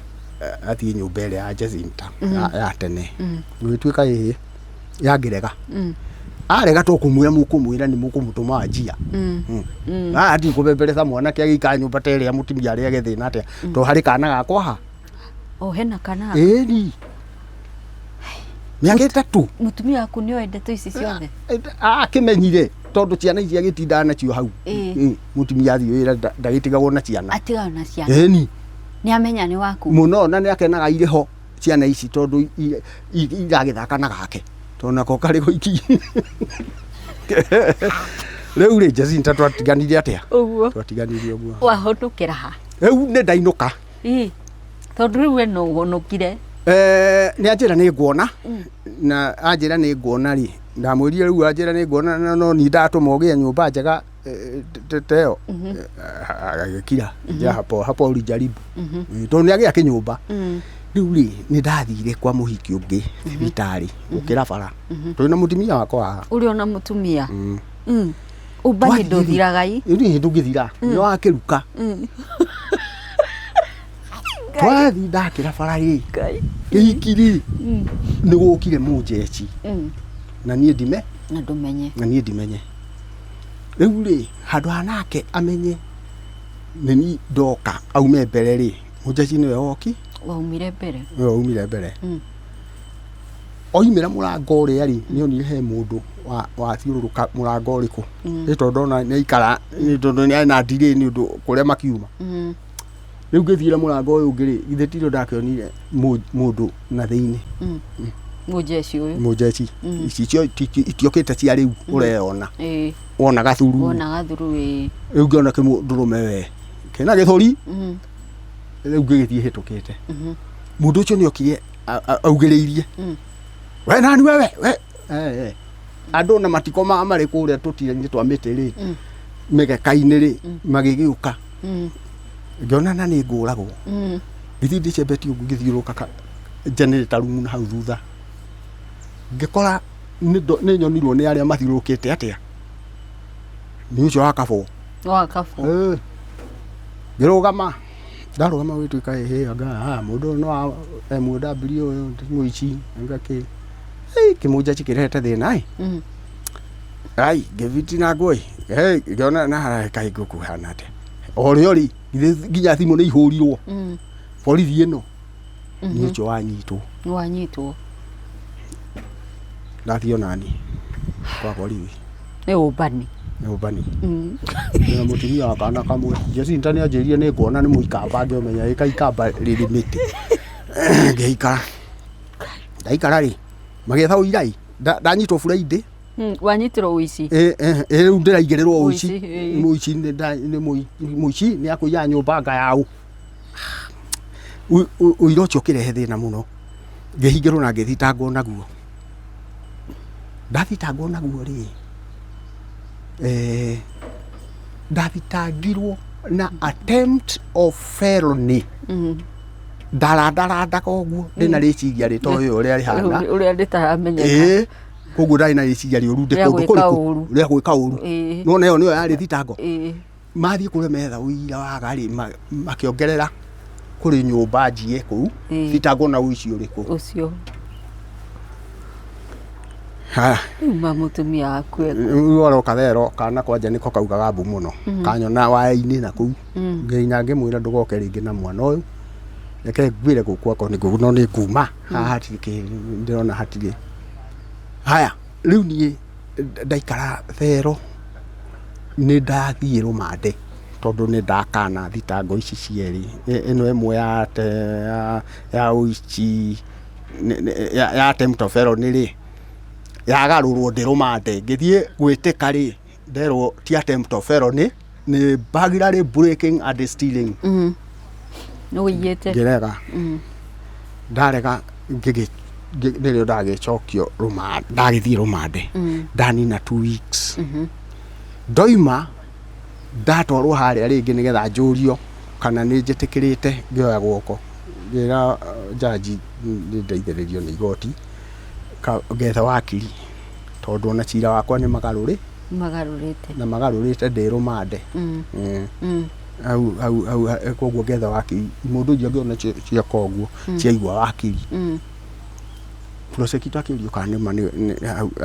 athiĩ nyũmba ĩrĩa ya Jacinta ya tene. Gũgĩtuĩka ĩĩ, yangĩrega. Arega to kũmwĩra mũkũmwĩra nĩ mũkũmũtũma wanjia. Athiĩ kũbemberetha mwanake agĩikara nyũmba ta ĩrĩa mũtumia arĩage thĩna atĩa, to harĩ kana gakwa ha. O hena kana. Ĩni. Mĩaka 3. Mũtumia waku nĩ oĩ ndeto ici ciothe? Akĩmenyire tondũ ciana ici agĩtindaga nacio hau. Mũtumia athiĩ wĩra ndagĩtigagwo na ciana. Atigagwo na ciana. Ĩni. Nĩ amenya nĩ waku. Mũno na nĩ akenaga irĩ ho ciana ici tondũ iragĩthaka na gake. Tondũ nako karĩ goiki. Rĩu rĩ Jacinta twatiganire atĩa? Ũguo. Twatiganire ũguo. Wahonokera ha? Rĩu nĩ ndainũka. Ĩ. Tondũ rĩu we no ũhonokire. Nĩ anjĩra nĩ nguona. Na anjĩra nĩ nguona rĩ, ndamwĩrire rĩu anjĩra nĩ nguona na no niĩ ndatũma ũgĩe nyũmba njega ta ĩyo. Agĩkira. Njĩra hapo hapo ulijaribu. Tondũ nĩ agĩa kĩnyũmba. Rĩu rĩ, nĩ ndathire kwa mũhiki ũngĩ thibitarĩ gũkĩra bara. Tũrĩ na mũtumia wakwa haha. Ũrĩ ona mũtumia? Ũmbani ndũthiraga i? Ĩ ndũngĩthira. Nĩ wakĩruka. Twathiĩ ndakĩra bara rĩ, kĩhiki rĩ, nĩ gũkire mũnjeci. Na niĩ ndime. Na ndũmenye. Na niĩ ndimenye. Rĩu rĩ, handũ ha nake amenye nĩ niĩ ndoka aume mbere rĩ, mũnjeci nĩwe woki. Waumire mbere. Nĩwe waumire mbere. Oimĩra mũrango ũrĩa rĩ, nĩ onire he mũndũ wathiũrũrũka mũrango ũrĩkũ. Nĩ tondũ ona nĩ aikara, nĩ tondũ nĩ arĩ na delay nĩ ũndũ kũrĩa makiuma. Rĩu ngĩthiĩra mũrango ũyũ ũngĩ rĩ, githĩ ti rĩo ndakĩonire mũndũ na thĩinĩ. Mũnjeci ũyũ. Mũnjeci. Ici cio itiokĩte cia rĩu ũreyona. Wona gathuru. Wona gathuru ĩĩ. Rĩu ngĩona kĩmũndũrũme we. Kĩna gĩthũri. Rĩu ngĩgĩthiĩ hĩtũkĩte. Mũndũ ũcio nĩ okire augĩrĩirie. We nani wewe? We. Andũ na matikomaga marĩ kũrĩa tũtira-inĩ twa mĩtĩ rĩ, mĩgeka-inĩ rĩ, magĩgĩũka. Ngĩona na nĩ ngũragwo. Ngĩthiĩ ndĩcembetie ũguo, ngĩthiũrũrũka generator room na hau thutha, ngĩkora nĩ nyonirwo nĩ arĩa mathiũrũrũkĩte atĩa nĩ ũcio wa kabũ. Wa kabũ. Eh. Ngĩrũgama, ndarũgama gwĩtuĩka ĩhĩ, anga haha mũndũ ũyũ no MW ũyũ ti mũici, anga kĩ. Ĩ, kĩmũnja cikĩrehete thĩna ĩ. Ai, ngĩbitina nguo ĩ. Hey, ngĩona na haha kaĩ ngũkũhana atĩa. O rĩo rĩ, githĩ nginya thimũ nĩ ihũrirwo. Borithi ĩno. Nĩ ũcio wanyitwo. Wanyitwo. Ndathiĩ onani kwa borithi. Nĩ ũmbani. Nĩ ũmbani. Na mũtumia wa kana kamwe. Jacinta nĩ anjĩrire nĩ nguona nĩ mũikamba, ngĩmenya ĩka ikamba rĩrĩ mĩtĩ. Ngĩikara. Ndaikara rĩ, magĩetha ũira ĩ, ndanyitwo Friday. Wanyitirwo ũici. Ĩ, rĩu ndĩraigĩrĩrwo ũici. Mũici nĩ mũici nĩ akũiya nyũmba nga yaũ. Ũira ũcio ũkĩrehe thĩna mũno. Ngĩhingĩrwo na ngĩthitangwo naguo. Ndathitangwo naguo rĩ, ndathitangirwo na attempt of felony. Ndarandarandaga ũguo ndĩna rĩciria rĩtoĩ ũrĩa rĩhana. Ũrĩa rĩtaramenyeka. Ĩĩ, koguo ndarĩ na rĩciria rĩũru ndĩ Rĩa kũndũ gwĩka kũrĩkũ? ũru. Rĩa gwĩka ũru. Nĩwona ĩyo nĩyo yarĩ thitango. Mathiĩ kũrĩa metha ũira wa rĩ, makĩongerera kũrĩ nyũmba njie kũu, thitangwo na ũici ũrĩkũ. Ũcio. Haya. Rĩu ma mũtumia waku ekũ? Rĩu aroka thero kana kwanja nĩko kaugaga mbu mũno. Kanyona waya-inĩ na kũu. Nginya ngĩmwĩra ndũgoke rĩngĩ na mwana ũyũ. Reke ngwĩre gũkũ akorwo nĩ ngũkũ no nĩ nguma. Haha hatirĩ kĩ ndĩrona hatirĩ. Haya, rĩu niĩ ndaikara thero nĩ ndathiĩ rũmande tondũ nĩ ndakana thitango ici cierĩ. Ĩno ĩmwe ya ũici ya attempt of felony rĩ, yagarũrwo ndĩ rũmande. Ngĩthiĩ gwĩtĩka rĩ, nderwo ti attempt of felony, nĩ burglary, breaking and stealing. Nĩ ũiyĩte. Ngĩrega. Ndarega nĩrĩo ndagĩcokio rũmande, ndagĩthiĩ rũmande. Ndanina 2 weeks. Ndoima ndatwarwo harĩa rĩngĩ nĩgetha njũrio kana nĩ njĩtĩkĩrĩte, ngĩoya guoko ngĩra njanji nĩ ndeithĩrĩrio nĩ igoti ngethe wakiri tondũ ona cira wakwa nĩ magarũrĩ Magarũrĩte. Na magarũrĩte ndĩ rũmande. Hau hau hau, koguo ngetha wakiri. Mũndũ iria ngĩona cieka ũguo ciaigua wakiri. Prosecutor akĩũrio kana nĩma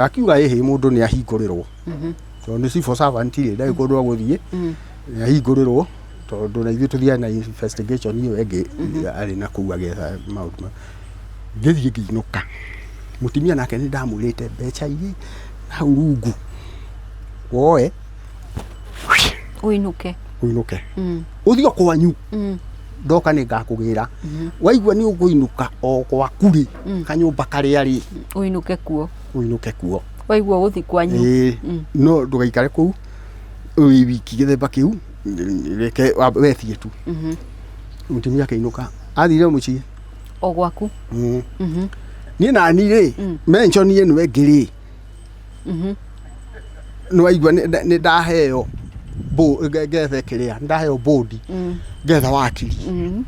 akiuga ĩhĩ, mũndũ nĩ ahingũrĩrwo tondũ nĩ civil servant rĩ, ndarĩ kũndũ agũthiĩ, nĩ ahingũrĩrwo tondũ na ithuĩ tũthiaga na investigation ĩyo ĩngĩ arĩ na kũu agĩetha maũndũ mau. Ngĩthiĩ ngĩinũka, mũtumia nake nĩ ndamwĩrĩte mbeca iria hau rungu woe Ũinũke. Ũinũke, ũthiĩ o kwanyu, ndoka nĩ ngakũgĩra. Waigua nĩ ũkũinũka o gwaku rĩ, kanyũmba karĩa rĩ, Ũinũke kuo. Ũinũke kuo. Waigua gũthi kwanyu. Ĩĩ, no ndũgaikare kũu wĩ wiki gĩthemba kĩu, reke wethiĩ tu. Mũtumia akĩinũka, athire mũciĩ O gwaku. Niĩ nani rĩ, mention ĩno ĩngĩ rĩ, nĩ waigua nĩ ndaheo ngethe kĩrĩa, nĩ ndaheo bond, ngetha wakiri,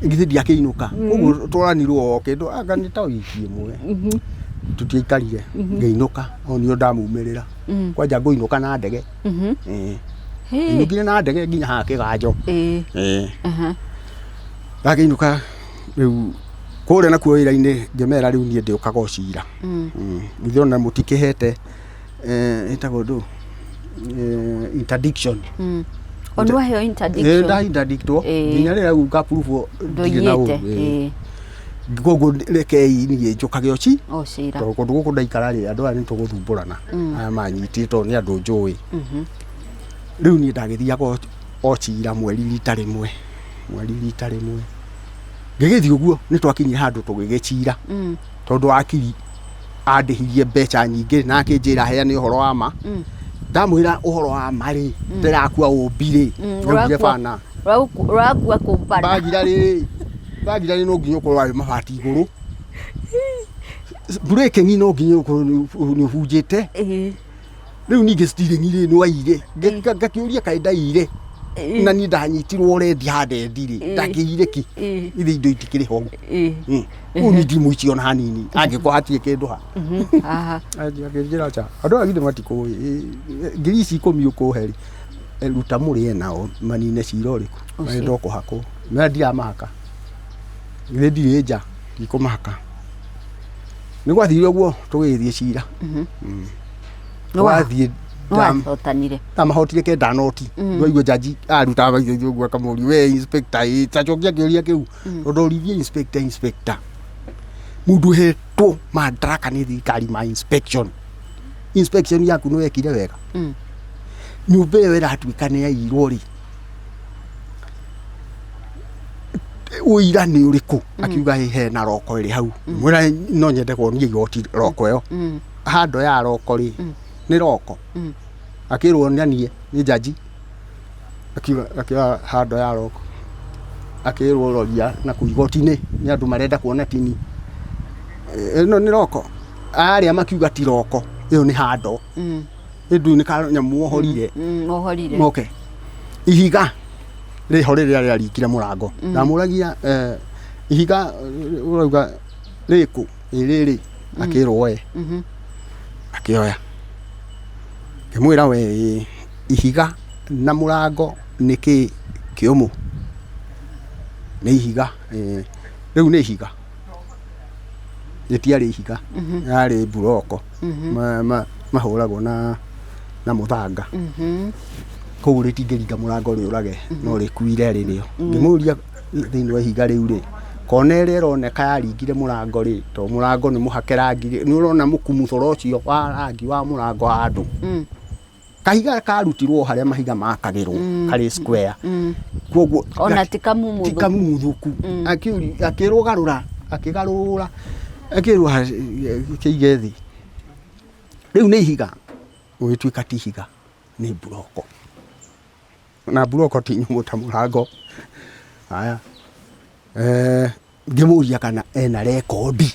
githĩ ndiakĩinũka? Koguo twaranirwo o kĩndũ anga nĩ ta wiki ĩmwe tũtiaikarire, ngĩinũka o nio ndamumĩrĩra kwanja ngũinũka na ndege. Ĩĩ. Inũkire na ndege nginya haha kĩganjo. Ĩĩ. Ndakĩinũka rĩu kũrĩa nakuo wĩra-inĩ, ngĩmera rĩu niĩ ndĩũkaga o cira. Githĩ ona mũtikĩhete ĩtagwo ndũ, interdiction. O nĩ waheo interdiction. Nda interdictwo nginya rĩrĩa rĩu ngaprove ndirĩ na Ndũiyĩte. ũru. Koguo rekei niĩ njũkage o ci O cira. Tondũ kũndũ gũkũ ndaikara rĩ, andũ aya nĩ tũgũthumbũrana, aya manyitire tondũ nĩ andũ njũĩ. Rĩu niĩ ndagĩthiaga o cira mweri rita rĩmwe, mweri rita rĩmwe. Ngĩgĩthiĩ ũguo nĩ twakinyire handũ tũgĩgĩcira tondũ wakiri andĩhirie mbeca nyingĩ na akĩnjĩra heane ũhoro wa ma. Ndamwĩra ũhoro wa ma rĩ, ndĩrakua ũmbi rĩ, nĩaugire bana. Ũrakua kũmbana. Bagira rĩ, no nginya ũkorwo warĩ mabati igũrũ, breaking no nginya ũkorwo nĩ ũbunjĩte. Rĩu ningĩ steering rĩ, nĩ waire. Ngakĩũria kaĩ ndaire. Na niĩ ndanyitirwo rendi handendi rĩ, ndakĩire ki? Ithe indo itikĩrĩ ho. Ũyũ niĩ ndirĩ mũici ona hanini, angĩkorwo hatirĩ kĩndũ ha. Haha. Akĩnjĩra aca, andũ aya githĩ matikũĩ, ngiri ici 10 ũkũhe rĩ, ruta mũrĩe nao manine cira ũrĩkũ? Marenda o kũhakwo. Na ndiramahaka. Githĩ ndirĩ nja, ndikũmahaka. Nĩ gwathire ũguo tũgĩgĩthiĩ cira. Twathiĩ Nĩwahotanire? Ndamahotire kenda noti. Ndwaigua jaji aruta maitho ũguo akamũria, we inspector, ĩ ta cokia kĩũria kĩu. Tondũ oririe inspector, inspector, mũndũ ũhetwo madaraka nĩ thirikari ma inspection, inspection yaku nĩ wekire wega? Nyũmba ĩyo ĩratuĩka nĩ yaiyirwo rĩ, ũira nĩ ũrĩkũ? Akiuga ĩ hena roko ĩrĩ hau. Mwĩra no nyende kuonia igoti roko ĩyo. Handũ ya roko rĩ, nĩ roko? Akĩrwo nanie nĩ jaji. Akiuga akĩoya handũ ya roko, akĩrwo roria na kũu igoti-inĩ nĩ andũ marenda kuona tini ĩno nĩ roko. Arĩa makiuga ti roko, ĩyo nĩ handũ ĩndũ nĩ kanyamũ wohorire. Wohorire. Okay. Ihiga rĩho rĩrĩa rĩaringire mũrango, ndamũragia ihiga ũrauga rĩkũ? Ĩ rĩrĩ. Akĩrwo oe. Akĩoya. Ngĩmwĩra we ĩ, ihiga na mũrango nĩ kĩ kĩũmũ? Nĩ ihiga. Ĩ, rĩu nĩ ihiga? Rĩtiarĩ ihiga, yarĩ mburoko mahũragwo na mũthanga. Koguo rĩtingĩringa mũrango rĩũrage, no rĩkuire rĩrĩo. Ngĩmũria thĩinĩ wa ihiga rĩu rĩ, kona ĩrĩa ĩroneka yaringire mũrango rĩ, to mũrango nĩ mũhake rangi rĩ, nĩ ũrona mũkumuthoro ũcio wa rangi wa mũrango handũ? Kahiga karutirwo harĩa mahiga makagĩrwo, karĩ square. Koguo Ona ti kamumuthu. Ti kamumuthuku. Akĩrwo garũra, akĩgarũra, akĩrwo kĩige thĩ. Rĩu nĩ ihiga, gũgĩtuĩka ti ihiga, nĩ mburoko. Na mburoko ti nyũmũ ta mũrango. Haya. Ngĩmũria kana ena rekondi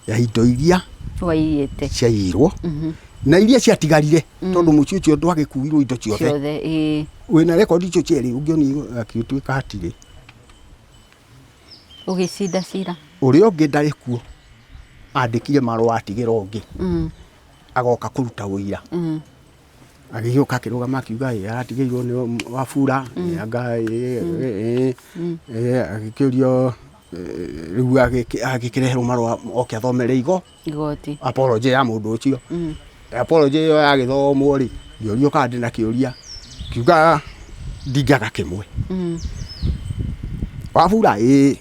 ya indo iria waiyĩte ciaiyirwo na iria ciatigarire, tondũ mũciĩ ũcio ndwagĩkuirwo indo ciothe. Ciothe, ĩĩ. Wĩna rekondi icio cierĩ ũngĩoni? Akĩtuĩka hatirĩ. Ũgĩcinda cira? Ũrĩa ũngĩ ndarĩ kuo, andĩkire marũa atigĩra ũngĩ agoka kũruta ũira. Agĩgĩũka akĩrũgama akiuga ĩ aratigĩirwo nĩ Wafula ĩ, anga ĩ, ĩ, ĩ, agĩkĩũrio rĩu agĩkĩreherwo marũa oke athomere igoti apology ya mũndũ ũcio. Apology ĩyo yagĩthomwo rĩ, ngĩũrio kana ndĩna kĩũria, kiuga ndingĩaga kĩmwe. Wafula ĩ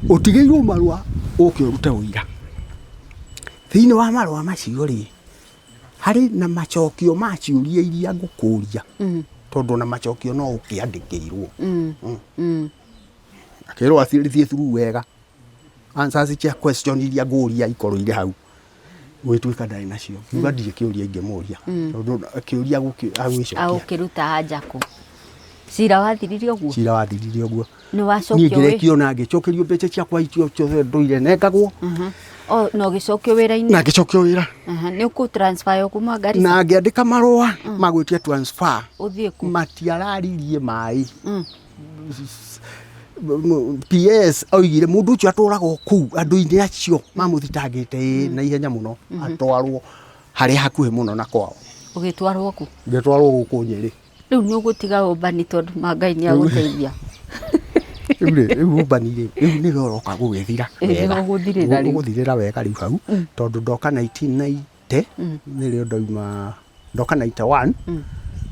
ũtigĩirwo marũa ũke ũrute ũira. Thĩinĩ wa marũa macio rĩ, harĩ na macokio ma ciũria iria ngũkũria, tondũ ona macokio no ũkĩandĩkĩirwo. Akĩrwo athiĩ through wega answers cia question iria ngũria ikorwo irĩ hau. Gũgĩtuĩka ndarĩ nacio. Kiuga ndirĩ kĩũria ingĩmũria, tondũ kĩũria agwĩcokia. Agũkĩruta anja kũ? Cira wathirire ũguo? Cira wathirire ũguo. Nĩ Niĩ wacokio wĩ ngĩrekio na ngĩcokerio mbeca ciakwa icio ciothe ndũire nengagwo. O na ũgĩcokio wĩra-inĩ? Na ngĩcokio wĩra. Nĩ ũkũ transfer kuma Garissa? Na ngĩandĩka marũa ma gwĩtia transfer. Ũthiĩ kũ? Matiararirie maĩ. PS oigire mũndũ ũcio atũraga o kũu andũ-inĩ acio mamũthitangĩte ĩ na ihenya mũno atwarwo harĩa hakuhĩ mũno na kwao. Ũgĩtwarwo kũ? Ngĩtwarwo gũkũ Nyĩrĩ. Rĩu nĩ ũgũtiga ũmbani tondũ ma Ngai nĩ agũteithia. Rĩu rĩ, rĩu ũmbani rĩ, rĩu nĩrĩo ũroka gũgĩthira Ĩ, wega. ũgũthirĩra rĩu. Ũgũthirĩra wega rĩu hau, tondũ ndoka 1990 nĩrĩo ndauma, ndoka 91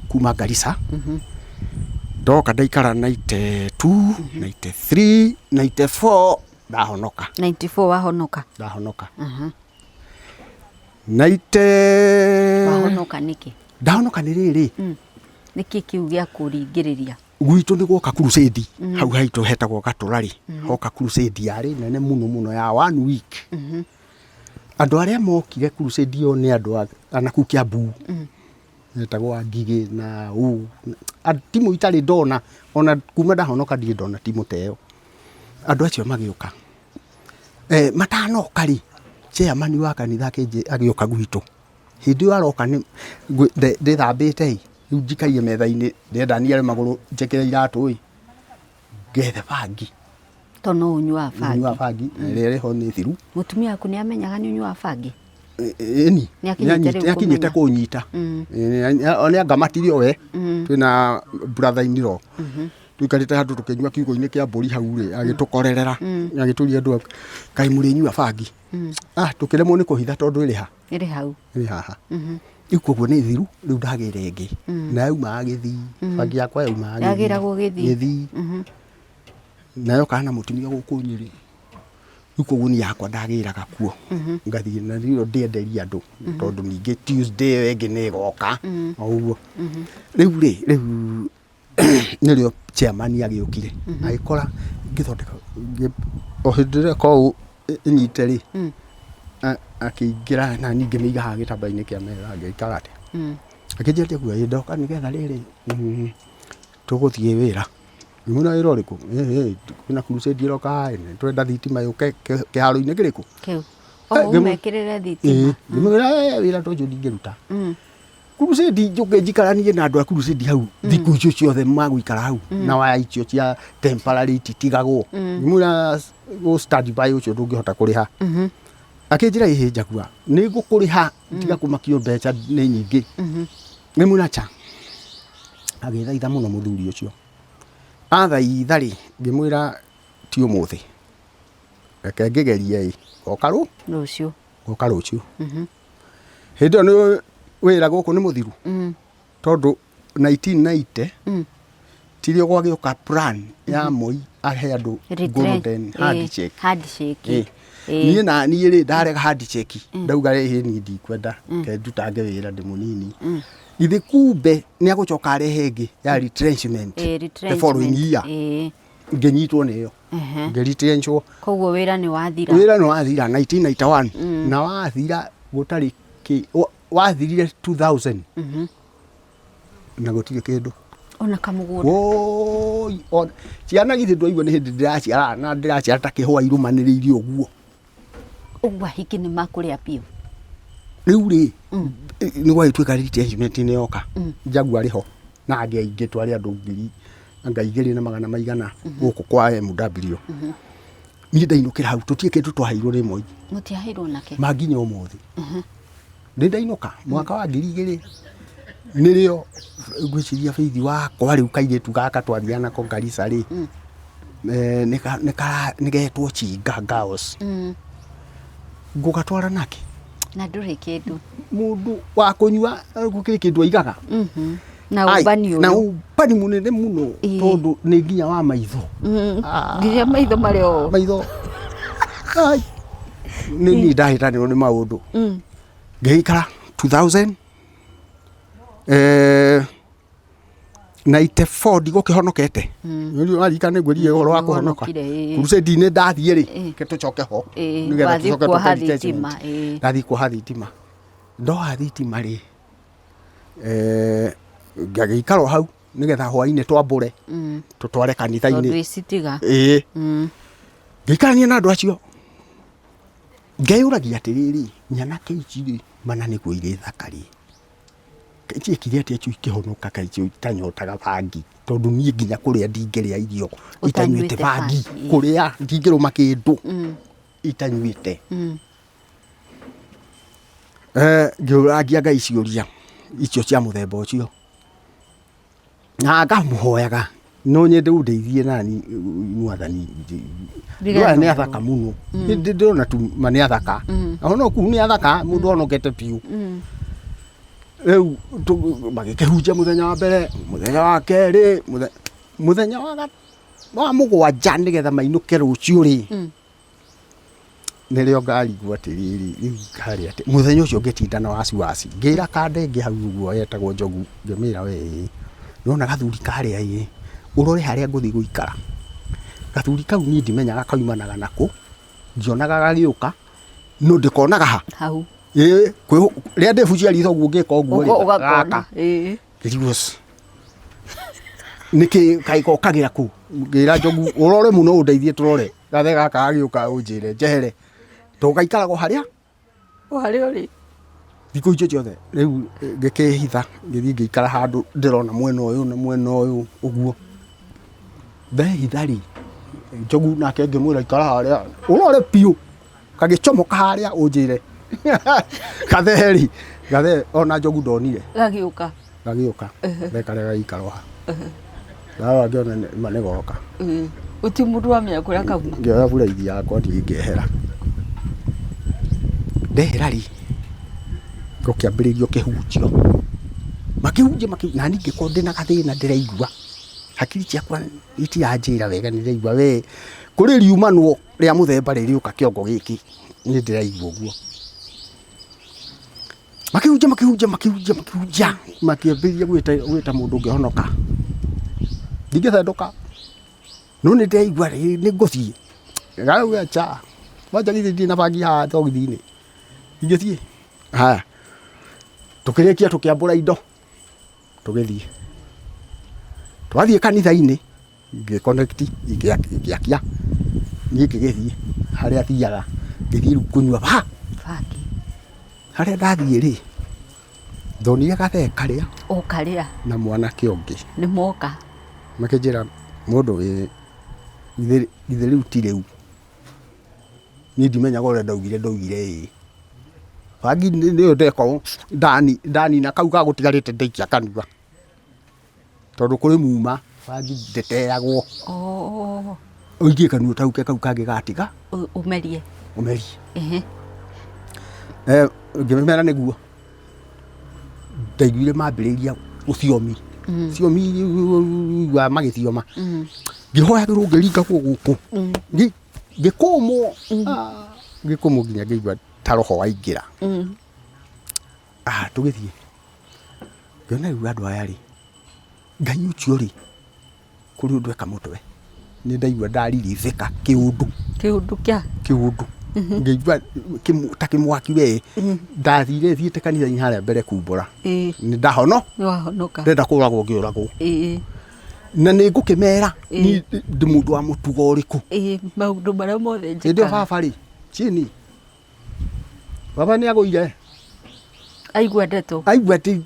kuma Garissa. Ndoka ndaikara 92, 93, 94 ndahonoka. 94 wahonoka? Ndahonoka. 90 Wahonoka nĩkĩ? Ndahonoka nĩ rĩrĩ. Nĩkĩ kĩu gĩa kũringĩrĩria? Gwitũ nĩ gwoka crusade, hau haitũ hetagwo Gatũrarĩ. Hoka crusade yarĩ nene mũno mũno ya one week. Andũ arĩa mokire crusade ĩyo nĩ andũ a nakũu Kiambu, metagwo a Ngigĩ na ũ timũ itarĩ ndona ona kuma ndahonoka, ndirĩ ndona timũ ta ĩyo. Andũ acio magĩũka. Matanoka rĩ, chairman wa kanitha agĩũka gwitũ. Hĩndĩ ĩyo aroka nĩ ndĩthambĩte ĩ, Rĩu njikaire metha-inĩ ndĩrenda niare magũrũ njĩkĩre iratũ ĩ, ngethe bangi. To no ũnyuaga bangi. Nyuaga bangi na ĩrĩa ĩrĩ ho nĩ thiru. Mũtumia waku nĩ amenyaga nĩ ũnyuaga bangi? Ĩni. Nĩakinyĩte rĩu Nĩakinyĩte kũmenya? kũnyita. Nĩ angamatirie we twĩna brother in law. Tũikarĩte handũ tũkĩnyua kiugũ-inĩ kĩa mbũri hau rĩ, agĩtũkorerera. Agĩtũria andũ kaĩ mũrĩnyua bangi? Ah, tũkĩremwo nĩ kũhitha tondũ ĩrĩ ha? Ĩrĩ hau. Ĩrĩ haha. Rĩu koguo nĩ thiru, rĩu ndagĩra ĩngĩ. Na yaumaga Gĩthii. Bangi yakwa yaumaga Gĩthii. Yagĩragwo Gĩthii. Gĩthii. Na yokaga na mũtumia gũkũ Nyĩrĩ. Rĩu koguo niĩ yakwa ndagĩraga kuo. Ngathiĩ na rĩu ndĩenderia andũ tondũ ningĩ Tuesday ĩyo ĩngĩ nĩ ĩgoka. O ũguo. Rĩu rĩ, rĩu nĩrĩo chairman agĩũkire. Agĩkora ngĩthondeka o hĩndĩ ĩrĩa eka ũũ ĩnyite rĩ, akĩingĩra na niĩ ngĩmĩiga haha gĩtambaya-inĩ kĩa metha ngĩikara atĩa. Akĩnjĩra atĩ ĩĩ ndoka nĩgetha rĩrĩ tũgũthiĩ wĩra. Ngĩmwĩra wĩra ũrĩkũ? Kwĩna crusade ĩroka haha ĩ, nĩtũrenda thitima yũke kĩharo-inĩ kĩrĩkũ? Kĩu. O ũmekĩrĩre thitima. Ngĩmwĩra wĩra ta ũcio ndingĩruta. Crusade njũke njikaranie na andũ a crusade hau thikũ icio ciothe magũikara hau na waya icio cia temporary ititigagwo. Ngĩmwĩra gũ stand by ũcio ndũngĩhota kũrĩha. Akĩnjĩra ĩhĩ Jaguar nĩ ngũkũrĩha tiga kũmakio mbeca nĩ nyingĩ. Ngĩmwĩra cha. Agĩthaitha mũno mũthuri ũcio. Athaitha rĩ, ngĩmwĩra ti ũmũthĩ. Reke ngĩgerie ĩ, ngoka rũ? Rũciũ. Ngoka rũciũ. Hĩndĩ ĩyo nĩ wĩra gũkũ nĩ mũthiru. Tondũ 1990 tirĩo gwagĩũka plan ya Moi ahe andũ golden handshake. Handshake. Niĩ na niĩ rĩ ndarega handshake ndauga rĩ niĩ ndikwenda ke ndutange wĩra ndĩ mũnini. Githĩ kumbe nĩ agũcoka arehe ĩngĩ ya retrenchment the following year. Ngĩnyitwo nĩyo. Ngĩretrenchwo. Koguo wĩra nĩ wathira. Wĩra nĩ wathira 1991 na wathira gũtarĩ kĩ wathirire 2000 na gũtirĩ kĩndũ. Ona kamũgũnda. Woi, ciana githĩ ndwaigua nĩ hĩndĩ ndĩraciara na ndĩraciara ta kĩhũa irũmanĩrĩirie ũguo. Ũguo ahiki nĩ makũrĩa biũ. Rĩu rĩ, nĩ gwagĩtuĩka retrenchment nĩ yoka. Jaguar arĩ ho na angĩ aingĩ twarĩ andũ ngiri anga igĩrĩ na magana maigana gũkũ kwa MW. Niĩ ndainũkĩra hau tũtirĩ kĩndũ twaheirwo nĩ Moi. Mũtiaheirwo nake. Ma nginya ũmũthĩ. Nĩ ndainũka mwaka wa ngiri igĩrĩ nĩrĩo ngwĩciria Faith wakwa rĩu kairĩtu gaka twathiaga nako Garissa rĩ, nĩgetwo Chinga Girls. Ngũgatwara nake. Na ndũrĩ kĩndũ. Mũndũ wa kũnyua gũkĩrĩ kĩndũ aigaga. Na ũmbani ũyũ. Na ũmbani mũnene mũno tondũ nĩ nginya wa maitho. Nginya maitho marĩ o. Maitho. Ai. Nĩ niĩ ndahĩtanĩrwo nĩ maũndũ. Ngĩgĩikara 2000 94 ndigũkĩhonokete. Nĩ waririkana nĩ ngwĩrire ũhoro wa kũhonoka. Crusade-inĩ ndathiĩ rĩ, reke tũcoke ho. Nĩgetha tũcoke kuoha thitima. Ndathiĩ kuoha thitima. Ndoha thitima rĩ, ngagĩikara o hau nĩgetha hwainĩ twambũre tũtware kanitha-inĩ. Tondũ icitiga. Ĩĩ. Ngĩikarania na andũ acio. Ngeyũragia atĩrĩrĩ, nyanake ici rĩ, mana nĩguo irĩ thaka rĩ, ciekire atĩa icio ikĩhonoka kaĩ icio itanyotaga bangi, tondũ niĩ nginya kũrĩa ndingĩrĩa irio itanyuĩte bangi, kũrĩa ndingĩrũma kĩndũ itanyuĩte. Ngĩũrangia Ngai ciũria icio cia mũthemba ũcio. Na ngamũhoyaga no nyende ũndeithie nani mwathani. Andũ aya nĩ athaka mũno. Ndĩrona tu ma nĩ athaka. Ahonoku nĩ athaka mũndũ ahonokete biũ. Rĩu magĩkĩhunjia mũthenya wa mbere, mũthenya wa kerĩ, mũthenya wa mũgwanja nĩgetha mainũke rũciũ rĩ. Nĩrĩo ngarigwo atĩrĩrĩ, rĩu ngarĩ atĩ mũthenya ũcio ngĩtinda na wasiwasi, ngĩra kanda ĩngĩ hau ũguo yetagwo Njogu, ngĩmĩra we ĩ, nĩwona gathuri karĩa ĩ, ũrore harĩa ngũthiĩ gũikara. Gathuri kau niĩ ndimenyaga kaumanaga nakũ, ndionaga gagĩũka, no ndĩkonaga ha? Hau. Ĩĩ, rĩrĩa ndĩbucia ritho ũguo ngĩka ũguo rĩ, Ũgakona. gaka. Ngĩrigwo nĩkĩ kaĩ kokagĩra kũ? Ngĩra Njogu ũrore mũno ũndeithie tũrore. Gathe gaka gagĩũka ũnjĩre njehere tondũ gaikaragwo harĩa O harĩa ũrĩ. Thikũ icio ciothe rĩu ngĩkĩhitha, ngĩthiĩ ngĩikara handũ ndĩrona mwena ũyũ na mwena ũyũ ũguo. Ndehitha rĩ, Njogu nake ngĩmwĩra ikara harĩa ũrore biũ, gagĩcomoka harĩa ũnjĩre. Gathee rĩ, gathee ona Njogu ndonire. Gagĩũka. Gagĩũka, gathee karĩa gagĩikara o haha. Ndarora ngĩona ma nĩ goka. Gũtirĩ mũndũ wamenya kũrĩa kauma. Ngĩoya buraithi yakwa thiĩ ngehera. Ndehera rĩ, gũkĩambĩrĩrio kĩhunjio. Makĩhunjia makĩhunjia, nani ngĩkorwo ndĩna gathĩna ndĩraigua. Hakiri ciakwa itiranjĩra wega nĩ ndĩraigua we, kũrĩ riumanwo rĩa mũthemba rĩrĩũka kĩongo gĩkĩ, niĩ ndĩraigua ũguo. Makĩhunjia makĩhunjia makĩhunjia makĩhunjia, makĩambĩrĩria gwĩta gwĩta mũndũ ũngĩhonoka. Ndingĩthendũka, no nĩ ndĩraigua nĩ ngũthiĩ. Ngauga aca, kwanja githĩ ndirĩ na bangi haha thogithi-inĩ, ingĩthiĩ? Haya, tũkĩrĩkia tũkĩambũra indo, tũgĩthiĩ. Twathiĩ kanitha-inĩ, ngĩ connect ngĩakia, niĩ ngĩgĩthiĩ harĩa thiaga, ngĩthiĩ rĩu kũnyua Bangi. Harĩa ndathiĩ rĩ, ndonire gathee karĩa O karĩa. na mwanake ũngĩ. Nĩ moka. Makĩnjĩra mũndũ wĩ, githĩ rĩu ti rĩu. Niĩ ndimenyaga ũrĩa ndaugire ndaugire ĩĩ. Bangi nĩyo ndeka ũũ ndanina kau gagũtigarĩte ndaikia kanua. Tondũ kũrĩ muma bangi ndĩteagwo. Oh. Ũikie kanua ta ke kau kangĩ gatiga. Ũmerie. Ũmerie. Eh, ngĩmera nĩguo. Ndaiguire mambĩrĩria gũthiomi. Thiomi wa magĩthioma. Ngĩhoyagĩrwo ngĩringagwo gũkũ. Ngĩkũmwo. Ah, ngĩkũmwo nginya ngĩigua ta roho waingĩra. Ah, tũgĩthiĩ. Ngĩona rĩu andũ aya rĩ, Ngai ũcio rĩ, kũrĩ ũndũ eka mũtwe. Nĩ ndaigua ndaririthĩka kĩũndũ. Kĩũndũ kĩa? Kĩũndũ. Ngĩigua ta kĩmwaki we. Ndathire thiĩte kanitha-inĩ harĩa mbere kumbũra. Nĩ ndahono. Nĩ wahonoka. Ndenda kũragwo ngĩũragwo. Na nĩ ngũkĩmera niĩ ndĩ mũndũ wa mũtugo ũrĩkũ. Maũndũ marĩa mothe njĩkaga. Hĩndĩ ĩyo baba rĩ, chini. Baba nĩ agũire. Aigua ndeto. Aigua atĩ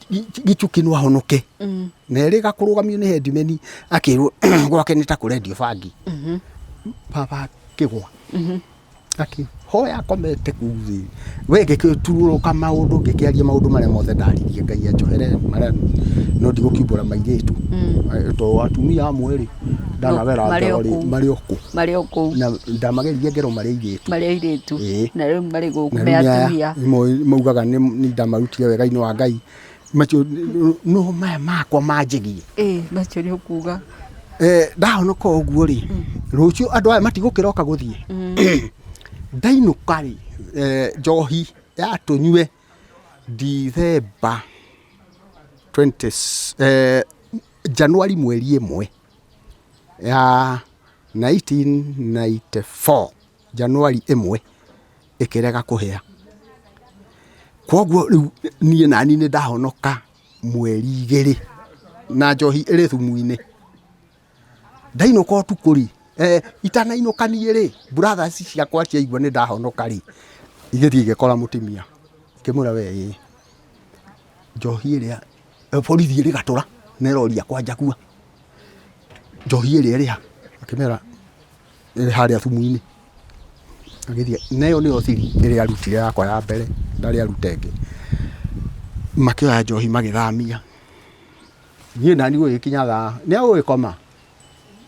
Gĩchukĩ no ahonoke. Na erĩga kũrũgamio nĩ headman akĩrwo gwake nĩ ta kũrendio bangi. Baba akĩgwa. Akĩhoya akomete kũu thĩ. We ngĩgĩturũrũka maũndũ ngĩkĩaria maũndũ marĩa mothe ndaririe Ngai anjohere marĩa no ndigũkiumbũra mairĩtu. Tondũ atumia amwe rĩ ndanagera Marĩ o ngero rĩ kũu. marĩ o kũ. Marĩ o kũu. Na ndamageririe ngero marĩ airĩtu. Marĩ airĩtu. Ĩĩ. Na rĩu marĩ gũkũ Na me rĩu nĩ aya, atumia. nĩmo maugaga nĩ ndamarutire wega-inĩ wa Ngai. Macio no maya makwa manjĩgie. Ĩĩ macio nĩ ũkuga. Eh, ndahonoka ũguo rĩ, rũciũ andũ aya matigũkĩroka gũthiĩ. Ndainũka rĩ, eh, njohi ya tũnyue Dithemba 20, eh, Januari mweri ĩmwe ya 1994 Januari ĩmwe ĩkĩrega kũhĩa. Koguo rĩu niĩ nani nĩ ndahonoka mweri igĩrĩ na njohi ĩrĩ thumu-inĩ. Ndainũka ũtukũ rĩ, eh, itanainũka niĩ rĩ, brothers ciakwa ciaigua nĩ ndahonoka rĩ, igĩthiĩ igĩkora mũtumia, ikĩmwĩra we ĩĩ, njohi ĩrĩa borithi ĩrĩ gatũra na ĩroria kwa Njakua, njohi ĩrĩa ĩrĩ ha? Akĩmera ĩrĩ harĩa thumu-inĩ. Agĩthiĩ, na ĩyo nĩyo thiri ĩrĩa arutire yakwa ya mbere, ndarĩ aruta ĩngĩ. Makĩoya njohi magĩthamia. Niĩ nani gũgĩkinya thaa, nĩ agũgĩkoma?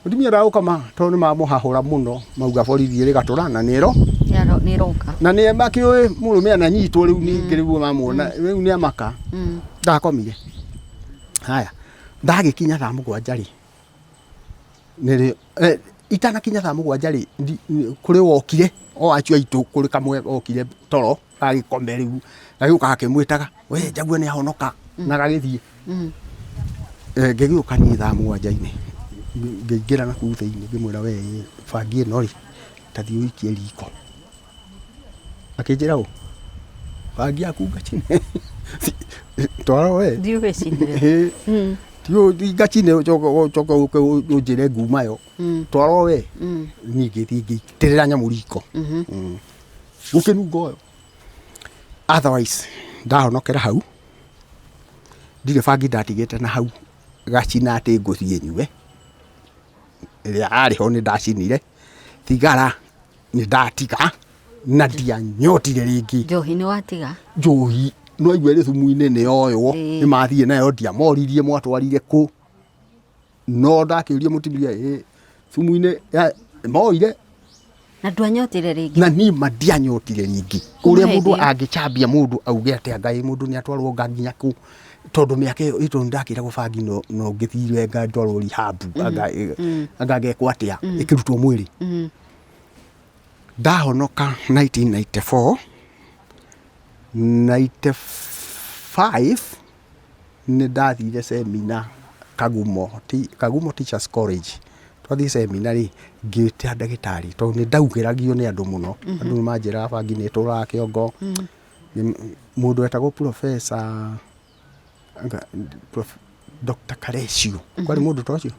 Mũtumia ndagũkoma tondũ nĩ mamũhahũra mũno mauga borithi ĩrĩ gatũra na nĩ ĩro Nĩ ĩroka. Na nĩ makĩũĩ mũrũme ananyitwo rĩu ningĩ rĩu mamuona rĩu nĩ amaka. Ndakomire. Haya, ndagĩkinya thaa mũgwanja rĩ, nĩrĩo eh, itanakinya thaa mũgwanja rĩ, kũrĩ wokire o acio aitũ kũrĩ kamwe gokire toro gagĩkome rĩu gagĩũka gakĩmwĩtaga we Njaguo nĩ ahonoka na gagĩthiĩ. Eh, ngĩgĩũka niĩ thaa mũgwanja-inĩ ngĩingĩra na kũu thĩinĩ ngĩmwĩra we bangi ĩno rĩ ta thiĩ ũikie riko. Akĩnjĩra ũ bangi yaku ngacine twara we Thiĩ ũgĩcinĩre. Thiĩ ngacine ũcoke ũcoke ũke ũnjĩre nguma yo twara we. Niĩ ngĩthiĩ ngĩitĩrĩra nyamũ riko. Gũkĩnunga ũyũ. Otherwise Ndahonokera hau, ndirĩ bangi ndatigĩte na hau gacina atĩ ngũthiĩ nyue, ĩrĩa yarĩ ho nĩ ndacinire, thigara nĩ ndatiga na ndianyotire rĩngĩ. Njohi nĩ watiga? Njohi no aigua ĩrĩ thumu-inĩ nĩ yoywo, nĩ mathiĩ nayo ndiamoririe mwatwarire kũ, no ndakĩũria mũtumia ĩ thumu-inĩ moire. Na ndwanyotire rĩngĩ? Na niĩ ma ndianyotire rĩngĩ. Kuma Ũrĩa hĩndĩ mũndũ ĩyo? angĩcambia mũndũ auge atĩ anga ĩ mũndũ nĩ atwarwo anga nginya kũ, tondũ mĩaka ĩyo ĩtũ nĩndakĩragwo bangi no no ngĩthire anga ndwarwo rehab anga anga ngekwo atĩa ĩkĩrutwo mwĩrĩ. Ndahonoka 1994, 95 nĩ ndathire seminar Kagumo, Kagumo Teachers College. Twathiĩ seminar rĩ, ngĩĩta ndagĩtarĩ tondũ nĩ ndaugĩragio nĩ andũ mũno. Andũ nĩ manjĩraga bangi nĩ ĩtũraga kĩongo. Mũndũ wetagwo professor Dr. Karecio. Kwarĩ mũndũ ta ũcio?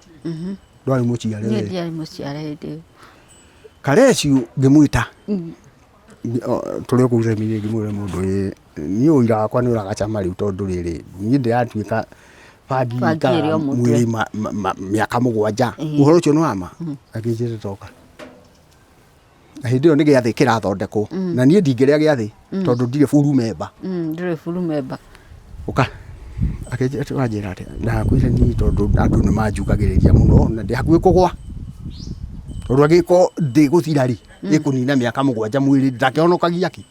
Ndwarĩ mũciare Niĩ we. ndiarĩ mũciare hĩndĩ ĩyo. Karecio ngĩmwĩta tũrĩ o kũu seminar ngĩmwĩra mũndũ ĩ niĩ ũira wakwa nĩ ũragacama rĩu tondũ rĩrĩ niĩ ndĩratuĩka bangi Bangi ikaraga ĩrĩ o mũtwe. mwĩrĩ mĩaka 7 ũhoro ũcio nĩ wa ma? Akĩnjĩra toka. Na hĩndĩ ĩyo nĩ gĩathĩ kĩrathondekwo na niĩ ndingĩrĩa gĩathĩ tondũ ndirĩ full member. Ndũrĩ full member. Ũka. Akĩnjĩra atĩ wanjĩra atĩa? Ndakwĩra niĩ tondũ andũ nĩ manjugagĩrĩria mũno na ndĩ hakuhĩ kũgwa. Tondũ angĩkorwo ndĩgũthira rĩ, ĩkũnina mĩaka 7 mwĩrĩ ndakĩhonokagia kĩ?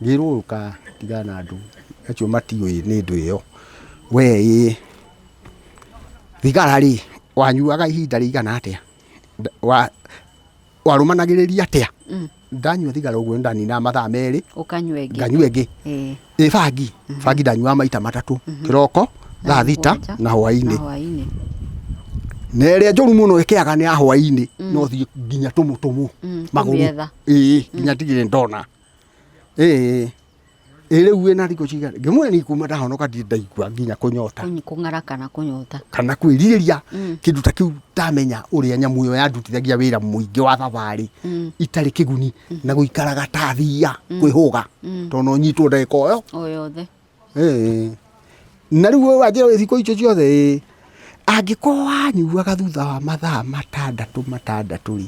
Ngĩrwo ũka tigana na andũ acio matiũĩ nĩ ndũ ĩyo. We ĩ thigara rĩ, wanyuaga ihinda rĩigana atĩa? Warũmanagĩrĩria atĩa? Ndanyua thigara ũguo ndaninaga mathaa 2. Ũkanyua ĩngĩ. Nganyua ĩngĩ. Ĩ bangi, bangi ndanyuaga maita 3, kĩroko, thaa 6 na hwainĩ. Na hwainĩ. Na ĩrĩa njũru mũno ĩkĩaga nĩ ya hwainĩ, no thiĩ nginya tũmũtũmũ magũrũ. Kũmĩetha. Ĩĩ, nginya ndigĩrĩre ndona. Ĩĩ, ĩ rĩu wĩna thikũ cigana? Ngĩmwĩra niĩ kuma ndahonoka ndirĩ ndaigua nginya kũnyota. Kũng'ara kana kũnyota. Kana kwĩrirĩria kĩndũ ta kĩu ndamenya ũrĩa nyamũ ĩyo yandutithagia wĩra mũingĩ wa thabarĩ itarĩ kĩguni na gũikaraga ta thiia kwĩhũga tondũ no nyitwo ndagĩka o yo. O yothe. Ĩĩ. Na rĩu we wanjĩra wĩ thikũ icio ciothe ĩĩ, angĩkorwo wanyuaga thutha wa mathaa 6 6 rĩ,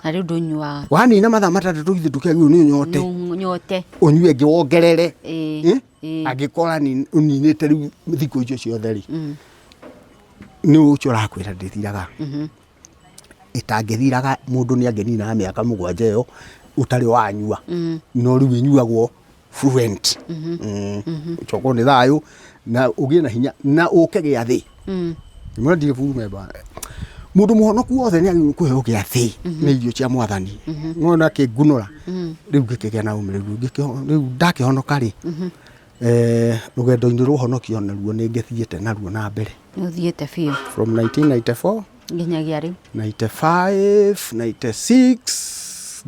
Na rĩu ndũnyuaga. Wanina mathaa 6 githĩ ndũkĩagĩrĩirwo nĩ ũnyote? Nyote. Ũnyue ĩngĩ wongerere. Ĩĩ. Eh? Ĩĩ. Angĩkorwo ũninĩte rĩu thikũ icio ciothe rĩ, nĩ ũcio ũrakwĩra ndĩthiraga. Ĩtangĩthiraga mũndũ nĩ angĩninaga mĩaka 7 ĩyo ũtarĩ wanyua. No rĩu ĩnyuagwo fluent. Ũcokwo nĩ thayũ na ũgĩe na hinya na ũke gĩathĩ. Ngĩmwĩra ndirĩ full member. Mũndũ mũhonoku wothe nĩ agĩrĩirwo kũheo gĩathĩ nĩ irio cia mwathani. Nĩwona akĩngunũra rĩu ngĩkĩgĩa na ũmĩrĩru rĩu ndakĩhonoka rĩ, rũgendo-inĩ rwa ũhonokio naruo nĩ ngĩthiĩte naruo na mbere. Nĩ ũthiĩte biũ. From 1994 nginyagia rĩu. 95, 96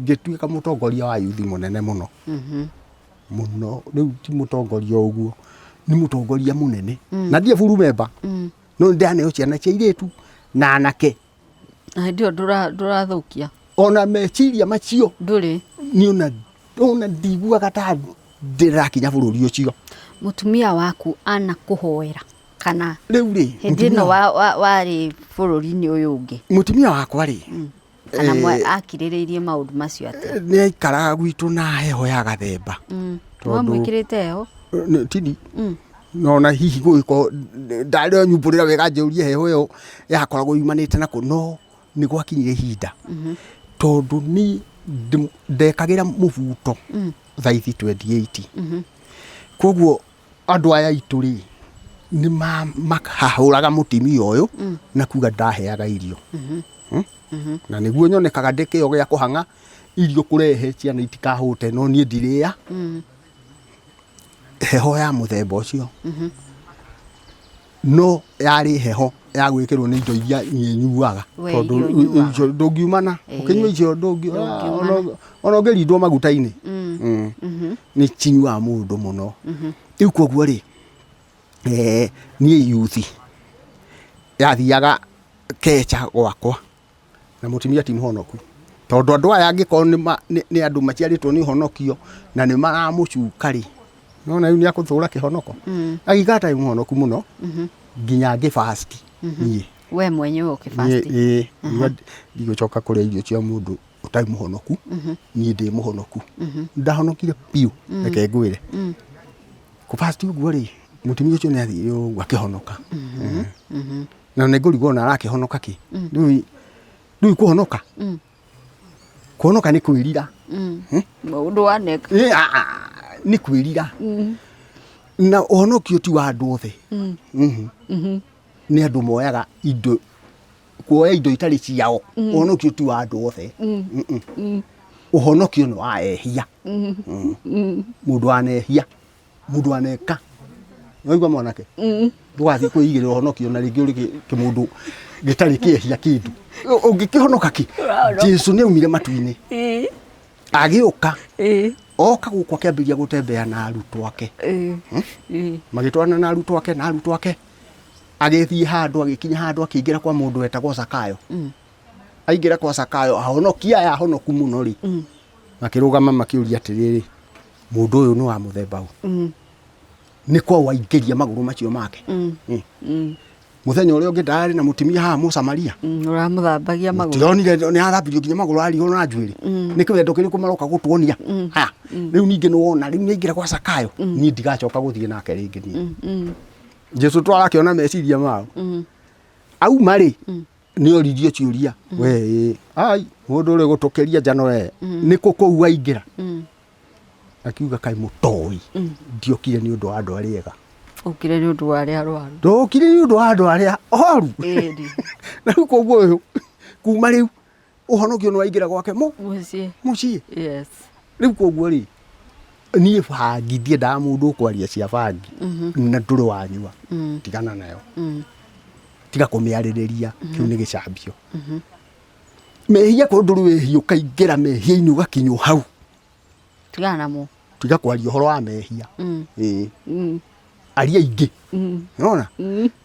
ngĩtuĩka mũtongoria wa yuthi mũnene mũno. Mũno rĩu ti mũtongoria o ũguo, nĩ mũtongoria mũnene. Na ndirĩ full member. No nĩ ndĩraneo ciana cia airĩtu na anake. Na hĩndĩ ĩyo ndũrathũkia. Ona meciria macio. Ndũrĩ. Niĩ ona ndiguaga ta ndĩrakinya bũrũri ũcio. Mũtumia waku anakũhoera kana Rĩu rĩ, hĩndĩ ĩno warĩ bũrũri-inĩ ũyũ ũngĩ? Mũtumia wakwa rĩ, Kana akirĩrĩirie maũndũ macio atĩa? Nĩ aikaraga gwitũ na heho ya gathemba. Mwamwĩkĩrĩte heho? Tini. No na hihi gũgĩkorwo ndarĩ nyumbũrĩra wega njĩũrie heho ĩyo yakoragwo yumanĩte nakũ, no nĩ gwakinyire ihinda tondũ niĩ ndekagĩra mũbuto thaithi 28. Koguo andũ aya aitũ rĩ, nĩ mahahũraga mũtumia ũyũ na kuga ndaheaga irio. Na nĩguo nyonekaga ndĩ kĩo gĩa kũhang'a irio kũrehe ciana itikahũte, no niĩ ndirĩa. Heho ya mũthemba ũcio. No yarĩ heho ya gwĩkĩrwo nĩ indo iria niĩ nyuaga. We Tondũ iria ũnyuaga. icio ndũngiumana. Ũkĩnyua icio Ndũngiumana. Ona ũngĩrindwo maguta-inĩ. Nĩ cinyuaga mũndũ mũno. Rĩu koguo rĩ, niĩ yuthi yathiaga kecha gwakwa na mũtumia ti mũhonoku. Tondũ andũ aya angĩkorwo nĩ andũ maciarĩtwo nĩ ũhonokio na nĩ maramũcuka rĩ, Nona rĩu nĩ akũthũra kĩhonoko. Agĩikara atarĩ mũhonoku mũno nginya ngĩ fast niĩ. We mwenyewe ũkĩfast? Ĩĩ, ndigũcoka kũrĩa irio cia mũndũ ũtarĩ mũhonoku. Niĩ ndĩ mũhonoku, ndahonokire biũ. Reke ngwĩre, kũfast ũguo rĩ, mũtumia ũcio nĩ athire ũguo akĩhonoka, na nĩ ngũrigwo ona arakĩhonoka kĩ. Rĩu kũhonoka, kũhonoka nĩ kwĩrira. Maũndũ waneka. Ĩ, ah, ah, nĩ kwĩrira, na ũhonokio ti wa andũ othe. Nĩ andũ moyaga indo, kuoya indo itarĩ ciao. Ũhonokio ti wa andũ othe. Ũhonokio nĩ wa ehia. Mũndũ wanehia, mũndũ waneka. Waigua mwanake, ndũgathiĩ kwĩigĩrĩra ũhonokio na rĩngĩ ũrĩ kĩmũndũ gĩtarĩ kĩehia kĩndũ ũngĩkĩhonoka kĩ. Jesu nĩ aumire matu-inĩ agĩũka, oka gũkũ akĩambĩrĩria gũtembea na arutwo ake. Magĩtwarana na arutwo ake, agĩthiĩ handũ, agĩkinya handũ, akĩingĩra kwa mũndũ wetagwo Zakayo. Aingĩra kwa Zakayo, ahonokia aya ahonoku mũno rĩ, makĩrũgama makĩũria atĩrĩrĩ, mũndũ ũyũ nĩ wa mũthemba ũ? Nĩ kwa waingĩria magũrũ macio make? Mũthenya ũrĩa ũngĩ ndararĩ na mũtumia haha Mũsamaria. Ũramũthambagia magũrũ. Ndĩronire nĩ athambirio nginya magũrũ, arigwo na njuĩrĩ. Nĩ kĩwendo kĩrĩkũ maroka gũtuonia haya rĩu? Ningĩ nĩ wona rĩu nĩ aingĩra kwa Zakayo, niĩ ndigacoka gũthiĩ nake rĩngĩ niĩ. Jesu twarakĩona meciria mao. Auma rĩ, nĩ oririo ciũria, we ĩ, ai mũndũ ũrĩ gũtũkĩria njano we, nĩ kũ kũu waingĩra? Akiuga, kaĩ mũtoĩ ndiokire nĩ ũndũ wa andũ arĩa ega? Ũkire nĩ ũndũ wa arĩa arwaru. Ndokire nĩ ũndũ wa andũ arĩa oru. Na rĩu koguo ũyũ kuma rĩu ũhonokio nĩ waingĩra gwake mũ Mũciĩ. Mũciĩ. Yes. Rĩu koguo rĩ, niĩ bangi ndiendaga mũndũ ũkwaria cia bangi na ndũrĩ wanyua. Tigana nayo, tiga kũmĩarĩrĩria, kĩu nĩ gĩcambio. Mehia, korwo ndũrĩ wĩhia ũkaingĩra mehia-inĩ ũgakinywo hau, Tigana namo. Tiga kwaria ũhoro wa mehia. Ĩĩ, aria ingĩ nona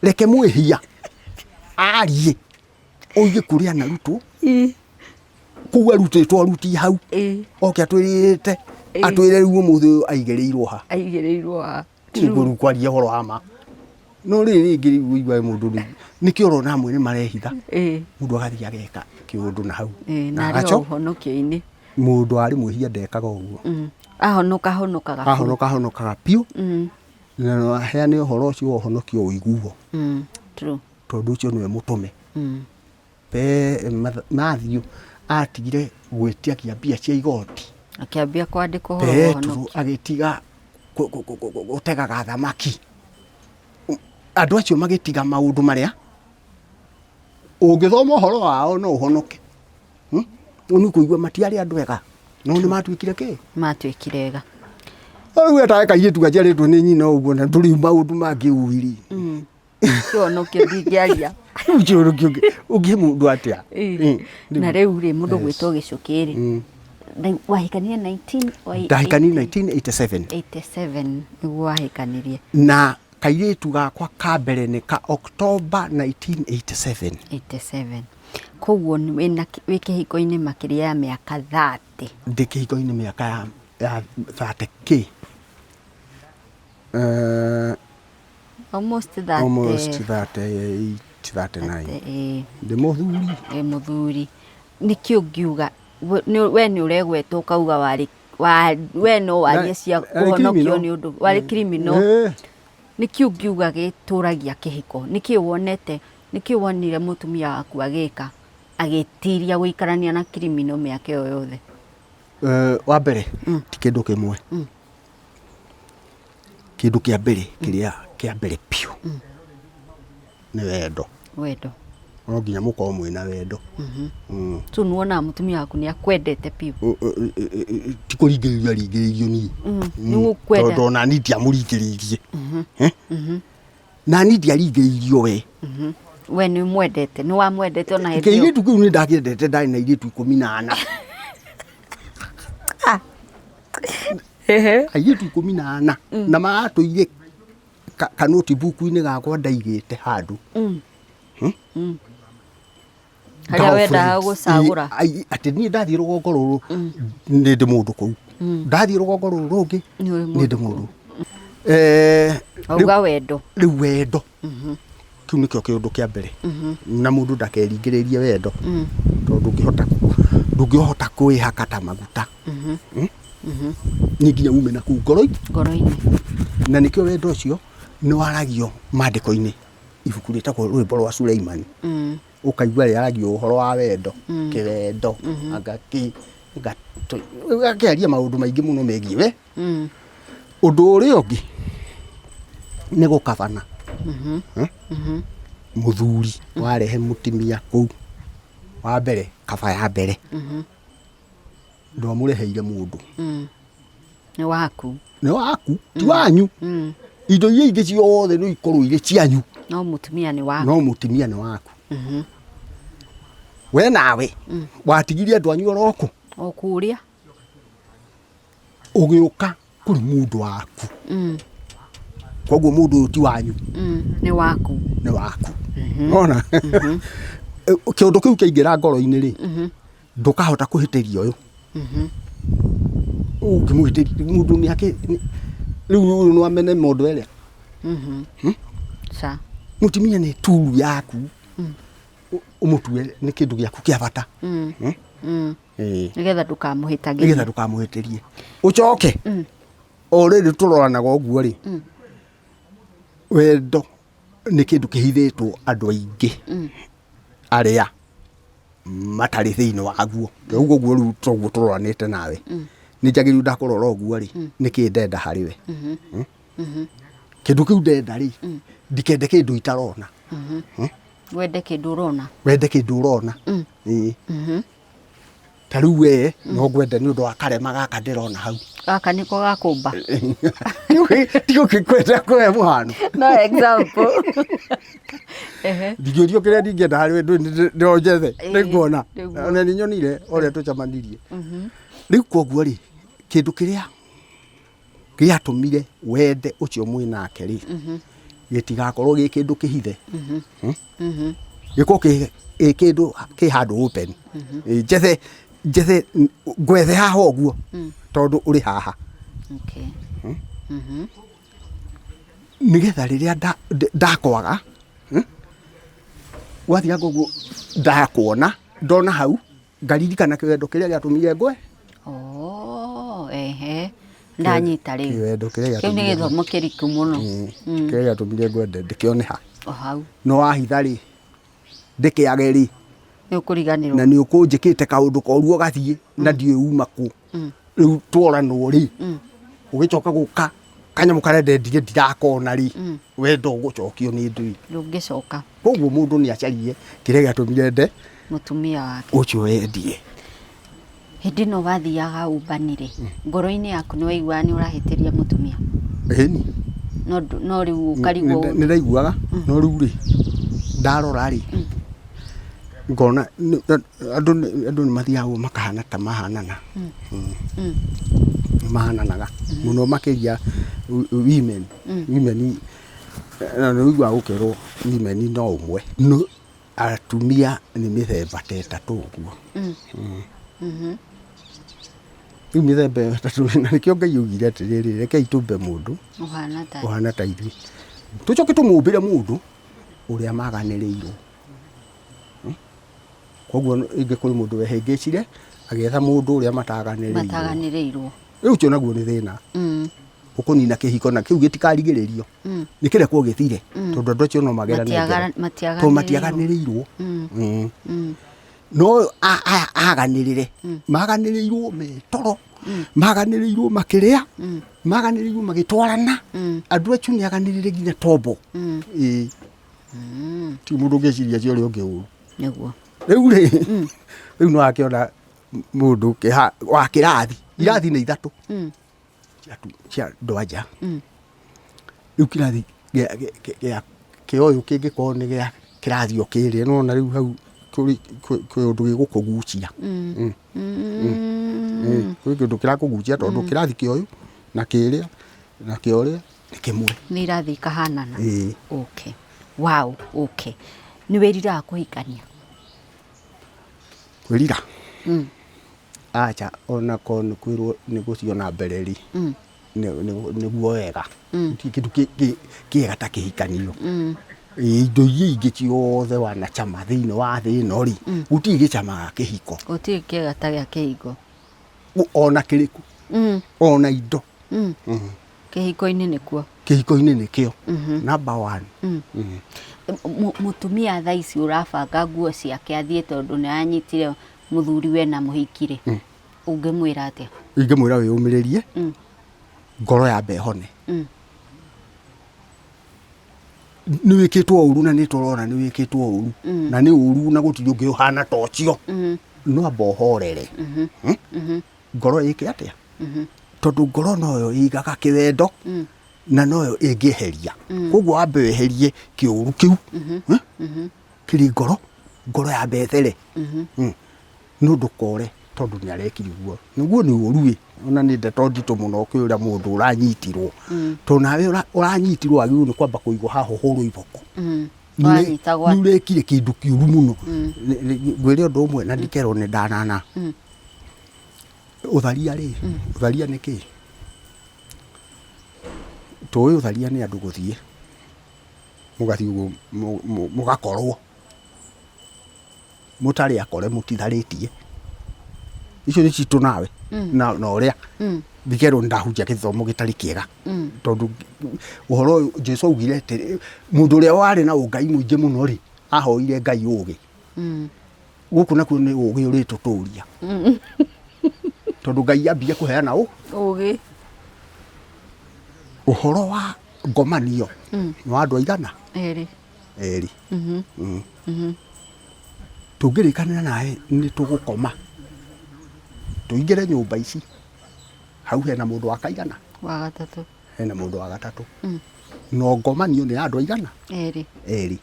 reke mwĩhia arie, oige kũrĩa anarutwo, kũu arutĩtwo, aruti hau, oke atwĩrĩte, atwĩre rĩu ũmũthĩ ũyũ aigĩrĩirwo ha. Aigĩrĩirwo ha. Nĩguo rĩu kwaria ũhoro wa ma. No rĩrĩ rĩngĩ rĩu ũiguaga mũndũ rĩu nĩkĩo ũrona amwe nĩ marehitha, mũndũ agathiĩ ageka kĩũndũ na hau na arĩ agaco o ũhonokio-inĩ. Mũndũ arĩ mwĩhia ndekaga ũguo. Ahonoka ahonokaga biũ. Ahonoka ahonokaga biũ, na no aheane ũhoro ũcio wa ũhonokio ũiguo. True. Tondũ ũcio nĩwe mũtũme. Matthew atigire gwĩtiagia mbia cia igoti. Akĩambia kwandĩka ũhoro wa Petero ũhonokio. Agĩtiga gũtegaga thamaki. Andũ acio magĩtiga maũndũ marĩa ũngĩthoma ũhoro wao no ũhonoke. Nĩ kũigua matiarĩ andũ ega, no nĩ matuĩkire kĩ? Matuĩkire ega. Rĩu etaga kairĩtu gaciarĩtwo nĩ nyina ũguo na ndũrĩ maũndũ mangĩ ũĩ-rĩ. Kĩhonokio ndingĩaria. Rĩu kĩhonokio ũngĩhe mũndũ atĩa? Na rĩu rĩ, mũndũ gwĩtwo Gĩcũkĩ rĩ, rĩu wahikanirie 19 Ndahikanirie 1987. 87 nĩguo wahikanirie. Na kairĩtu gakwa ka mbere nĩ ka October 1987. 87, koguo wĩ kĩhiko-inĩ makĩria ya mĩaka 30. Ndĩ kĩhiko-inĩ mĩaka ya 30 k. Almost 30. Almost 38, 39. Ndĩ mũthuri. Wĩ mũthuri. Nĩkĩ ũngiuga we nĩ ũregweta ũkauga warĩ we no warie cia Narĩ kũhonokio criminal. nĩ ũndũ warĩ criminal? Nĩkĩ ũngiuga gĩtũragia kĩhiko? Nĩkĩ wonete, nĩkĩ wonire mũtumia waku agĩka agĩtiria gũikarania na criminal mĩaka ĩyo yothe? Wa mbere ti kĩndũ kĩmwe. Kĩndũ kĩa mbere, kĩrĩa kĩa mbere biũ nĩ wendo. Wendo. No nginya mũkorwo mwĩna wendo. So nĩwonaga mũtumia waku nĩ akwendete biũ? Ti kũringĩrĩrio aringĩrĩirio niĩ. Nĩ gũkwenda. Tondũ ona niĩ ndiamũringĩrĩirie. Eh? Na niĩ ndiaringĩrĩirio we. We nĩ mwendete, nĩ wamwendete ona hĩndĩ ĩyo? Kĩirĩtu kĩu nĩ ndakĩendete, ndarĩ na airĩtu 14. Airĩtu 14 na maratũire kanotebook-inĩ gakwa ndaigĩte handũ. Harĩa wendaga Girlfriends. gũcagũra. Atĩ niĩ ndathiĩ rũgongo rũrũ nĩ ndĩ mũndũ kũu, ndathiĩ rũgongo rũrũ rũngĩ Nĩ ũrĩ nĩ ndĩ mũndũ. Mũndũ. Auga wendo. Rĩu wendo kĩu nĩkĩo kĩũndũ kĩa mbere, na mũndũ ndakeringĩrĩrie wendo, tondũ ndũngĩhota kwĩhaka ta maguta. Nĩ nginya ume na kũu ngoro ngoro-inĩ. Na nĩkĩo wendo ũcio nĩ waragio maandĩko-inĩ, ibuku rĩtagwo Rwĩmbo rwa Suleimani. Ũkaigua rĩaragio ũhoro wa wendo, kĩwendo, anga kĩ gakĩaria maũndũ maingĩ mũno megiĩ we. Ũndũ ũrĩa ũngĩ nĩ gũkabana. Mũthuri warehe mũtumia kũu wa mbere, kaba ya mbere, ndwamũreheire mũndũ. Nĩ waku. Nĩ waku, ti wanyu. Indo iria ingĩ ciothe no ikorwo irĩ cianyu, no mũtumia nĩ waku. No mũtumia nĩ waku. We nawe watigirie andũ anyu oroko o kũrĩa, ũgĩũka kũrĩ mũndũ waku. Koguo mũndũ ũyũ ti wanyu. Nĩ waku. Nĩ waku. Ona kĩũndũ kĩu kĩaingĩra ngoro-inĩ rĩ, ndũkahota kũhĩtĩria ũyũ. Ũngĩmũhĩtĩria mũndũ nĩ akĩ rĩu ũyũ no amene mũndũ ĩrĩa. Ca. Mũtumia nĩ turu yaku, ũmũtue nĩ kĩndũ gĩaku kĩa bata. Nĩgetha ndũkamũhĩtagĩrie. Nĩgetha ndũkamũhĩtĩrie. Ũcoke o rĩrĩ tũroranaga ũguo rĩ, wendo nĩ kĩndũ kĩhithĩtwo andũ aingĩ arĩa matarĩ thĩinĩ waguo. Rĩu ũguo rĩu toguo tũroranĩte nawe, nĩ njagĩrĩirwo ndakũrora ũguo rĩ, nĩkĩ ndenda harĩ we? Kĩndũ kĩu ndenda rĩ, ndikende kĩndũ itarona. Wende kĩndũ ũrona. Wende kĩndũ ũrona. Ĩĩ. Ta rĩu we no ngwende nĩ ũndũ wa karema gaka ndĩrona hau. Gaka nĩko gakũmba. Tigũkĩkwenda kũhe mũhano. No example. Ehe. Ndingĩũrio kĩrĩa ndingĩenda harĩ we, no njethe. Nĩnguona. Nĩguo. Ona nĩ nyonire ũrĩa tũcemanirie rĩu. Koguo rĩ, kĩndũ kĩrĩa gĩatũmire wende ũcio mwĩ nake rĩ, gĩtigakorwo gĩ kĩndũ kĩhithe. Gĩkorwo gĩ kĩndũ kĩ handũ open. Ĩ, njethe njethe ngwethe haha ũguo tondũ ũrĩ haha, nĩgetha rĩrĩa ndakwaga, Wathianga ũguo ndakuona, ndona hau ngaririkana kĩwendo kĩrĩa gĩatũmire ngwe. Oh, ehe. Ndanyita rĩu. Kĩwendo kĩrĩa Kĩu nĩ gĩatũmire gĩthomo kĩriku mũno. Kĩrĩa gĩatũmire ngwende ndĩkĩone ha. O hau. No wahitha rĩ, ndĩkĩage rĩ, Nĩ ũkũriganĩrwo. Na nĩ ũkũnjĩkĩte kaũndũ koru ũgathiĩ na ndiũĩ uma kũ. Rĩu tworanwo rĩ, ũgĩcoka gũka kanyamũ karĩa ndendire ndirakona rĩ, wendo ũgũcokio nĩ ndũĩ. Ndũngĩcoka. Koguo mũndũ nĩ acarie kĩrĩa gĩatũmire nde mũtumia wake. Ũcio wendie. Hĩndĩ ĩno wathiaga ũmbani rĩ, ngoro-inĩ yaku nĩ waiguaga nĩ ũrahĩtĩria mũtumia? Ĩni. No rĩu ũkarigwo. Nĩ ndaiguaga, no rĩu rĩ, ndarora rĩ, ngona andũ nĩ mathiaga ũguo makahana ta mahanana. Nĩ mahananaga mũno makĩria women. Women na nĩ ũiguaga gũkĩrwo women no ũmwe. No atumia nĩ mĩthemba ta ĩtatũ ũguo. Rĩu mĩthemba ĩyo ĩtatũ, na nĩkĩo Ngai augire atĩrĩrĩ, rekei tũmbe mũndũ ũhana ta ũhana ta ithuĩ, tũcoke tũmũmbĩre mũndũ ũrĩa maganĩrĩirwo. Koguo rĩngĩ kũrĩ mũndũ wehĩngĩcire agĩetha mũndũ ũrĩa mataganĩrĩirwo. Mataganĩrĩirwo. Rĩu ũcio naguo nĩ thĩna. Ũkũnina kĩhiko na kĩu gĩtikarigĩrĩrio, nĩ kĩrekwo gĩthire, tondũ andũ acio no magerane ngero. Tondũ matiaganĩrĩirwo. Matiaganĩrĩirwo. No aya aganĩrĩre maganĩrĩirwo me toro, maganĩrĩirwo makĩrĩa, maganĩrĩirwo magĩtwarana. Andũ acio nĩ aganĩrĩre nginya tombo. Ĩĩ, ti mũndũ ũngĩciria cia ũrĩa ũngĩ ũru. Rĩu rĩ, rĩu no akĩona mũndũ wa kĩrathi, irathi nĩ ithatũ cia andũ a nja. Rĩu kĩrathi gĩa kĩa ũyũ kĩngĩkorwo nĩ gĩa kĩrathi o kĩrĩa, nĩwona rĩu hau kwĩ ũndũ gĩgũkũgucia. Kwĩ kĩndũ kĩrakũgucia, tondũ kĩrathi kĩa ũyũ na kĩrĩa na kĩa ũrĩa nĩ kĩmwe. Nĩ irathi ikahanana. Ĩĩ. Okay, wow, okay. Nĩ wĩriraga kũhikania? Kwĩrira? Acha, ona korwo nĩ kwĩrwo nĩ gũthiĩ na mbere rĩ, Nĩguo wega. Gũtirĩ kĩndũ kĩega ta kĩhikanio. Ĩĩ, indo iria ingĩ ciothe wanacama thĩinĩ wa thĩ ĩno rĩ, gũtirĩ gĩcamaga kĩhiko. Gũtirĩ kĩega ta gĩa kĩhiko. Ona kĩrĩkũ, ona indo. Kĩhiko-inĩ nĩkuo. Kĩhiko-inĩ nĩkĩo number one. Mũtumia thaa ici ũrabanga nguo ciake athiĩ tondũ nĩ anyitire mũthuri we na mũhiki rĩ, ũngĩmwĩra atĩa? Ingĩmwĩra wĩyũmĩrĩrie, ngoro yambe ĩhone. Nĩ wĩkĩtwo ũru na nĩ tũrona nĩ wĩkĩtwo ũru, na nĩ ũru na gũtirĩ ũngĩ ũhana ta ũcio, no amba ũhorere. Ngoro ĩke atĩa? Tondũ ngoro noyo ĩigaga kĩwendo na noyo ĩngĩeheria. Koguo wambe weherie kĩũru kĩu kĩrĩ ngoro, ngoro yambe ĩthere. No ndũkore tondũ nĩ arekire ũguo. Nĩguo nĩ ũru ĩ, ona nĩ ndeto nditũ mũno ũkĩũra mũndũ ũranyitirwo. Tondũ nawe ũranyitirwo wagĩrĩirwo nĩ kwamba kũigwo haha ũhũrwo iboko. Wanyitagwo Nĩ ũrekire kĩndũ kĩũru mũno. Ngwĩre ũndũ ũmwe na ndikerwo nĩ ndanana. Ũtharia rĩ, ũtharia nĩ kĩ? Tũĩ ũtharia nĩ andũ gũthiĩ, mũgathiĩ ũguo mũgakorwo mũtarĩ akore mũtitharĩtie. Icio nĩ citũ nawe na ũrĩa ndikerwo nĩ ndahunjia gĩthomo gĩtarĩ kĩega, tondũ ũhoro ũyũ Jesu augire atĩ mũndũ ũrĩa warĩ na ũngai mũingĩ mũno rĩ, ahoire Ngai ũgĩ. Gũkũ nakuo nĩ ũgĩ ũrĩtũtũria, tondũ Ngai ambia kũheana ũgĩ. Ũhoro wa ngomanio nĩ wa andũ aigana? Erĩ. Erĩ. Tũngĩrĩkanĩra nawe nĩ tũgũkoma tũingĩre nyũmba ici, hau hena mũndũ wa kaigana? Wa gatatũ. Hena mũndũ wa gatatũ. No ngomanio nĩ ya andũ aigana? Erĩ. Erĩ.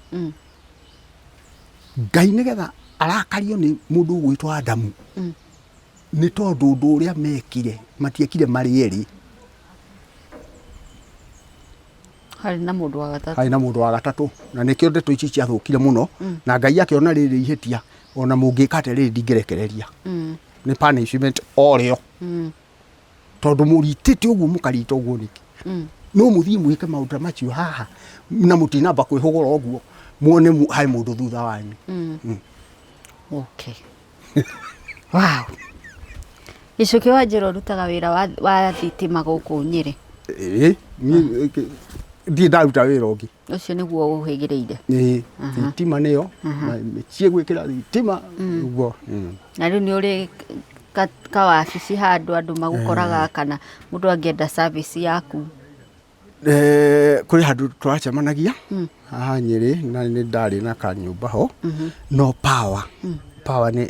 Ngai nĩgetha arakario nĩ mũndũ ũgwĩtwo Adamu, nĩ tondũ ũndũ ũrĩa mekire matiekire marĩ erĩ. Harĩ na mũndũ wa gatatũ. Harĩ na mũndũ wa gatatũ, na nĩkĩo ndeto ici ciathũkire mũno. Na Ngai akĩona rĩrĩ ihĩtia, ona mũngĩka atĩa rĩrĩ ndingĩrekereria. Nĩ punishment o rĩo, tondũ mũritĩte ũguo mũkarita ũguo nĩkĩ? No mũthiĩ mwĩke maũndũ ta macio haha na mũtinamba kwĩhũgũra ũguo muone harĩ mũndũ thutha wanyu. Okay. Wow. Gĩcũkĩ wa Njĩra, ũrutaga wĩra wa thitima gũkũ Nyĩrĩ? Ĩĩ, niĩ ndirĩ ndaruta wĩra ũngĩ. Ũcio nĩguo ũhĩgĩrĩire? Ĩĩ, thitima nĩyo na mĩciĩ gwĩkĩra thitima ũguo. Na rĩu nĩ ũrĩ kawabici handũ andũ magũkoraga, kana mũndũ angĩenda service yaku? Kũrĩ handũ tũracemanagia haha Nyĩrĩ na nĩ ndarĩ na kanyũmba ho, no power nĩ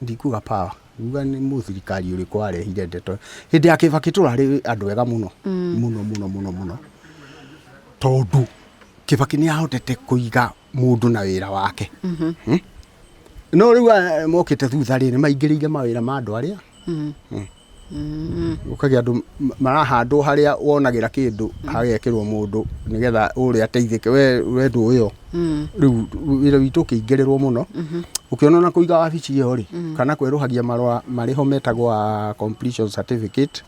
ndikuga power, nguga nĩ mũthirikari ũrĩkũ warehire ndeto hĩndĩ ya Kĩbakĩ. Tũrarĩ andũ ega mũno mũno mũno mũno mũno, tondũ Kĩbakĩ nĩ ahotete kũiga mũndũ na wĩra wake. No rĩu mokĩte thutha rĩ, nĩ maingĩrĩire mawĩra ma andũ arĩa ũkagĩa andũ marahandwo harĩa wonagĩra kĩndũ hagekĩrwo mũndũ nĩgetha ũrĩa ateithĩke, we ndũĩyo. Rĩu wĩra witũ ũkĩingĩrĩrwo mũno, ũkĩona na kũiga wabici ĩyo rĩ, kana kwerũhagia marũa marĩho metagwo completion certificate,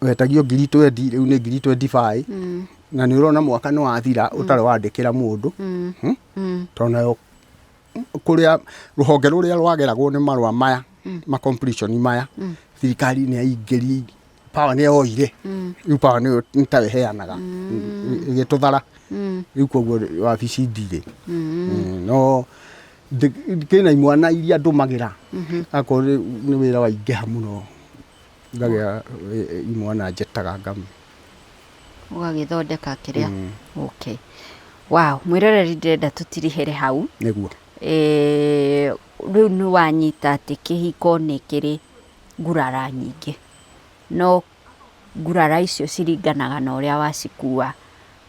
wetagio 20,000, rĩu nĩ 25,000, na nĩ ũrona mwaka nĩ wathira ũtarĩ wandĩkĩra mũndũ. Tondũ nayo kũrĩa rũhonge rũrĩa rwageragwo nĩ marũa maya ma completion maya, thirikari nĩ yaingĩri power, nĩ yoire rĩu power, nĩyo nĩ tayo ĩheanaga, ĩgĩtũthara rĩu. Koguo wabici ndirĩ. No kĩna imwana iria ndũmagĩra akorwo nĩ wĩra waingĩha mũno, ngagĩa imwana njĩtaga ngam Ũgagĩthondeka kĩrĩa. Okay, wow. Mwĩroreri, ndĩrenda tũtirihĩre hau. Nĩguo. Rĩu nĩ wanyita atĩ kĩhiko nĩ kĩrĩ ngurara nyingĩ, no ngurara icio ciringanaga na ũrĩa wacikua,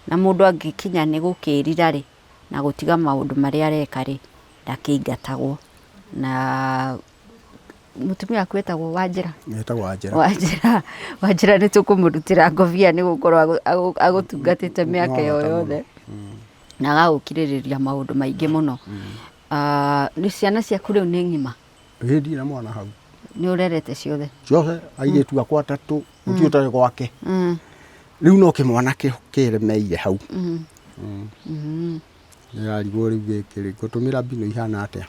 na mũndũ angĩkinya nĩ gũkĩrira rĩ, na gũtiga maũndũ marĩa areka rĩ, ndakĩingatagwo. Na mũtumia waku etagwo Wanjĩra? Etagwo Wanjĩra. Wanjĩra, Wanjĩra, nĩ tũkũmũrutĩra ngobia nĩ gũkorwo agũtungatĩte mĩaka ĩyo Nĩ wa bata. Yothe na agagũkirĩrĩria maũndũ maingĩ mũno. Ah, nĩ ciana ciaku rĩu nĩ ng'ima? Ĩĩ, ndirĩ na mwana hau. Nĩ ũrerete ciothe? Ciothe, airĩtu akwa atatũ. Gũtirĩ ũtarĩ gwake. Rĩu no kĩmwana kĩremeire hau. Ndĩrarigwo rĩu gĩkĩ rĩ, ngũtũmĩra mbinũ ihana atĩa?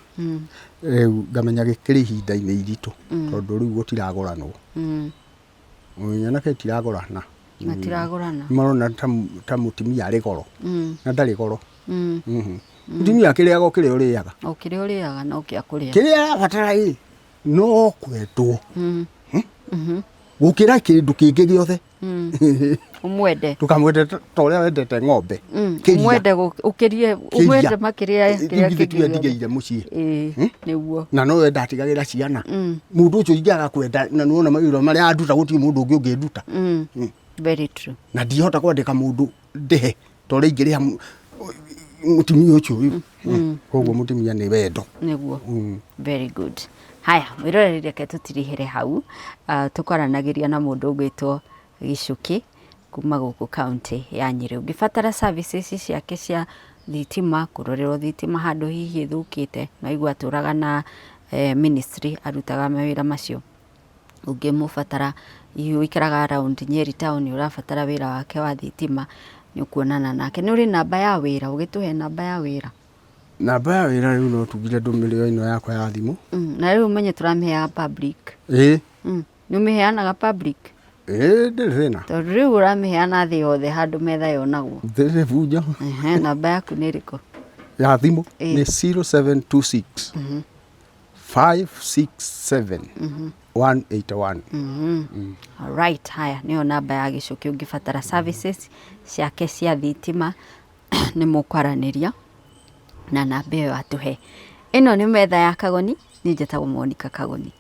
Rĩu ngamenya gĩkĩrĩ ihinda-inĩ iritũ tondũ rĩu gũtiragũranwo. Nyanake itiragũrana. Matiragũrana. Marona ta mũtumia arĩ goro. Na ndarĩ goro. Mũtumia akĩrĩaga o kĩrĩa ũrĩaga. O kĩrĩa ũrĩaga no kĩa kũrĩa. Kĩrĩa arabatara ĩ, no kwendwo. Gũkĩra kĩndũ kĩngĩ gĩothe. Ũmwende. Ndũkamwende ta ũrĩa wendete ng'ombe. Kĩria. Ũmwende ũkĩrie, ũmwende makĩria ya kĩrĩa Githĩ kĩngĩ tiwe gĩothe. ndigĩire mũciĩ? Ĩĩ, nĩguo. Na nowe ndatigagĩra ciana. Mũndũ ũcio ingĩaga kwenda na nĩwona mawĩra marĩa anduta gũtirĩ mũndũ ũngĩ ũngĩnduta. Very true. Na ndihota kwandĩka mũndũ ndĩhe ta ũrĩa ingĩrĩha mũtumia ũcio ũyũ. Koguo mũtumia nĩ wendo. Nĩguo. Very good. Haya, mwĩroreri reke tũtirihĩre hau. Tũkwaranagĩria na mũndũ ũgwĩtwo Gĩcũkĩ kuma gũkũ kaũntĩ ya Nyĩrĩ. Ũngĩbatara services ciake cia thitima, kũrorerwo thitima handũ hihi ĩthũkĩte, no aigua atũraga na ministry arutaga mawĩra macio. Ũngĩmũbatara hihi ũikaraga around Nyeri town ũrabatara wĩra wake wa thitima, nĩ ũkuonana nake. Nĩ ũrĩ namba ya wĩra? Ũgĩtũhe namba ya wĩra. Namba ya wĩra rĩu no tugire ndũmĩrĩre ĩno yakwa ya thimũ. Na rĩu ũmenye tũramĩheaga public. Ĩĩ. Nĩ ũmĩheanaga public? Ĩĩ ndĩrĩ thĩna. Tondũ rĩu ũramĩheana thĩ yothe handũ metha yonagwo. Ndĩrĩ bunjo. Ehe, namba yaku nĩ ĩrĩkũ? Ya thimũ nĩ 0726 567 181. Alright, haya nĩyo namba ya Gĩcũkĩ ũngĩbatara services ciake cia thitima nĩ mũkwaranĩria na namba ĩyo atũhe. Ĩno nĩ metha ya Kagoni, niĩ njĩtagwo Monica Kagoni.